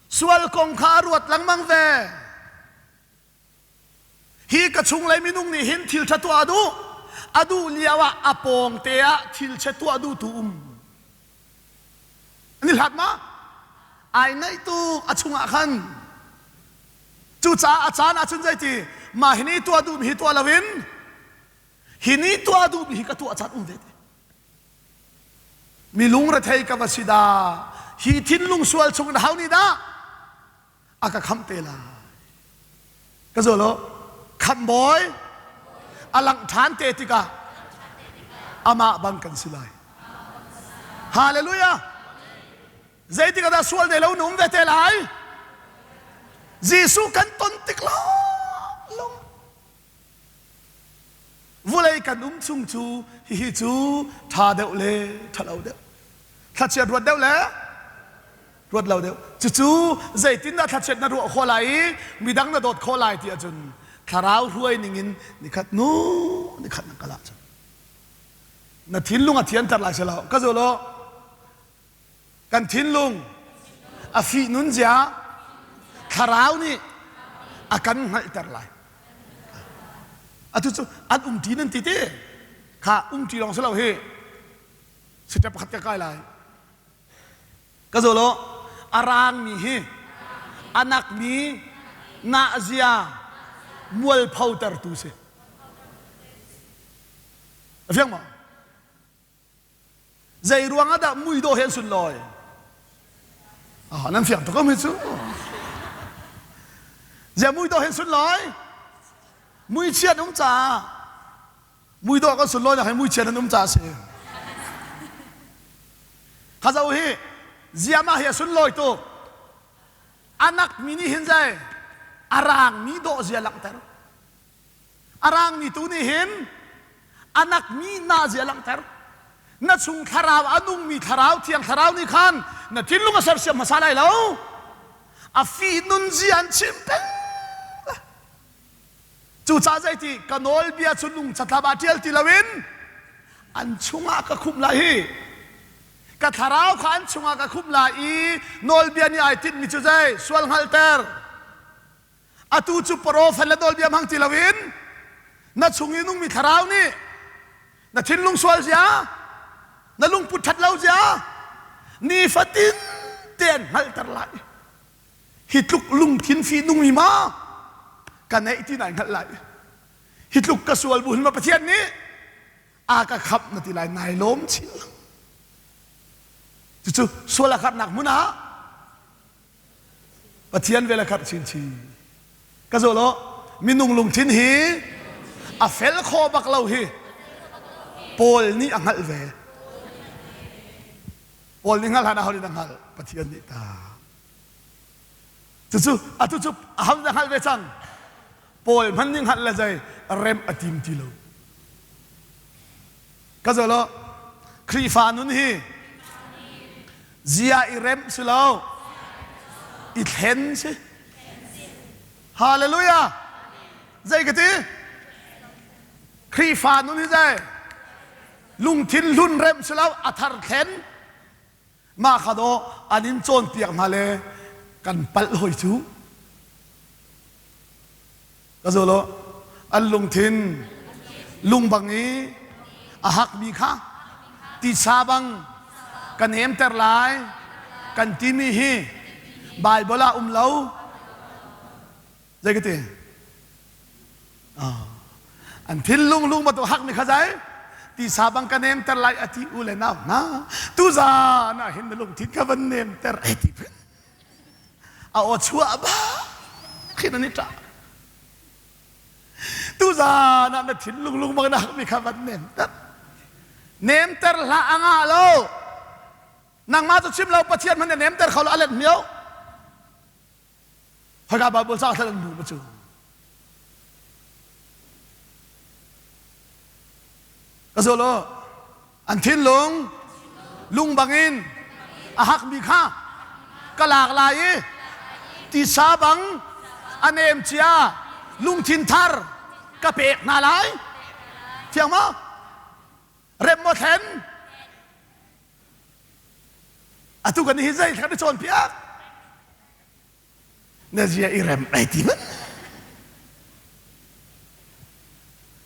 S1: sual kong kha a ruat lengmang ve. Hi ka chunglei minung nih hin thil ṭha tuah a duh. A duh lio ah a pawng te ah thil chia tuah duhtu um. An i hlat ma? Ai naih tuk a chungah khan. Cucaah a caan ahcun zeiti mah hi ni tuah duhmi hi tuah loin hi ni tuah duhmi hi ka tuah caan um ve te. Mi lungrethei ka va si dah. Hi thinlung sual chung in hau nih dah a ka khamh te lai. Ka zawl u. Khamhbawi a langh ṭhan te tikah amah bang kan si lai. Hallelujah! Zeitik ah dah sual nei lo na um ve te lai? Jesuh kan ton tik lawng Vulei kan um chung cu hihi cu ṭha deuh le ṭhalo deuh thlachiat ruat deuh le ruat lo deuh cucu zeitindah thlachiat na ruah khawh lai i midang na dawt khawh lai ti ahcun thlarau hruai ningin nikhat nu nikhat na kal ahcun na thinlung a thianter lai si lo ka zul u Kan thinlung a fihnun zia thlarau nih a kan hngalhter lai. Atu cu an umṭi nan ti ti kha umṭi lawng si lo hi step pakhat ka kai lai. Ka zawl aw a raangmi hi a nakmi nahzia mualphotertu si. A fiang maw? Zei ruang ah dah muidawh he an sunlawi? Ah, nan fiang tuk ko mi cu. Zia muidawh he an sunlawi? Muichiat um caah. Muidawh kan sunlawi nak hi muichiat an um caah a si. Kha zo hi ziama hi a sunlawi tuk. Anak mi nih hin zei a raang mi dawh zia langhter. A rangmi tu nih hin a nakmi nahzi a langhter. Na chung thlarau a nungmi thlarau thiang thlarau nih khan na thinlung a sersiam hmasa lai lo. A fi nunzia an chim peng. Cucaah zeiti ka nawlbia cu lung catlap ah ṭial ti loin an chungah ka khumh lai hi. Ka thlarau kha an chungah ka khumh lai i nawlbia nih ai tinhmi cu zei sual hngalhter Atu cu profet le nawlbia hmang ti loin na chung i nungmi thlarau nih na thinlung sual zia, na lungput ṭhat lo zia nifatin te an hngalhter lai. Hi tluk lungthin fi nungmi ma ka neih ti nai hngalh lai. Hi tluk ka sual bu hin ma Pathian nih a ka khamh na ti lai nai lawm chin. Cucu sual a karhnak hmun ah Pathian vel a karh chinchin. Ka zawl aw, minung lungthin hi a fel kho bak lo hi Paul nih a hngalh ve. Paul nih hngalh hlan aho nih a hngalh? Pathian nih ta. Cucu atu cu aho nih a hngalh ve cang? Paul hmanh nih hngalh le zei rem a tim ti lo. Ka zawl aw, Khrihfa nun hi zia i remh si lo, i thlen si. Hallelujah! Zei ka ti? Khrihfa nun hi zei? Lungthin hlun remh si lo, a thar thlen. Mah kha dawh an in cawnpiak hna le kan palh hoi cu. Ka zul u. An lungthin lungbang i a hakmi kha tisa bang kan emter lai kan timi hi Baibal ah um lo. Zei ka ti? An thinlung lung bantuk hakmi kha zai tisa bang ka nemter lai a ti u le nau hna tuzan ah hin na lungthin ka van nemter ai ti phin a aw chuah ba khin an i ṭah tuzan ah na thinlung lung bang na hakmi kha van nemter nemter hlah a ngah lo nangmah cu chim lo Pathian hmanh na nemter kho lo a let mio Haka Bible ca thlan an hmu cu. Ka zul u. An thinlung lung bangin a hakmi kha ka lak lai i. Tisa bang a nem cia lungthin thar ka pek hna lai. Fiang maw? Rem maw thlen? Atu kan hi zei kan i cawnpiak? Na zia i rem ai ti man.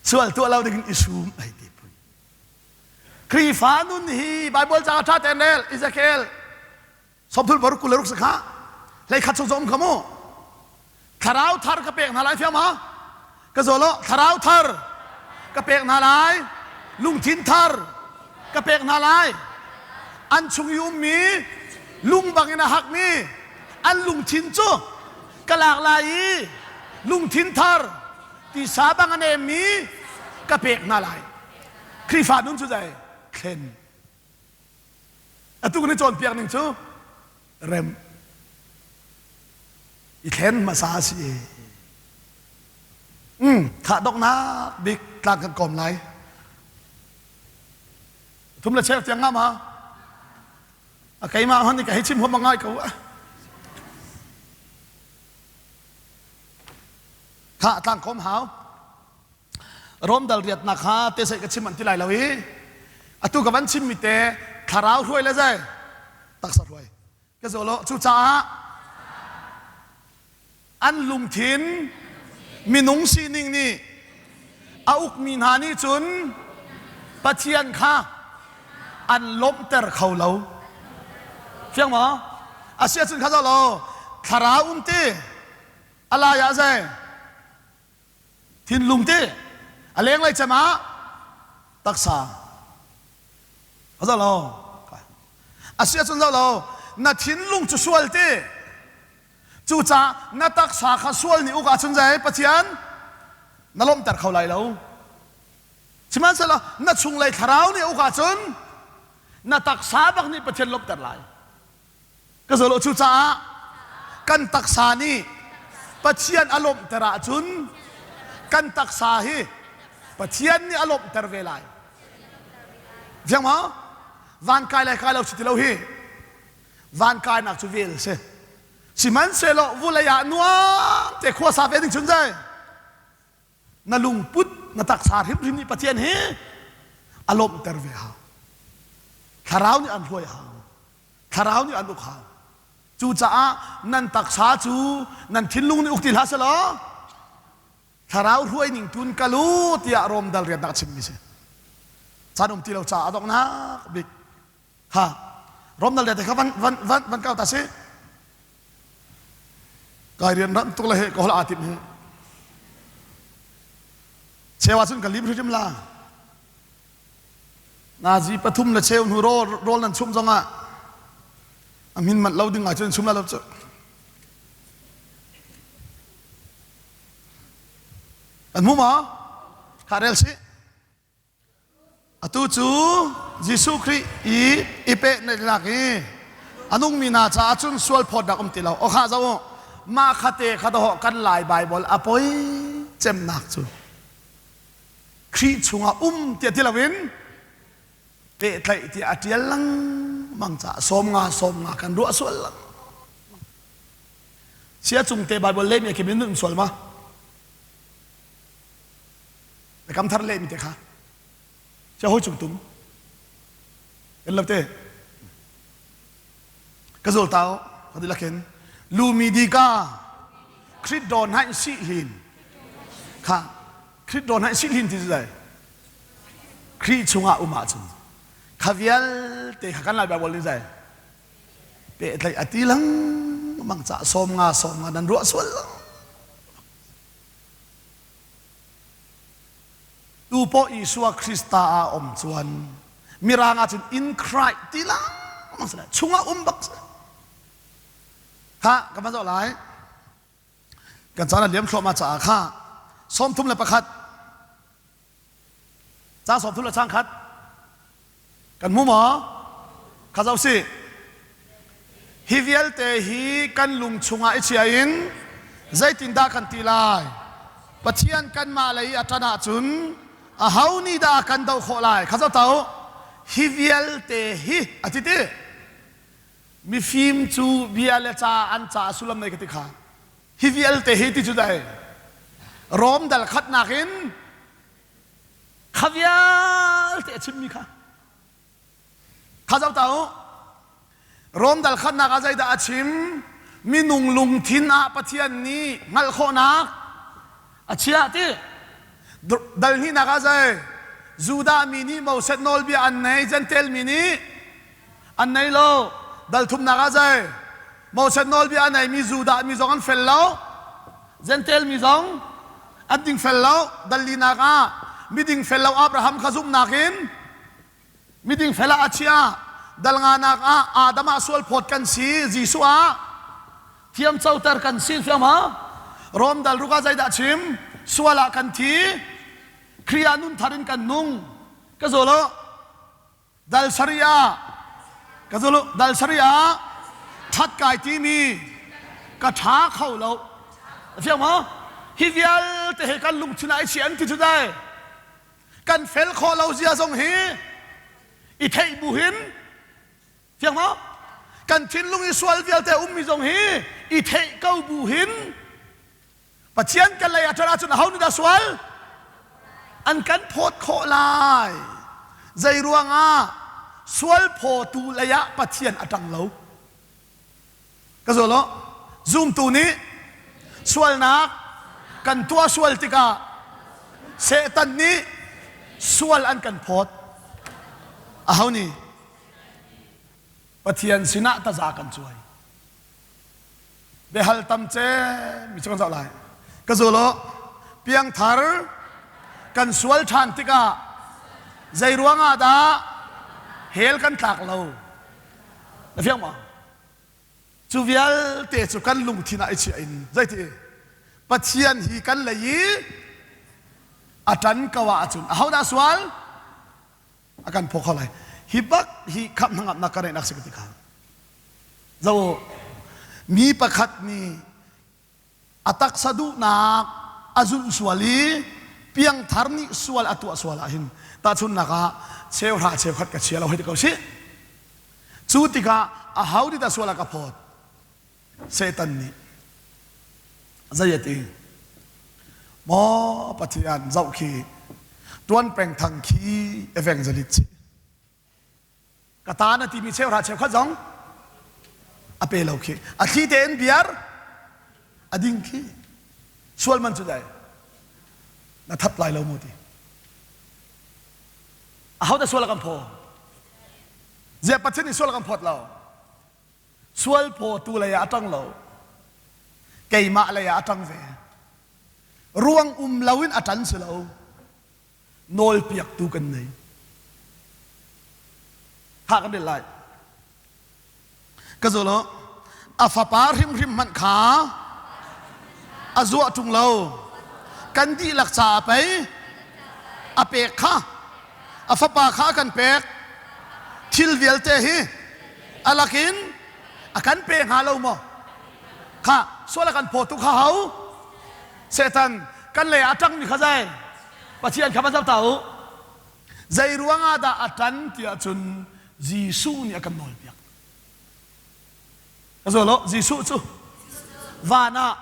S1: Sual tuah lo ding in i sum ai ti pun. Khrihfa nun hi Bible ca ṭha tein rel Ezekiel sawmthul paruk 26 sakha hlei khat chung um kha mu thlarau thar ka pek hna lai fiam ha ka zolo thlarau thar ka pek hna lai lungthin thar ka pek hna lai an chung i ummi lung bangin a hakmi an lungthin cu ka lak lai i lungthin thar tisa bang a nemmi ka pek hna lai Khrihfa nun cu zei thlen atu kan i cawnpiak ning cu rem i thlen hmasa a si mm thah donghnak bik tlang kan kawm lai thum le cheu tiang nga ma a keimah hon ka hei chim huam ngai ko kha tlang kawm hau Rom dal riatnak kha te sai ka chim an ti lai lo i atu ka van chim mi te thlarau hruai le zai taksa hruai ka zo lo cucaah an lungthin minung sining nih a ukmi hna nih cun Pathian kha an lawmhter kho lo fiang maw asiahcun kha zo lo thlarau um ti alai ah zei Thinlung ti a lenglei cem ah taksa a zo lo. A si ahcun zo lo. Na thinlung cu sual ti. Cucaah na taksa kha sual nih uk ahcun zei Pathian na lawmhter kho lai lo. Sihmanhsehlaw na chunglei thlarau nih uk ahcun na taksa bak nih Pathian lawmhter lai. Ka zolo cucaah kan taksa nih Pathian a lawmhter ahcun kan taksa hi Pathian nih a lawmhter ve lai. Fiang maw? Van kai lai kai lo si ti lo hi. Van kainak cu vel si. Sihmanhsehlaw vulei ah nuam te khua sa ve ding chun zai. Na lungput na taksa hrimhrim nih Pathian hi a lawmhter ve hau. Thlarau nih an hruai hau. Thlarau nih an uk hau. Cucaah nan taksa cu nan thinlung nih uk ti hlah selaw thlarau hruai ning tun kal u tiah Rom dal riannak a chimmi si. Caan um ti lo caah a donghnak bik ha Rom dal rian kha van van van van kau ta si. Kai rian ram tuk le he ka hol aa tim hi. Chewa cun ka lim hrim la. Nazi pathum le cheu hnu rawl rawl nan chumh zongah a hmin manh lo ding ahcun chum la lo cu. An hmu maw? Kha rel sih. Atu cu Jesuh Khrih i i pehnak i a nungmi hna caah cun sual phawtnak um ti lo. Okha zo u. Mah khate kha dawh kan Lai Baibal a poi cemnak cu. Khrih chungah um tiah ti loin pehtlaih tiah a ṭial lengmang caah 50 50 kan ruah sual lengmang. Sia cung te Baibal lehmi a kim in nun sual ma? Biakam thar lehmi te kha. Sia hoi cung tum. Kan lo te. Ka zul tau ka dilakin lumi dika Krit do nain si hin kha Krit do nain si hin ti zai Khrih chungah um ahcun kha vialte kha kan Lai Bible nih zai pehtlaih a ti lengmang ca 50 50 nan ruah sual Tu paw Isua Krista ah um chuan Mirang ah cun in Christ ti lengmang si lai chungah um bak si kha ka van zoh lai kan caan a liam thluahmah caah kha 31 ca 30 le chang khat Kan hmu maw? Kha zoh sih. Hi vialte hi kan lung chungah i chia in zeitindah kan ti lai? Pathian kanmah lei a ṭan ahcun aho nih dah a kan doh khawh lai? Kha zoh to. Hi vialte hi a ti ti. Mifim cu bia le ca an ca sullam nei ka ti kha. Hi vialte hi ti cu dai. Rom dal khatnak in kha vialte a chimmi kha. Kha zoh ta u. Rom dal khatnak ah zeidah a chim? Minung lungthin ah Pathian nih hngalh khawhnak a chiah ti. Dal hnihnak ah zei? Judah mi nih Moses nawlbia an nei, Jentail mi nih an nei lo. Dal thumnak ah zei? Moses nawlbia a neimi Judah mi zong an fel lo. Jentail mi zong an dingfel lo. Dal linak ah miding fel lo Abraham kha zumhnak in miding fel ah a chia. Dal nganak ah Adam ah sual phawt kan si, Jesuh ah thiam coter kan si fiang ma? Rom dal ruk ah zeidah chim? Sual ah kan thi, Khrih ah nun thar in kan nung. Ka zawl lo. Dal sarih ah ka zawl dal sarih ah that kai timi ka ṭha kho lo. Fiang ma? Hi vialte he kan lungthin ah i chia an ti cu dai. Kan fel khawh lo zia zong hi i theih bu hin fiang maw? Kan thinlung i sual vialte ummi zong hi i theih ko bu hin Pathian kan lei ah ṭan ahcun aho nih dah sual an kan phawt khawh lai? Zei ruangah sual phawtu lei ah Pathian a ṭang lo? Ka zawl lo. Zumtu nih sualnak kan tuah sual tikah Satan nih sual an kan phawt. Aho nih? Pathian sinah taza kan cuai. Biahal tam ce mi cu kan zoh lai. Ka zul u. Piangthar kan sual ṭhan tikah zei ruangah dah hell kan tlak lo? Na fiang maw? Cu vialte cu kan lungthin ah i chiah in zeiti Pathian hi kan lei i a ṭan ko ahcun ahodah sual a kan phaw kho lai. Hi bak hi khamh hnangamnak ka neihnak si ka ti kha. Zo mi pakhat nih a taksa duhnak a zulh sual i piangthar nih sual a tuah sual ahhin tahchunhnak ah cheuhra cheukhat ka chia lo hei ti ko sih. Cu tikah a ho nih dah sual a ka phawt? Satan nih. Zei a ti? Maw Pathian zoh khi tuan peng thang khi evangelist si. Ka ta na timi cheuhra cheukhat zong a pe lo khi. A thli tein biar a ding khi. Sual man cu dai. Na that lai lo mu ti. Aho dah sual a kan phaw? Ziah Pathian nih sual a kan phawt lo? Sual phawtu lei ah a ṭang lo. Keimah lei ah a ṭang ve. Ruang um loin a ṭan si lo. Nawlpiaktu kan nei. Kha kan rel lai. Ka zul a fapa hrimhrim hmanh kha a zuah ṭung lo. Kan dihlak caah pei a pek kha a fapa kha a kan pek. Thil vialte hi a lakin a kan pe hnga lo maw? Kha sual a kan phawtu kha ho? Satan kan lei ah a ṭangmi kha zei? Pathian kha van zoh ta u. Zei ruangah dah a ṭan tiah cun Jesuh nih a kan nawlpiak. Ka zawl Jesuh cu van ah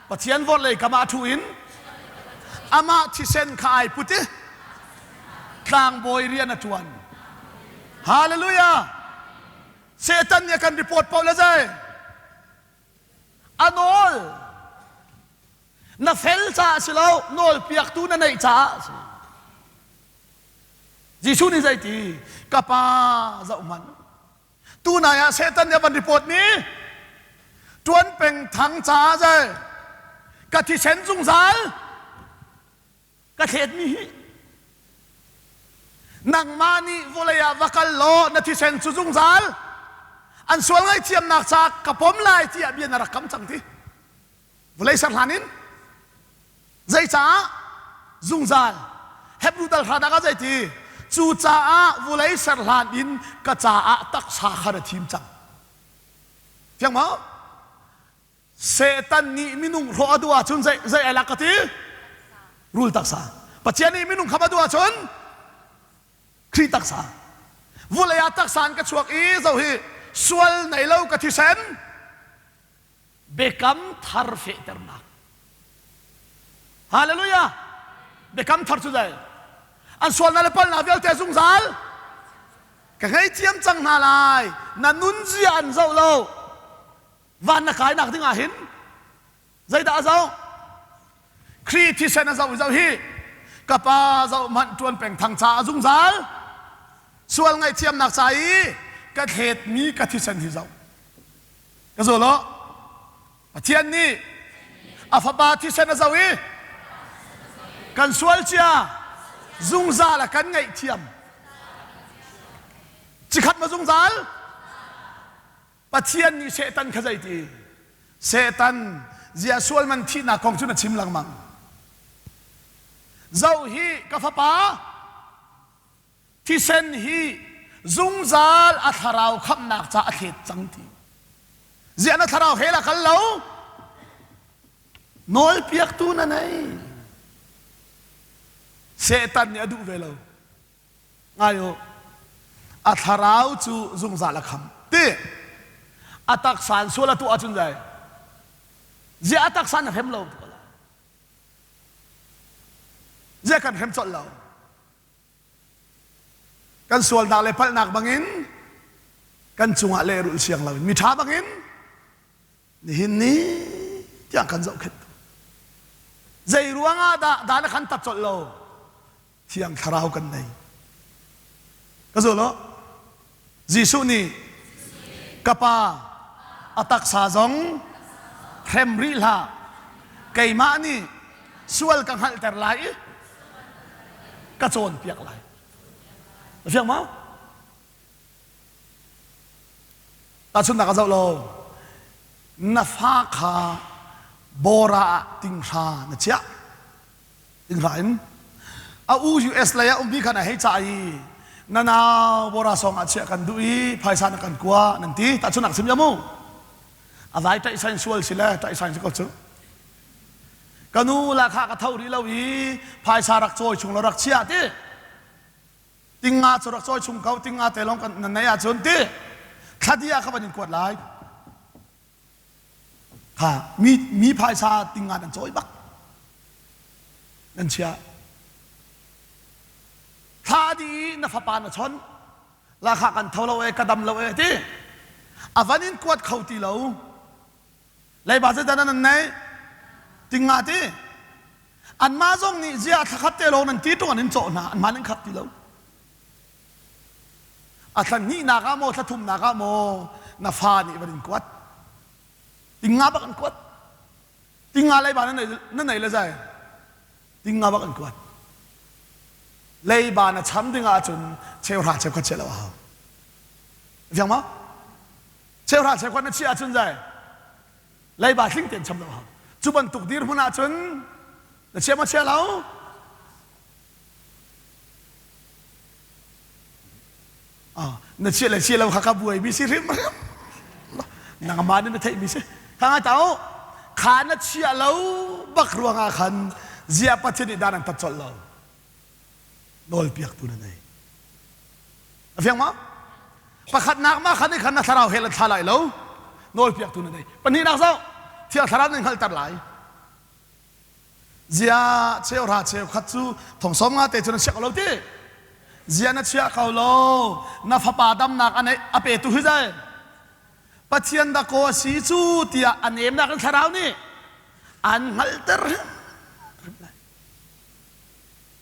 S1: Pathian vorhlei kam ah ṭhu in amah thisen kha ai put i tlangbawi rian a ṭuan. Hallelujah! Satan nih a kan report paoh le zei? A nawl. Na fel caah si lo, nawlpiaktu na neih caah a si. Jesuh nih zeiti? Ka pa zoh hmanh. Tunai ah Satan nih a van report mi tuan peng thang caah zei ka thisen zungzal ka thletmi hi nangmah nih vawlei ah va kal law na thisen cu zungzal an sual ngaihthiamnak caah ka pom lai tiah bia na rak kam cang ti vawlei ser hlan in Zeicah? Zungzal. Hebrew dal hranak ah zeiti? Cucaah vulei ser hlan in ka caah taksa kha na thim cang. Fiang maw? Satan nih minung hrawh a duh ahcun zei zei ai lak ka ti? Rul taksa. Pathian nih minung kham a duh ahcun Khrih taksa. Vulei ah taksa in ka chuak i zo hi. Sual nei lo ka thisen biakam thar fehternak. Hallelujah! Biakam thar cu zei? An sualnak le palhnak vialte zungzal ka ngaihthiam cang hna lai. Na nunzia an zoh lo. Van na kainak ding ah hin zeidah a zoh? Khrih thisen a zoh i zoh hi ka pa zoh hmanh ṭuan peng thang ca a zungzal sual ngaihthiamnak ca i ka thletmi ka thisen hi zoh. Ka zul u. Pathian nih a fapa thisen a zoh i kan sual cia zungzal a kan ngaihthiam. Cikhat ma zungzal? Pathian nih Satan kha zeiti? Satan zia sual man thihnak kong cu na chim lengmang. Zoh hi ka fapa Thisen hi zungzal a thlarau khamhnak ca a thlet cang ti. Ziah na thlarau hell a kal lo? Nawlpiaktu na nei. Satan nih a duh ve lo. Ngai u. A thlarau cu zungzal a kham. Ti. A taksa in sual a tuah ahcun zei? Ziah a taksa na hrem lo? Ziah kan hrem colh lo? Kan sualnak le palhnak bangin kan cungah lehrulh siang loin miṭha bangin nihin ni tiang kan zohkhenh. Zei ruangah dah dan a kan tat colh lo? Thiang Thlarau kan nei. Ka zul lo. Jesuh nih ka pa a taksa zong hrem rih hlah keimah nih sual ka hngalhter lai i ka cawnpiak lai. Na fiang maw? Tahchunhnak ah zoh law na fa kha bawra ah tinghra na chiah. Tinghra in a u US lei ah ummi kha na hei cah i na nau bawra song ah chiah kan duh i phaisa na kan kua nan ti. Tahchunhnak sim ya mu. A vai taih sain sual si le taih sain si ko cu. Ka nu la kha ka tho rih lo i phaisa rak cawi chung lo rak chiah ti. Tinga cu rak cawi chung ko tinga te lawng kan nan nei ahcun ti. Thladi ah ka van in kuat lai. Kha mi mi phaisa tinga nan cawi bak. Nan chiah. Thla di i na fapa na chon. La kha kan tho lo e ka dam lo e ti. A van in kuat kho ti lo. Leiba zeidah nan nei? Tinga ti. Anmah zong nih zia thlakhat te lawng nan ti ṭung an in cawh hna, anmah nan khap ti lo. A thla hnihnak ah maw, thla thumnak ah maw, na fa nih van in kuat. Tinga bak an kuat. Tinga leiba na nei, na nei le zai. Tinga bak an kuat. Leiba na cham ding ahcun cheuhra cheukhat chia lo a hau. Fiang ma? Cheuhra cheukhat na chiah ahcun zai leiba tling tein cham lo hau. Cu bantuk dirhmun ahcun na chia maw chia lo? Ah, na chia le chia lo kha ka buai mi si hrim hrim. Nangmah nih na theih mi si. Kha ngai tau. Kha na chia lo bak ruangah khan zia Pathian nih dan an tat colh lo. Nawlpiaktu na nei. A fiang ma? Pakhatnak ma khan khan na thlarau hell an thla lai lo. Nawlpiaktu na nei. Pahnihnak zoh. Thiang thlarau nan hngalhter lai. Zia cheuhra cheukhat cu thong 50 te cu na chiah ko lo ti. Zia na chiah ko lo. Na fapa damnak a neih a petu hi zai. Pathian dakaw a si cu tiah a nemnak in thlarau nih an hngalhter hrim lai.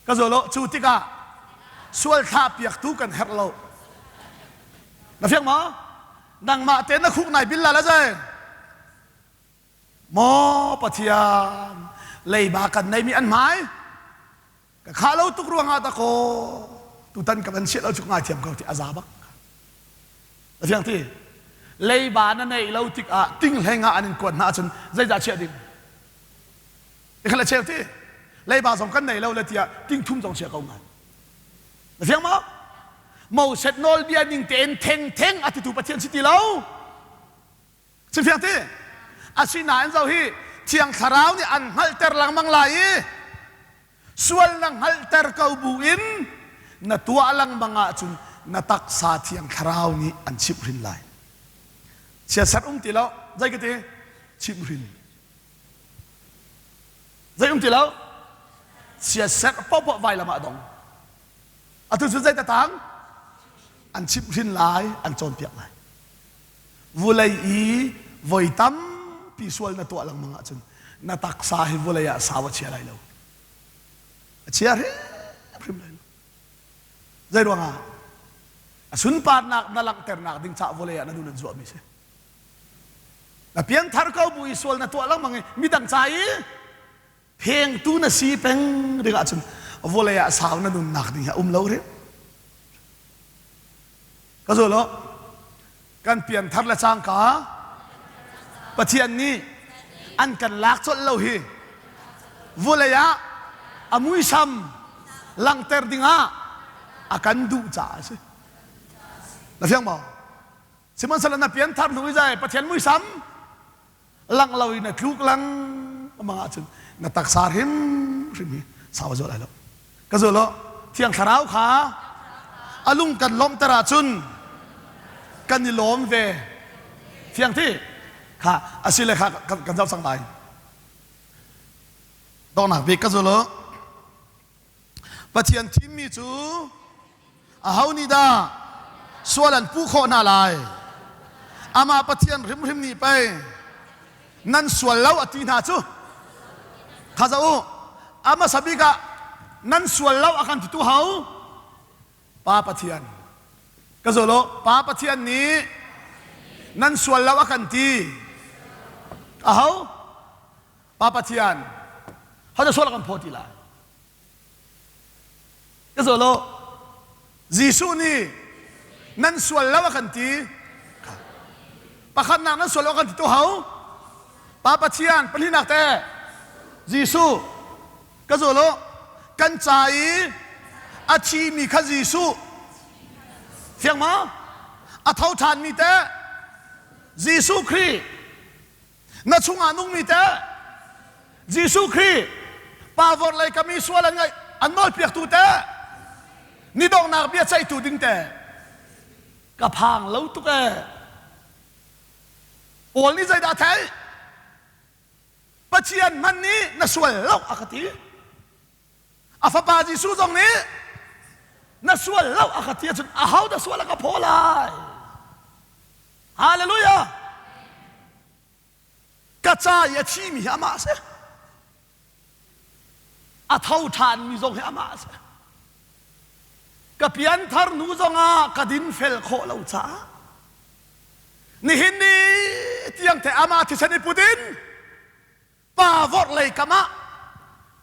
S1: Ka zawl lo cu tikah sual thlah piaktu kan herh lo. Na fiang maw? Nangmah te na khuk nai bil la la zai. Maw Pathian leiba kan neimi an hmai ka kha lo tuk ruangah ta kaw tutan ka van chiah lo cu ka ngaithiam ko ti a za bak. Na fiang ti? Leiba na neih lo tikah tinghleng ah an in kuat hna ahcun zeidah chiah ding? Ikhal a cheu ti leiba zong kan nei lo le tiah tingthum zong chia ko ngai na fiang maw Moses nawlbia ning tein theng theng a titu Pathian si ti lo si fiang ti asinain zo hi thiang thlarau nih an hngalhter lengmang lai i sual na hngalhter ko bu in na tuah lengmang ahcun na taksa thiang thlarau nih an chimhhrin lai. Chiatserh um ti lo. Zei ka ti? Chimhhrin. Zei um ti lo? Chiatserh paohpaoh vailam ah a dong. Atu cu zei tatang? An chimhhrin lai, an cawnpiak lai. Vulei i voi tampi sual na tuah lengmang ahcun na taksa hi vulei ah sau a chia lai lo. A chia hrimhrim lai lo. Zei ruangah? A sunparnak na langhternak ding caah vawlei ah na nun an zuahmi si. Na piangthar ko bu i sual na tuah lengmang i midang ca i phengtu na si peng ding ahcun vawlei ah sau na nunnak ding hi a um lo rih. Ka zul lo. Kan pianthar le cangka Pathian nih an kan lak colh lo hi vulei ah a muisam langhter dingah a kan duh caah a si. Na fiang maw? Sihmanhsehlaw na pianthar hnu i zai Pathian muisam lang lo in na tluk lang amang ahcun na taksa hrim hrim hi sau a zual lai lo. Ka zul lo. Thiang Thlarau kha a lung kan lawmhter ahcun kan i lawm ve. Thiang thi kha asile kha kan zoh cang lai. Donghnak bik ka zul Pathian thimmi cu aho nih dah sual an puh khawh hna lai? Amah Pathian hrimhrim nih pei nan sual lo a ti hna cu. Kha zoh u, a hmasa bik ah nan sual lo a kan titu ho? Pa Pathian. Ka zul u, Pa Pathian nih nan sual lo a kan ti. Aho? Pa Pathian. Ho dah sual a kan phaw ti lai? Ka zaw lo. Jesuh nih nan sual lo a kan ti. Pakhatnak nan sual lo a kan ti tu ho? Pa Pathian pahnihnak te Jesuh ka zaw lo. Kan ca i a thimi kha Jesuh. Fiang ma? A tho ṭhanmi te Jesuh Khrih. Na chungah nungmi teh Jesuh Khrih pa vorlei ka mi sual an ngaih an nawlpiaktu teh ni donghnak bia ceihtu ding teh ka phang lo tuk ee. Paul nih zeidah a theih? Pathian hmanh nih na sual lo a ka ti. A fapa Jesuh zong nih na sual lo a ka ti ahcun aho dah sual a ka phaw lai? Hallelujah! Ka ca i a thimi hi amah a si. A tho ṭhanmi zong hi amah a si. Ka pianthar hnu zongah ka dinfel khawh lo caah nihin ni tiang te amah thisen i put in pa vorhlei kam ah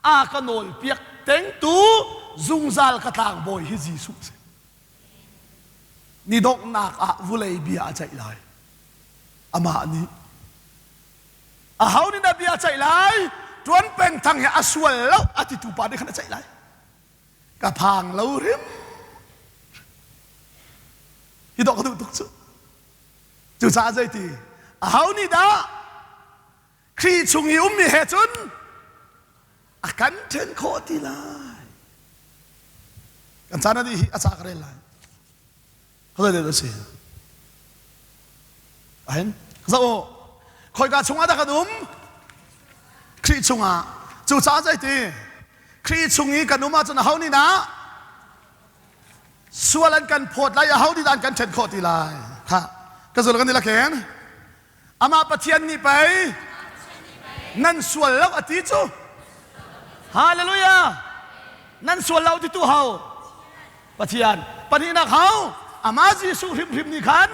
S1: a ka nawlpiak tengtu zungzal ka tlangbawi hi Jesuh a si. Ni donghnak ah vulei bia a ceih lai. Amah nih aho nih dah bia a ceih lai? Tuan peng thang hi a sual lo a titu pa nih khan a ceih lai. Ka phang lo hrim. Hi dawh ka duh tuk cu. Cucaah zeiti? Aho nih dah Khrih chung i ummi he cun a kan ṭhen khawh ti lai. Kan caan a dih hi a ca ka rel lai. Ka zei a si? Ahin. Zoh u. Khoika chungah dah kan um? Khrih chungah. Cucaah zeiti? Khrih chung i kan um ahcun aho nih dah sual an kan phawt lai, aho nih dah an kan ṭhen khawh ti lai? Kha ka zul kan i la khen. Amah Pathian nih pei nan sual lo a ti cu. Hallelujah! Nan sual lo ti tu ho? Pathian. Pahnihnak ho? Amah Jesuh hrimhrim nih khan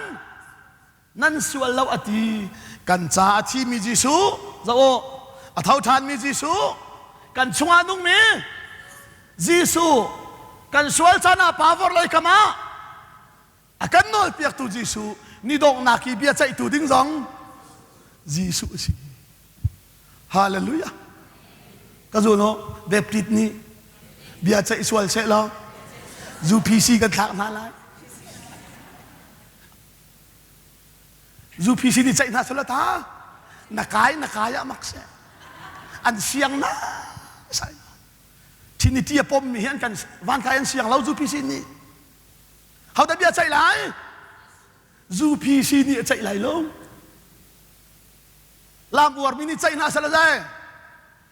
S1: nan sual lo a ti. Kan ca a thimi Jesuh, zoh u, a tho ṭhanmi Jesuh, kan chungah nungmi Jesuh, kan sual caan ah pa vorlei kam ah A kan nawlpiaktu Jesuh, ni donghnak i bia ceihtu ding zong Jesuh a si. Hallelujah. Ka zul u, Baptist nih bia ceih sual seh law UPC kan thlak hna lai. UPC nih ceih hna seh ta na kai na kai ah mak seh. An siang na sai. Trinity a pom mi hi an kan van kai an siang lo UPC nih. Hodah bia ceih lai? UPC nih a ceih lai lo. Lam uarmi nih ceih hna seh zai.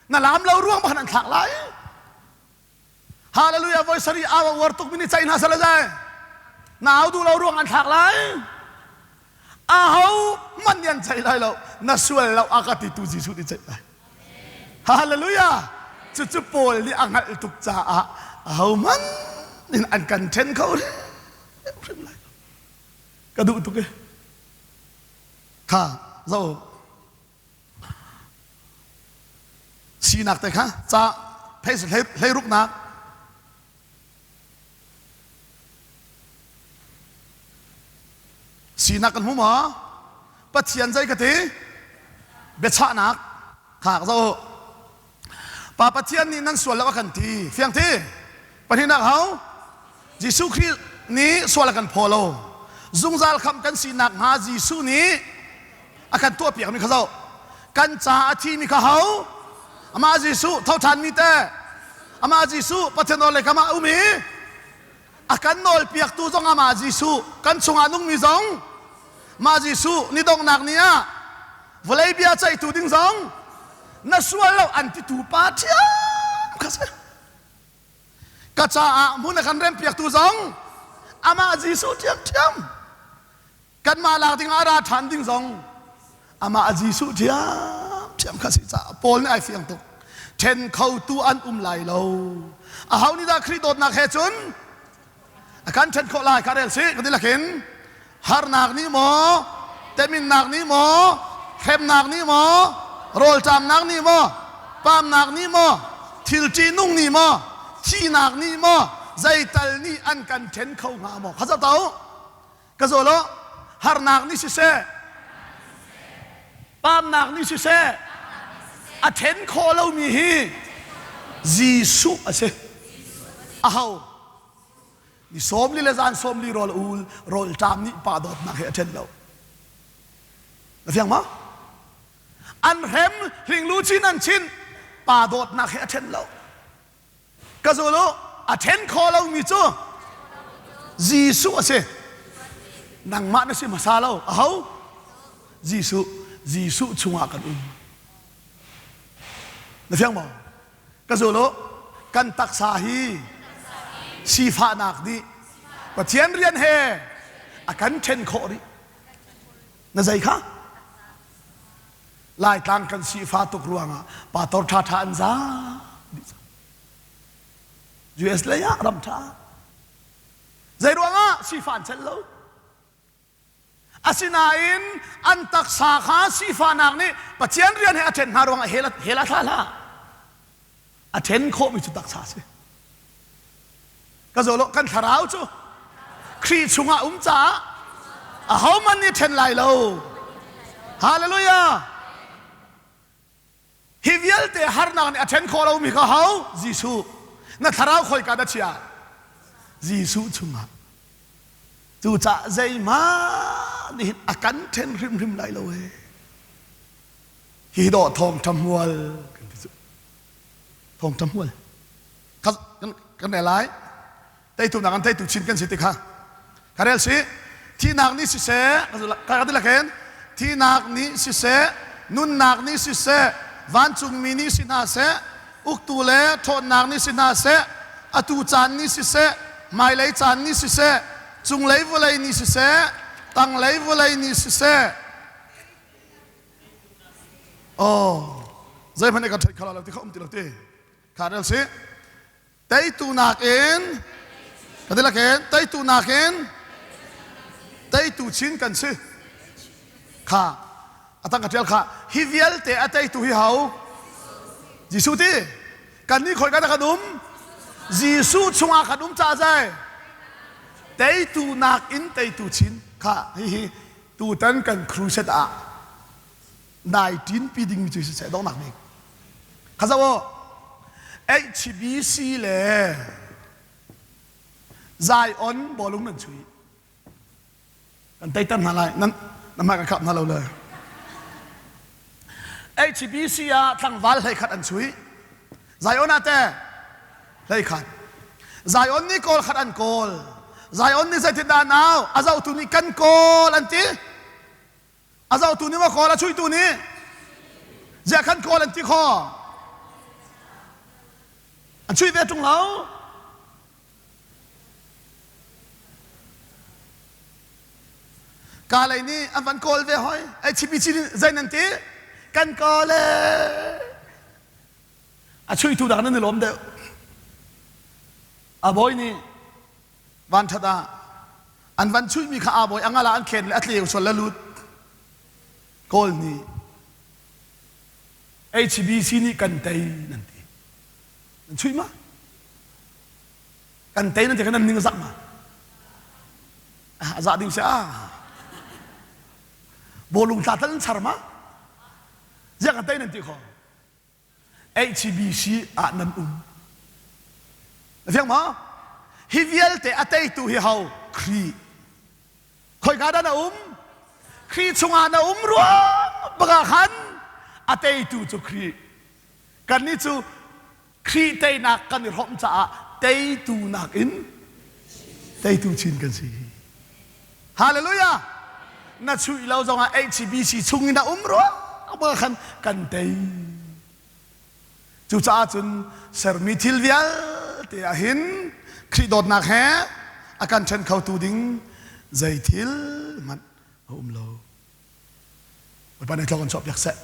S1: Na lam lo ruang bak an thlak lai. Hallelujah voi sari au a uar tukmi nih ceih hna seh zai. Na au duh lo ruang an thlak lai. Aho man nih an ceih lai lo. Na sual lo a ka ti tu Jesuh nih ceih lai. Hallelujah! Cucu Paul nih a hngalh tuk caah ahohmanh in an kan ṭhen kho hrim lai lo. Ka duh tuk e. Kha zo sinak te kha ca hleiruknak Sinak kan hmu maw? Pathian zei ka ti? Biachahnak kha ka zoh. Pa Pathian nih nan sual lo a kan ti. Fiang ti? Pahnihnak hau? Jesuh Khrih nih sual a kan phaw lo. Zungzal khamh kan sinak hnga Jesuh nih a kan tuahpiakmi kha zoh. Kan ca a thimi kha hau? Amah Jesuh tho ṭhanmi te Amah Jesuh Pathian nawl le kam ah a um i a kan nawlpiaktu zong amah Jesuh kan chungah nungmi zong mah Jesuh ni donghnak ni ah vawlei bia ceihtu ding zong na sual lo an titu pa ṭhiam kha si ka caah hmun a kan rempiaktu zong amah Jesuh ṭhiamṭhiam Kanmah lak ding ah ra ṭhan ding zong amah Jesuh ṭhiamṭhiam kha si caah Paul nih ai fiang tuk. Ṭhen khotu an um lai lo. Aho nih dah Khrih dawtnak he cun a kan ṭhen khawh lai kha rel sih ka ti lakin harnak nih maw teminnak nih maw hremnak nih maw rawlṭamnak nih maw pamnak nih maw thil ṭihnung nih maw thihnak nih maw zeital nih an kan ṭhen kho hnga maw kha to Ka zaw lo harnak nih siseh pamnak nih siseh a then khawh lomi hi Jesuh a si. Aho ni 40 le zan 40 rawl ul rawl ṭam nih pa dawtnak he a ṭhen lo. Na fiang ma? An hrem hlinglu chin an chin pa dawtnak he a ṭhen lo. Ka zul u, a ṭhen kho lomi cu Jesuh a si. Nangmah na si hmasa lo. Aho? Jesuh. Jesuh chungah kan um. Na fiang maw? Ka zul u, kan taksa hi sifahnak nih Pathian rian he a kan ṭhen khawh rih. Na zei kha? Laitlang kan sifah tuk ruangah pastor ṭhaṭha an za dih cang. US lei ah ram ṭha. Zei ruangah sifah an celh lo? Asinain an taksa kha sifahnak nih Pathian rian he a ṭhen hna ruangah hell a thla hlah. A ṭhen khawhmi cu taksa a si. Ka zaw lo kan thlarau cu Khrih chungah um caah ahohmanh nih ṭhen lai lo. Hallelujah! Hi vialte harnak nih a ṭhen khawh lomi kha ho? Jesuh. Na thlarau khoika dah chia? Jesuh chungah. Cucaah zeihmah nih hin a kan ṭhen hrimhrim lai lo ee. Hi dawh thawngṭha hmual kan ti cu. Thawngṭha hmual. Kan rel lai. Teitu nak an teitu chin kan si ti kha. Ka rel si. Thihnak nih siseh, ka ti lakin, thihnak nih siseh, nunnak nih siseh, vancungmi nih si hna seh, uktu le ṭhawnnak nih si hna seh, atu caan nih siseh, hmailei caan nih siseh, cunglei vawlei nih siseh, tanglei vawlei nih siseh, Oh, zeihmanh kan ṭhen kho lo ti kha um ti lo ti. Kha rel si. Teitu nakin ka ti lakin teitu nakin teitu chin kan si. Kha atang ka ṭial kha hi vialte a teitu hi ho? Jesuh ti. Kan nih khoi kan kan um? Jesuh chungah kan um ca zai. Teitu nakin teitu chin kha hihi tutan kan crusade ah nai ṭinpi dingmi cu siseh donghnak bik kha zoh u HBC le Zion bawlung nan chui kan teiter hna lai nan na hmai kan khap hna lo le HBC ah tlangval hlei khat an chui Zion ah te hlei khat Zion nih kawl khat an kawl Zion nih zeitindah nau a zohtu nih kan kawl an ti A zohtu nih maw kawl a chuihtu nih? Ziah khan kawl an ti kho? An chuih ve ṭung lo. Kalay nih an van kawl ve hoi. HPC nih zei nan ti? Kan kawl ee. A chuihtu dah nan i lawm deuh. A bawi nih vanṭhat ah an van chuihmi kha aa bawi a ngal ah an khen le a tleu sual le lut. Kawl nih HBC nih kan tei nan ti. Nan chuih ma? Kan tei nan ti kha nan ning a zak ma? A zah ding si ah. Bawlung tla tal an char ma? Ziah kan tei nan ti kho? HBC ah nan um. Na fiang maw? Hi vialte a teitu hi ho? Khrih. Khoika dah na um? Khrih chungah na um ruang baka khan a teitu cu Khrih. Kannih cu Khrih teinak kan i hrawmh caah teitu nakin teitu chin kan si. Hallelujah! Na chuih lo zongah HBC chung in a um ruang baka khan kan tei. Cucaah cun sermi thil vialte ah hin Khrih dawtnak he a kan ṭhen khotu ding zei thil hmanh a um lo. Bawipa nih thluak kan chuahpiak seh.